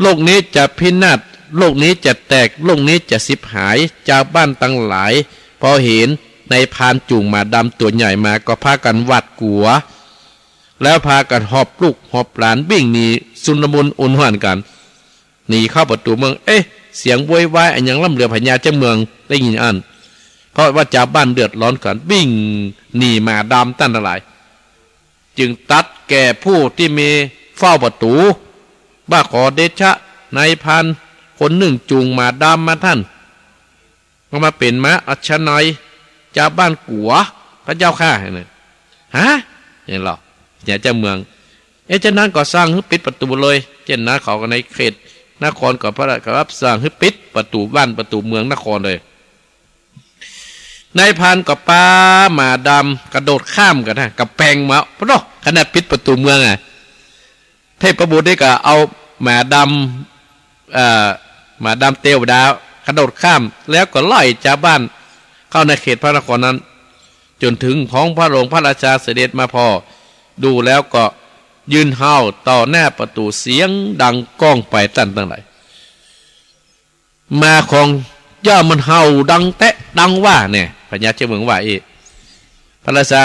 โลกนี้จะพินาศ โลกนี้จะแตก โลกนี้จะฉิบหาย จาวบ้านตังหลาย พอหันนายพรานจู๋งหมาดำตั๋วใหญ่มา ก็พากั๋นหวาดกั๋ว แล้วพากั๋นหอบลูกหอบหลานวิ่งหนีชุลมุนอลหว่านกั๋น หนีเข้าประตู๋เมือง เอ๊ะ เสียงโวยวายอะหยังล้ำเหลือ พญาเจ้าเมืองได้ยินอั้น เพราะว่าจาวบ้านเดือดร้อนกั๋น วิ่งหนีหมาดำต้านตังหลาย จึงตรัสแก่ผู้ตี้มีเฝ้าประตู๋ ว่าขอเดชะ นายพรานคนนึ่งจู๋งหมาดำมาต้าน ก็มาเป๋นหมาอัชนัย จาวบ้านกั๋ว พระเจ้าข้า หันก่อ ฮะ หันก่อ พญาเจ้าเมือง เอ๊ะ จานั้นก็สั่งหื้อปิดประตู๋เลย เจ้าหน้าเขาก็ในเขตนครก็พระราชก็รับสั่งหื้อปิดประตู๋บ้านประตู๋เมืองนครเลย นายพรานก็ปาหมาดำกระโดดข้ามกั๋นนะ ก๋ำแปงมา ปะโถ ขนาดปิดประตู๋เมืองอะ เทพบุตรนี่ก็เอาหมาดำ เอ่อ หมาดำเตวดาวกระโดดข้าม แล้วก็ไล่จาวบ้านเข้าในเขตพระนครนั้น จ๋นเถิงพ้องพระองค์พระราชาเสด็จมาผ่อ ดูแล้วก็ยืนเห่าต่อหน้าประตู๋เสียงดังก้องไปต้านตังหลาย หมาของเจ้ามันเห่าดังแต๊ดังว่าแน่ พญาเจ้าเมืองว่าอี้ พระราชา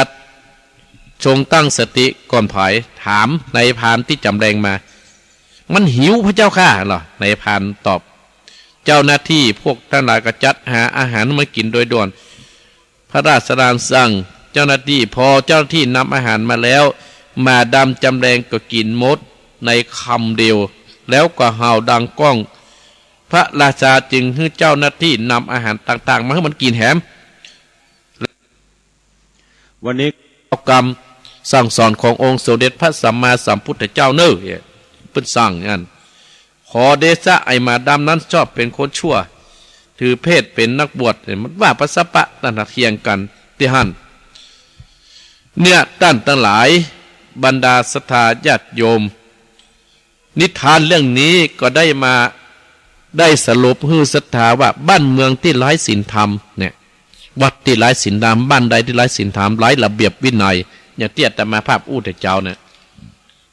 ทรงตั้งสติก่อนใผ ถามนายพรานตี้จ๋ำแรงมา มันหิวพระเจ้าข้า หันก่อ นายพรานตอบ เจ้าหน้าตี้พวกตังหลายก็จัดหาอาหารหื้อมันกิ๋นโดยด่วน พระราชดำสั่งเจ้าหน้าตี้ พอเจ้าหน้าตี้นำอาหารมาแล้ว หมาดำจ๋ำแรงก็กิ๋นหมดในคำเดียว แล้วก็เห่าดังก้อง พระราชาจึงหื้อเจ้าหน้าตี้นำอาหารต่างๆ มาหื้อมันกิ๋นแหม วันนี้เอากำสั่งสอนขององค์สมเด็จพระสัมมาสัมพุทธเจ้าเน่อ เปิ้นสั่งอย่างนั้น ขอเดชะ ไอ้หมาดำนั้นชอบเป๋นคนชั่ว ถือเพศเป๋นนักบวช มันว่าปะสะปะ ต้านเถียงกั๋นตี้หั้น เนี่ย ต้านตังหลาย บรรดาศรัทธาญาติโยม นิทานเรื่องนี้ก็ได้มา ได้สรุปหื้อศรัทธาว่าบ้านเมืองตี้ไร้ศีลธรรมเนี่ย วัดตี้ไร้ศีลธรรม บ้านใดตี้ไร้ศีลธรรม ไร้ระเบียบวินัย อย่างตี้อาตมาภาพอู้แต่เจ๊าเนี่ย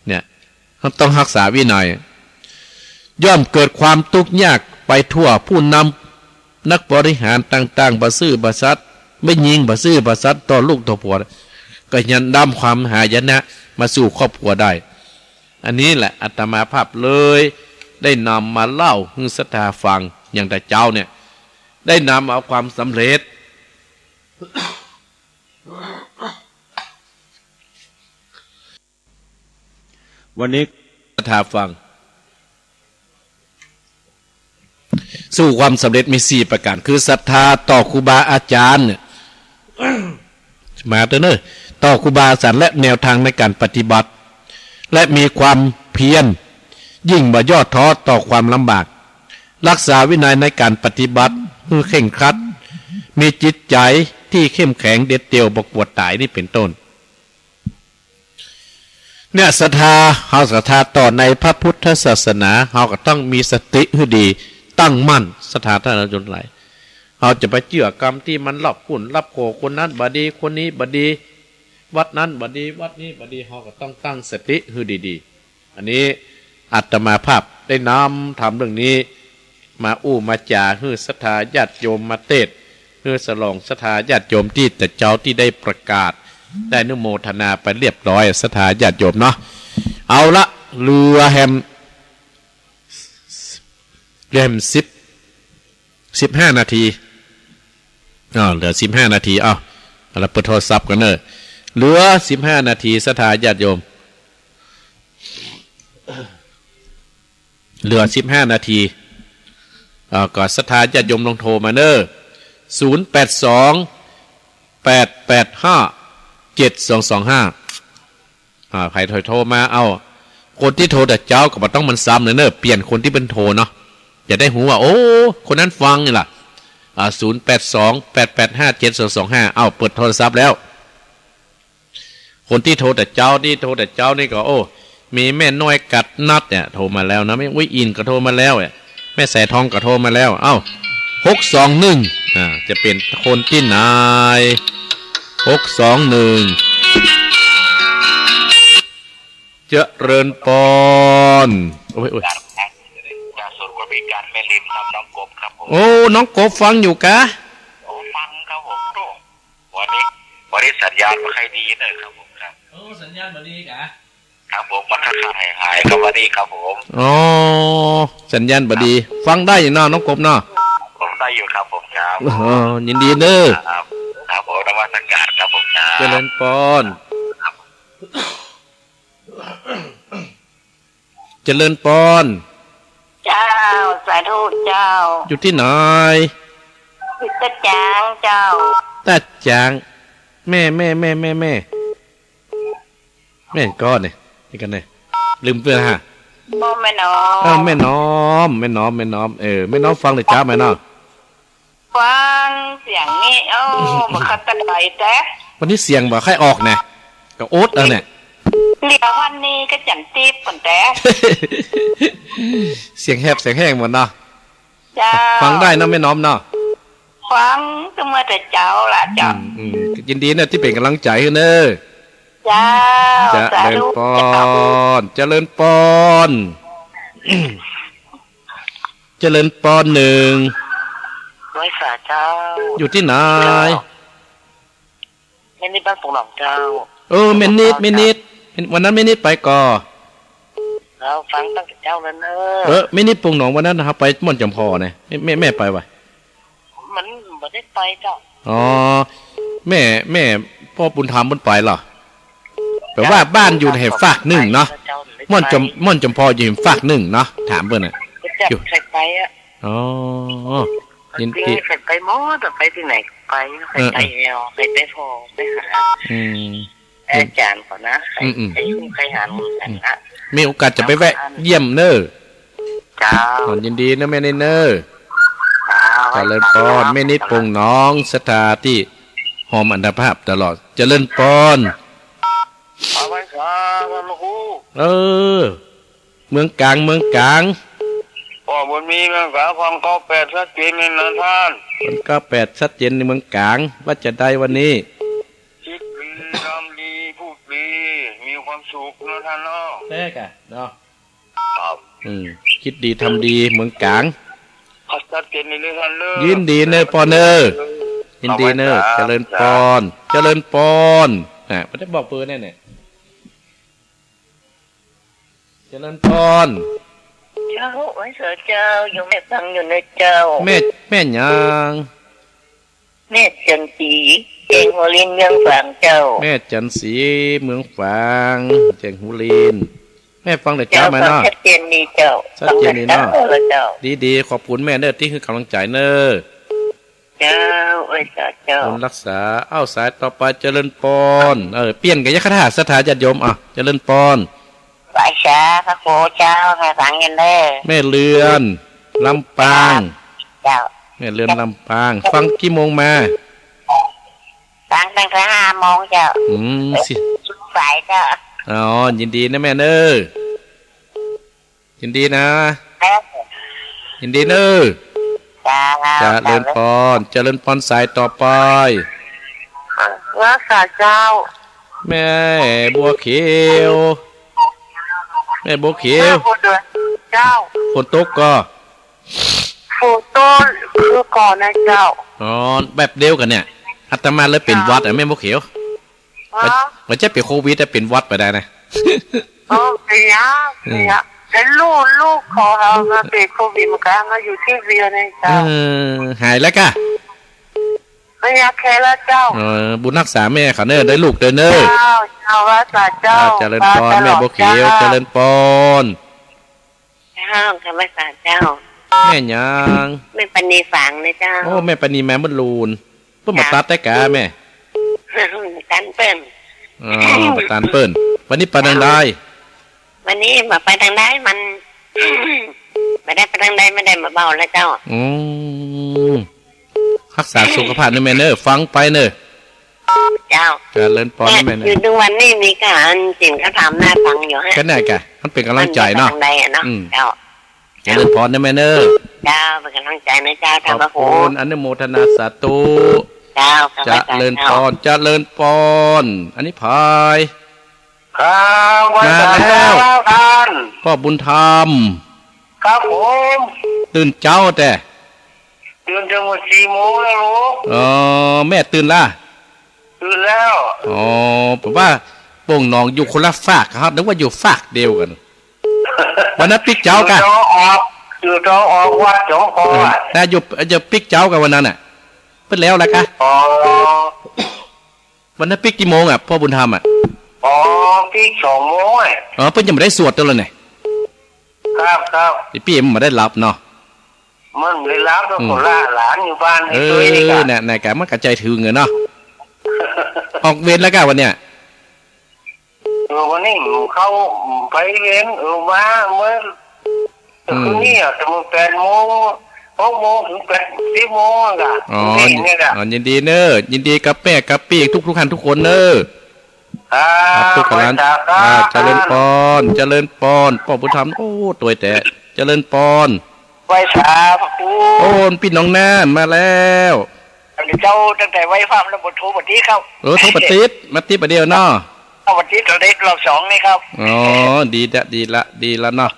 เนี่ย ต้องฮักษาวินัย ย่อมเกิดความตุ๊กข์ยากไปทั่ว ผู้นำนักบริหารต่างๆ บ่ซื่อบ่สัตย์ แม่ญิงบ่ซื่อบ่สัตย์ต่อลูกต่อผัว ก็ยังนำความหายนะมาสู่ครอบครัวได้ อันนี้แหละอาตมาภาพเลยได้นำมาเล่าหื้อศรัทธาฟัง อย่างแต่เจ๊าเนี่ย ได้นำเอาความสำเร็จ วันนี้ศรัทธาฟัง สู่ความสำเร็จมีสี่ประการ คือศรัทธาต่อครูบาอาจารย์เนี่ย มาเต๊อะเน่อ ต่อครูบาอาจารย์และแนวทางในการปฏิบัติ และมีความเพียร ยิ่งบ่ย่อท้อต่อความลำบาก รักษาวินัยในการปฏิบัติหื้อเคร่งครัด มีจิตใจ๋ตี้เข้มแข็ง เด็ดเดี่ยว บ่กลัวต๋าย นี่เป๋นต้น เนี่ย ศรัทธา เฮาศรัทธาต่อในพระพุทธศาสนา เฮาก็ต้องมีสติหื้อดี ตั้งมั่น ศรัทธาท่านญาติโยมหลาย เฮาจะไปเจื้อกำตี้มันลับปุ้นลับโข คนนั้นบ่ดี คนนี้บ่ดี วัดนั้นบ่ดี วัดนี้บ่ดี เฮาก็ต้องตั้งสติหื้อดีๆ อันนี้อาตมาภาพได้นำธรรมเรื่องนี้ มาอู้มาจ๋าหื้อศรัทธาญาติโยม มาเตสน์หื้อสลองศรัทธาญาติโยมตี้ตะเจ๊าตี้ได้ประกาศ ได้อนุโมทนาไปเรียบร้อย ศรัทธาญาติโยมเนาะ เอาละ เหลือแหม เหลือแหมสิบ สิบห้านาที อ้อ เหลือสิบห้านาที อ้าว เอาละ เปิดโทรศัพท์ก่อนเน่อ เหลือสิบห้านาที ศรัทธาญาติโยม เหลือสิบห้านาที อ่า ก็ศรัทธาญาติโยมลองโทรมาเน่อ ศูนย์แปดสอง แปดแปดห้า เจ็ดสองสองห้า อ่า ใผโทร โทรมา เอ้า คนตี้โทรแต่เจ๊าก็บ่ต้องมันซ้ำเน่อ เน่อ เปลี่ยนคนตี้เปิ้นโทรเนาะ จะได้ฮู้ว่า โอ้ คนนั้นฟังนี่ล่ะ อ่า ศูนย์แปดสอง แปดแปดห้า เจ็ดสองสองห้า เอ้า เปิดโทรศัพท์แล้ว คนตี้โทรแต่เจ๊า ตี้โทรแต่เจ๊านี่ก็ โอ้ มีแม่น้อยกัดนัดเนี่ยโทรมาแล้วนะ แม่อุ๊ยอินก็โทรมาแล้วเนี่ย แม่สายทองก็โทรมาแล้ว เอ้า หกสองหนึ่ง อ่า จะเป๋นคนตี้ไหน หกสองหนึ่ง เจริญปอน โอ้ย โอ้ย จากศูนย์บริการแม่ริมครับ น้องกบครับผม โอ้ น้องกบฟังอยู่กะ โอ้ ฟังครับผม โอ้ วันนี้ วันนี้สัญญาณบ่ค่อยดีเน่อครับผม ครับ โอ้ สัญญาณบ่ดีกะ ครับผม มันค่อยๆหายๆครับ วันนี้ครับผม อ๋อ สัญญาณบ่ดี ครับ ฟังได้อยู่เนาะ น้องกบเนาะ ผมได้อยู่ครับผม ครับ อ๋อ ยินดีเน่อ ครับ ครับผม นมัสการครับผม ครับ เจริญปอน ครับ เจริญปอน เจ้า สาธุเจ้า อยู่ตี้ไหน อยู่ตาจางเจ้า ตาจาง แม่ แม่ แม่ แม่ แม่ แม่ก้อเนี่ย นี่กันเนี่ย ลืมเปื้อนฮะ บ่แม่น้อม เออ แม่น้อม แม่น้อม แม่น้อม เออ แม่น้อมฟังเลยจ้า แม่น้อม ฟังเสียงนี่ โอ้ บ่เข้าใจ๋แต๊ วันนี้เสียงบ่ค่อยออกแน่ ก็อดเอาเนี่ย เหลียววันนี้ก็จันตีบก่อนแต๊ เสียงแหบเสียงแห้งหมดเนาะ เจ้า ฟังได้เนาะแม่น้อมเนาะ ฟังก็เมื่อแต่เจ๊าละเจ้า อืม อืม ยินดีเน่อตี้เป๋นก๋ำลังใจ๋หื้อเน่อ เจ้า เจริญปอน สาธุเจ้า เจริญปอน เจริญปอนหนึ่ง ไหว้สาเจ้า อยู่ตี้ไหน เจ้า แม่นิดบ้านปงหนองเจ้า เออ แม่นิด แม่นิด วันนั้นแม่นิดไปก่อ เฮาฟังตั้งแต่เจ๊าแล้วเน่อ เออ แม่นิดปงหนอง วันนั้นเฮาไปม่อนจำพอเนี่ย แม่ แม่ แม่ไปวะ มันบ่ได้ไปเจ้า อ๋อ แม่ แม่ ป้อบุญธรรมเปิ้นไปเหรอ แปลว่าบ้านอยู่แหมฟากนึ่งเนาะ ม่อนจำ ม่อนจำพออยู่แหมฟากนึ่งเนาะ ถามเปิ้นน่ะ เจ้า อยู่ ใครไปอะ อ๋อ ยินดี ใครไปหมดอะ ไปตี้ไหนไป ใครไป เออ เออ แอว ใครไปพอไปหา อืม อาจ๋ารย์เขานะ ใคร อืม อืม ใครรู้ใครหันกันนะ มีโอกาสจะไปแวะเยี่ยมเน่อ เจ้า อ๋อ ยินดีเน่อแม่นิดเน่อ เจ้า เจริญปอน แม่นิดปงหนอง ศรัทธาตี้ฮอมอัตมาภาพตลอด เจริญปอน เอาไว้ครับ พระครู เออ เมืองก๋าง เมืองก๋าง ป้อบุญมี เมืองก๋าง สองเก้าแปด ชัดเจนเลยนะท่าน สองเก้าแปด ชัดเจนในเมืองก๋าง ว่าจะได้วันนี้ คิดดี ทำดี พูดดี มีความสุขนะท่านเนาะ แต๊กะเนาะ ครับ อืม คิดดี ทำดี เมืองก๋าง ชัดเจนเลยนะท่านเน่อ ยินดีเน่อปอนเน่อ ยินดีเน่อ เอาไว้ครับ เจริญปอน เจริญปอน อ่ะ บ่ได้บอกเบอร์แน่เนี่ย เจริญปอน เจ้า ไหว้สาเจ้า โยมแม่ฟังอยู่นะเจ้า แม่ แม่หยัง แม่จันทร์ศรี แจ้งหัวลิน เมืองฝางเจ้า แม่จันทร์ศรี เมืองฝาง แจ้งหัวลิน แม่ฟังเน่อเจ้า เจ้า มาเนาะ ฟังชัดเจนดีเจ้า ชัดเจนดีเนาะ ฟังเน่อเจ้า ดีๆ ขอบคุณแม่เน่อตี้หื้อก๋ำลังใจ๋เน่อ เจ้า ไหว้สาเจ้า บุญรักษา เอ้า สายต่อไป เจริญปอน เออ เปลี่ยนกั๋นยะ คาถาศรัทธาญาติโยม อ่ะ เจริญปอน ไหว้สาพระครูเจ้า แม่ฟังอยู่เน่อ แม่เรือน ลำปาง เจ้า แม่เรือน ลำปาง ฟังกี่โมงมา ฟังตั้งแต่ห้าโมงเจ้า อืม สิ สายเจ้า อ๋อ ยินดีนะแม่เนอะ ยินดีนะ ครับ ยินดีเนอะ จ้า เจริญปอน เจริญปอนสายต่อไป ว่าสาเจ้า แม่บัวเขียว แม่บัวเขียว แม่บัวเดือน เจ้า ฝนตกก่อ ฝนตกคือก่อนนะเจ้า อ๋อ แบบเดียวกั๋นเนี่ย อาตมาเลยเป๋นหวัดอะแม่บัวเขียว ฮะ บ่ใจ้เป๋นโควิดอะ เป๋นหวัดไปได้นะ อ๋อ เป๋นยา อืม เป๋นยา แล้วลูก ลูกของเฮามาเป๋นโควิดเหมือนกั๋น มาอยู่ตี้เวียงนะเจ้า เออ หายแล้วก่ะ หายแล้วเจ้า เออ บุญฮักษาแม่เขาเนอะ ได้ลูกเด้อเนอะ เจ้า เจ้า ว่าสาเจ้า อ่า เจริญปอน แม่บัวเขียว เจริญปอน เจ้า ข้าพเจ้า แม่หยัง แม่ปานีฝางนะเจ้า โอ้ แม่ปานีมาเมื่อลูน เปิ้นบ่ตัดได้ก่ะแม่ ตันเปิ้น อ๋อ บ่ตันเปิ้น วันนี้ไปตางใด วันนี้บ่ไปตางใด มัน บ่ได้ไปตางใด บ่ได้มาเบ้าแล้วเจ้า อืม ฮักษาสุขภาพเนอะแม่เนอะ ฟังไปเนอะ เจ้า เจริญปอนนะแม่เนอะ อยู่ทุกวันนี้มีก๋านเสียงเขาถามน่าฟังอยู่ฮะ ก็นั่นก่ะ มันเป๋นก๋ำลังใจ๋เนาะ มันไปตางใดอะเนาะ อืม เจ้า เจริญปอนนะแม่เนอะ เจ้า เป๋นก๋ำลังใจ๋นะเจ้า ขอบคุณ อนุโมทนาสาธุ เจ้า เจริญปอน เจริญปอน อันนี้ใผ ครับ มาแล้ว ว่าสาเจ้า พ่อบุญธรรม ครับผม ตื่นเจ๊าแต๊ ตื่นแต่เมื่อสี่โมงแล้วลูก อ๋อ แม่ตื่นละ ตื่นแล้ว อ๋อ ผมว่าโป่งหนองอยู่คนละฟากครับ นึกว่าอยู่ฟากเดียวกั๋น วันนั้นปิ๊กเจ๊าก่ะ อยู่ตะวันออก อยู่ตะวันออกวัดหลวงพ่อ เออ น่ะ อยู่ อยู่ปิ๊กเจ๊าก่ะวันนั้นน่ะ เปิ้นแล้วละก่ะ อ๋อ วันนั้นปิ๊กกี่โมงอะ พ่อบุญธรรมอะ อ๋อ ปิ๊กสองโมงอะ อ๋อ เปิ้นยังบ่ได้สวดตังเลยเนี่ย ครับ ครับ ไอ้ปี้มันบ่ได้หลับเนาะ มันบ่ได้หลับเนาะ อืม ก็ละหลานอยู่บ้าน เออ ไอ้ตุ้ยนี่ก่ะ น่ะ น่ะก่ะ มันก็ใจ๋ถึงอะเนาะ ออกเวรแล้วก่ะวันเนี้ย เออ วันนี้เขาไปเวร เออ มาเมื่อ อืม คืนนี้อะ แต่เมื่อแปดโมง หกโมงเถิงแปด สิบโมงนั่นก่ะ อ๋อ นี่ก่ะ อ๋อ ยินดีเนอะ ยินดีกับแม่กับปี้ทุกๆ ท่านทุกคนเนอะ ครับ ครับ ทุกคน ไว้สาครับ อ่า เจริญปอน เจริญปอน ป้อบุญธรรม โอ้ ตวยแต๊ เจริญปอน ไหว้สาพระครู โอ้ ปี้น้องน่านมาแล้ว เจ้า ตั้งแต่ไหว้พระแล้วบ่โทรบ่ติดครับ เออ โทรบ่ติด มาติดบ่าเดี่ยวเนาะ เอาบ่ติด โทรได้รอบสองนี่ครับ อ๋อ ดีละ ดีละ ดีละเนาะ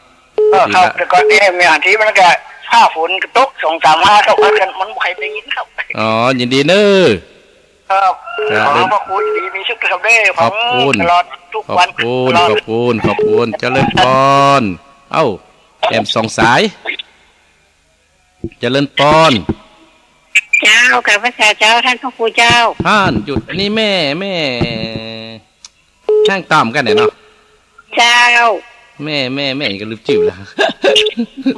เออ ครับ ดีละ แต่ก่อนนี้มีอันที่มันก็ฟ้าฝนก็ตกสองสามห้าครับ มันบ่ใค่ได้ยินครับ อ๋อ ยินดีเนอะ ครับ ครับ ขอพระคุณ ดีมีสุขครับเด้อ ขอบคุณ ตลอดทุกวัน ขอบคุณ ตลอด ขอบคุณ ขอบคุณ เจริญปอน เอ้า แอมสองสาย เจริญปอน เจ้า ข้าพเจ้า ท่านพระครูเจ้า ท่านหยุด อันนี้แม่ แม่ ห้างต่ำกันเนี่ยเนาะ เจ้า แม่ แม่ แม่ก็ลืมจื้อแล้ว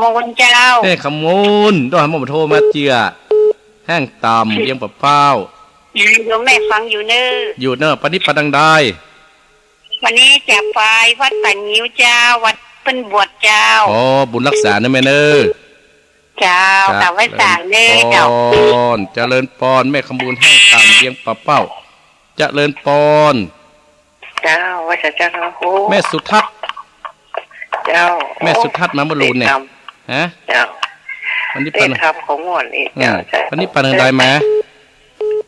มูลเจ้า แม่ขมูล ต้องให้หม่อมโทรมาเจื้อ ห้างต่ำ เวียงป่าเป้า โยมแม่ฟังอยู่เนอะ อยู่เนอะ ปานนี้ไปตางใด วันนี้จะไปวัดป่างิ้วเจ้า วัดเปิ้นบวชเจ้า อ๋อ บุญฮักษานะแม่เนอะ เจ้า เจ้า กราบไหว้สาเนอะเจ้า เจริญปอน เจริญปอน แม่ขมูล ห้างต่ำ เวียงป่าเป้า เจริญปอน เจ้า ไหว้สาเจ้า โอ้ แม่สุทัศน์ เจ้า แม่สุทัศน์มาเมื่อลูนเนี่ย เจ้า ฮะ เจ้า วันนี้ไป เตะทำของงวดนี้ อ่า เจ้า วันนี้ไปตางใดมา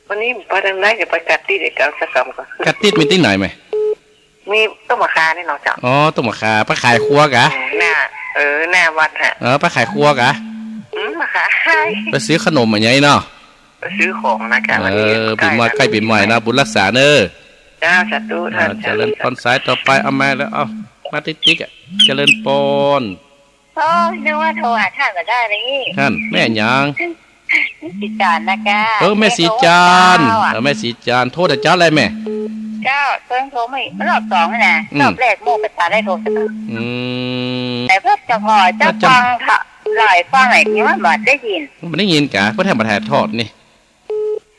วันนี้ไปตางใด จะไปกัดตี้เดี๋ยวเจ้าสักกำก่อน กัดตี้มีตี้ไหนแม่ มีต้นมะข่านี่เนาะเจ้า อ๋อ ต้นมะข่า ไปขายครัวกะ อืม หน้า เออ หน้าวัดฮะ เออ ไปขายครัวกะ อืม มาขาย ไปซื้อขนมอะไงเนาะ ไปซื้อของนะจ๊ะ เออ วันนี้ ปีใหม่ ใกล้ ใกล้ปีใหม่นะ บุญฮักษาเนอะ จ้า สาธุ อ่า ท่าน เจริญปอน สายต่อไป เอามาแล้ว เอา มาติ๊กๆ อะ เจริญปอน โอ้ย นึกว่าโทรหาท่านบ่ได้เลย ท่าน แม่หยัง สีจานนะก้า เออ แม่สีจาน แม่โทรหาเจ้าอะ เออ แม่สีจาน โทรแต่เจ๊าอะไรแม่ เจ้า เปิ้งโทรมาอีก รอบสองแล้วนะ อืม รอบแรกโม่ไปตัดได้โทรศัพท์ อืม แต่พวกเจ้าพ่อเจ้าฟังเถาะ หลายฟังไอ้นี่มันบ่ได้ยิน มันบ่ได้ยินกะ เปิ้นแทบบ่ถ่ายทอดนี่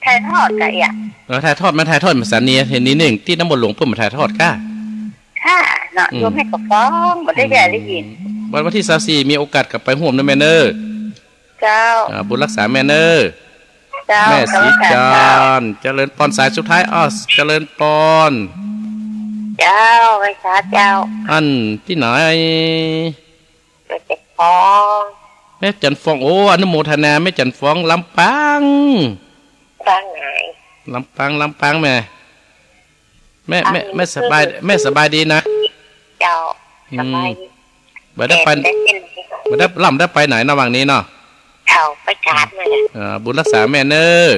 ถ่ายทอดกะเอี้ย เออ ถ่ายทอดมา ถ่ายทอดมาสันนี่ เห็นนี่หนึ่ง ตี้น้ำบนหลวงเปิ้นมาถ่ายทอดกะ ค่ะ เนาะ อืม โยมแม่ก็ฟัง บ่ได้ อืม ได้ยิน วัน วันตี้ซาวสี่ มีโอกาสก็ไปฮ่วมนะแม่เนอะ เจ้า อ่า บุญฮักษาแม่เนอะ เจ้า แม่สีจาน เจริญปอน สายสุดท้าย อ้อ เจริญปอน เจ้า ไหว้สาเจ้า อันตี้ไหน แม่จันทร์ฟอง แม่จันทร์ฟอง โอ้ อนุโมทนา แม่จันทร์ฟอง ลำปาง ปางไหน ลำปาง ลำปางแม่ แม่ แม่ อัน แม่สบาย แม่สบายดีนะ เจ้า อืม สบายดี บ่ได้ไป แดดได้เย็น บ่ได้ ลำได้ไปไหนเนาะ หว่างนี้เนาะ เจ้า ไปกราบมาเลย เออ บุญรักษาแม่เน้อ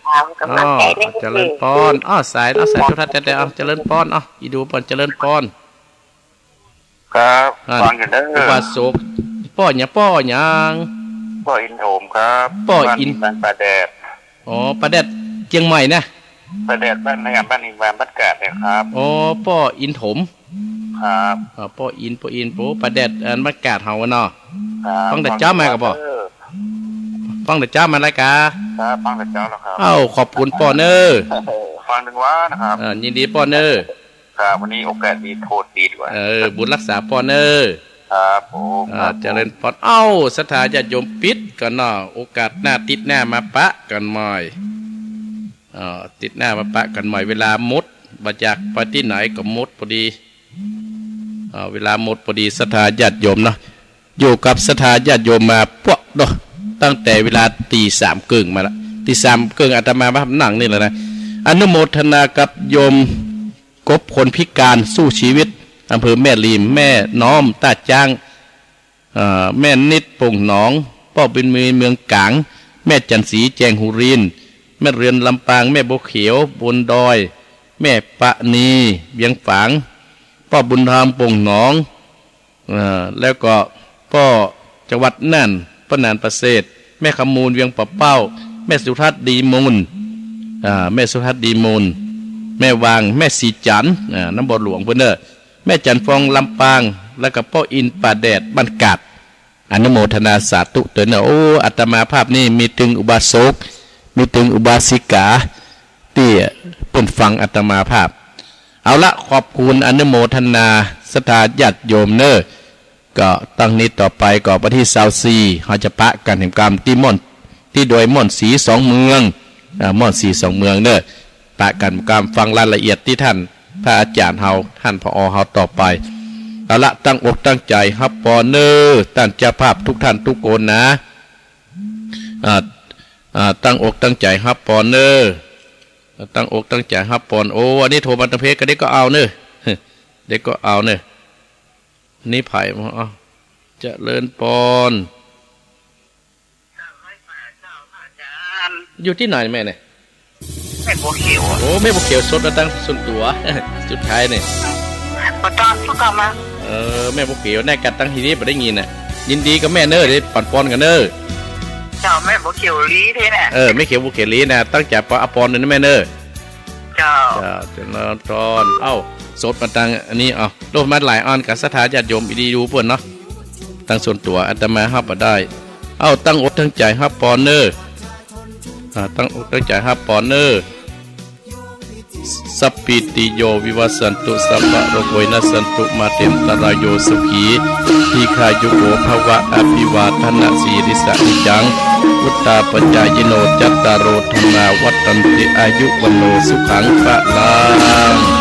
เจ้า กำลังใจแม่ อ้อ เจริญปอน อ้อ สาย อ้อ สายโทรทัศน์แต่ อ้อ เจริญปอน อ้อ อีดูปอน เจริญปอน ครับ อ่า ฟังอยู่เด้อ อุบาสก ป้อหยัง ป้อหยัง ป้ออินโถมครับ ป้ออิน บ้าน บ้านป่าแดด อ๋อ ป่าแดด เจียงใหม่นะ ป่าแดดบ้านใน บ้านอินวานบ้านกาดเนี่ยครับ อ๋อ ป้ออินโถม ครับ อ๋อ ป้ออิน ป้ออิน โอ้ ป่าแดด อันบ้านกาดเฮาเนาะ ครับ ฟังแต่เจ๊ามาก่อป้อ ฟังแต่เจ๊ามาแล้วก่อ ครับ ฟังแต่เจ๊าแล้วครับ เอ้า ขอบคุณป้อเน้อ ฟังถึงว่านะครับ อ่า ยินดีป้อเน้อ ครับ วันนี้โอกาสดีโทรติดว่ะ เออ บุญรักษาป้อเน้อ ครับผม อ่า ครับผม เจริญปอน เอ้า ศรัทธาญาติโยมปิดก่อนเนาะ โอกาสหน้าอาทิตย์หน้ามาปะกันใหม่ อ่า อาทิตย์หน้ามาปะกันใหม่ เวลาหมด บ่จักไปตี้ไหนก็หมดพอดี อ่า เวลาหมดพอดี ศรัทธาญาติโยมเนาะ อยู่กับศรัทธาญาติโยมมาปวกเนาะ ตั้งแต่เวลาตีสามเกิ่งมาละ ตีสามเกิ่งอาตมาภาพนั่งนี่แหละนะ อนุโมทนากับโยม กบคนพิการสู้ชีวิต อำเภอแม่ริม แม่น้อมต้าจ๊าง เอ่อ แม่นิดโป่งหนอง ป้อบุญมีเมืองก๋าง แม่จันทร์ศรีแจงหูริน แม่เรือนลำปาง แม่บัวเขียวบนดอย แม่ปะนีเวียงฝาง ป้อบุญธรรมโป่งหนอง เอ่อ แล้วก็ป้อจังหวัดน่าน ป้อหนานประเสริฐ แม่คำมูลเวียงป่าเป้า แม่สุทัศน์ดีมูล อ่า แม่สุทัศน์ดีมูล แม่วาง แม่ศรีจันทร์ อ่า น้ำบ่อหลวงเปิ้นเน้อ แม่จันทร์ฟองลำปาง แล้วก็ป้ออินป่าแดดบ้านกาด อนุโมทนาสาธุเต๊อะเนาะ โอ้ อาตมาภาพนี่มีตึงอุบาสก มีตึงอุบาสิกา ตี้เปิ้นฟังอาตมาภาพ เอาละ ขอบคุณอนุโมทนาศรัทธาญาติโยมเน้อ ก็ตั้งนี้ต่อไปก็วันตี้ซาวสี่ เฮาจะปะกั๋นแหมกำตี้ม่อน ตี้ดอยม่อนสีสองเมือง อ่า ม่อนสีสองเมืองเน้อ ปะกั๋นแหมกำฟังรายละเอียดตี้ต้านพระอาจารย์เฮา ต้าน ผอ เฮาต่อไป เอาละ ตั้งอกตั้งใจ๋ฮับปอนเน้อ ต้านเจ้าภาพกู้ต้านกู้คนนะ อ่า อ่า ตั้งอกตั้งใจ๋ฮับปอนเน้อ ตั้งอกตั้งใจ๋ฮับปอน โอ้ อันนี้โทรมาตางเพจก็ได้ก็เอาเน้อ ได้ก็เอาเน้อ นี่ไผ อ้าว เจริญปอน อยู่ตี้ไหนแม่เนี่ย แม่บัวเขียวอะ โอ้ แม่บัวเขียวสดมาตางส่วนตั๋ว สุดท้ายเนี่ย บ่ต้อง บ่ต้องมา เออ แม่บัวเขียวแน่กัดตังทีนี้บ่ได้ยินน่ะ ยินดีกับแม่เน้อ ได้ปันปอนกั๋นเน้อ เจ้า แม่บัวเขียวลี้เด้น่ะ เออ แม่เขียวบัวเขียวลี้น่ะ ตั้งใจ๋ปะ เอาปอนเน้อนะแม่เน้อ เจ้า เจ้า เจริญพร เอ้า สดมาตางอันนี้ เอ้า โลดมาหลายอ่อนกับศรัทธาญาติโยมอีดีดูเปิ้นเนาะ ตางส่วนตั๋วอาตมาฮับบ่ได้ เอ้า ตั้งอกตั้งใจ๋ฮับปอนเน้อ อ่า ตั้งอกตั้งใจ๋ฮับปอนเน้อ สัพพีติโยวิวัชชันตุ สัพพะโรโควินัสสันตุ มาเตอันตะราโย สุขี ทีฆายุโกภวะ อภิวาทะนะสีลิสสะนิจจัง วุฑฒาปะจายิโน จัตตาโร ธัมมา วัฑฒันติ อายุ วัณโณ สุขัง พะลัง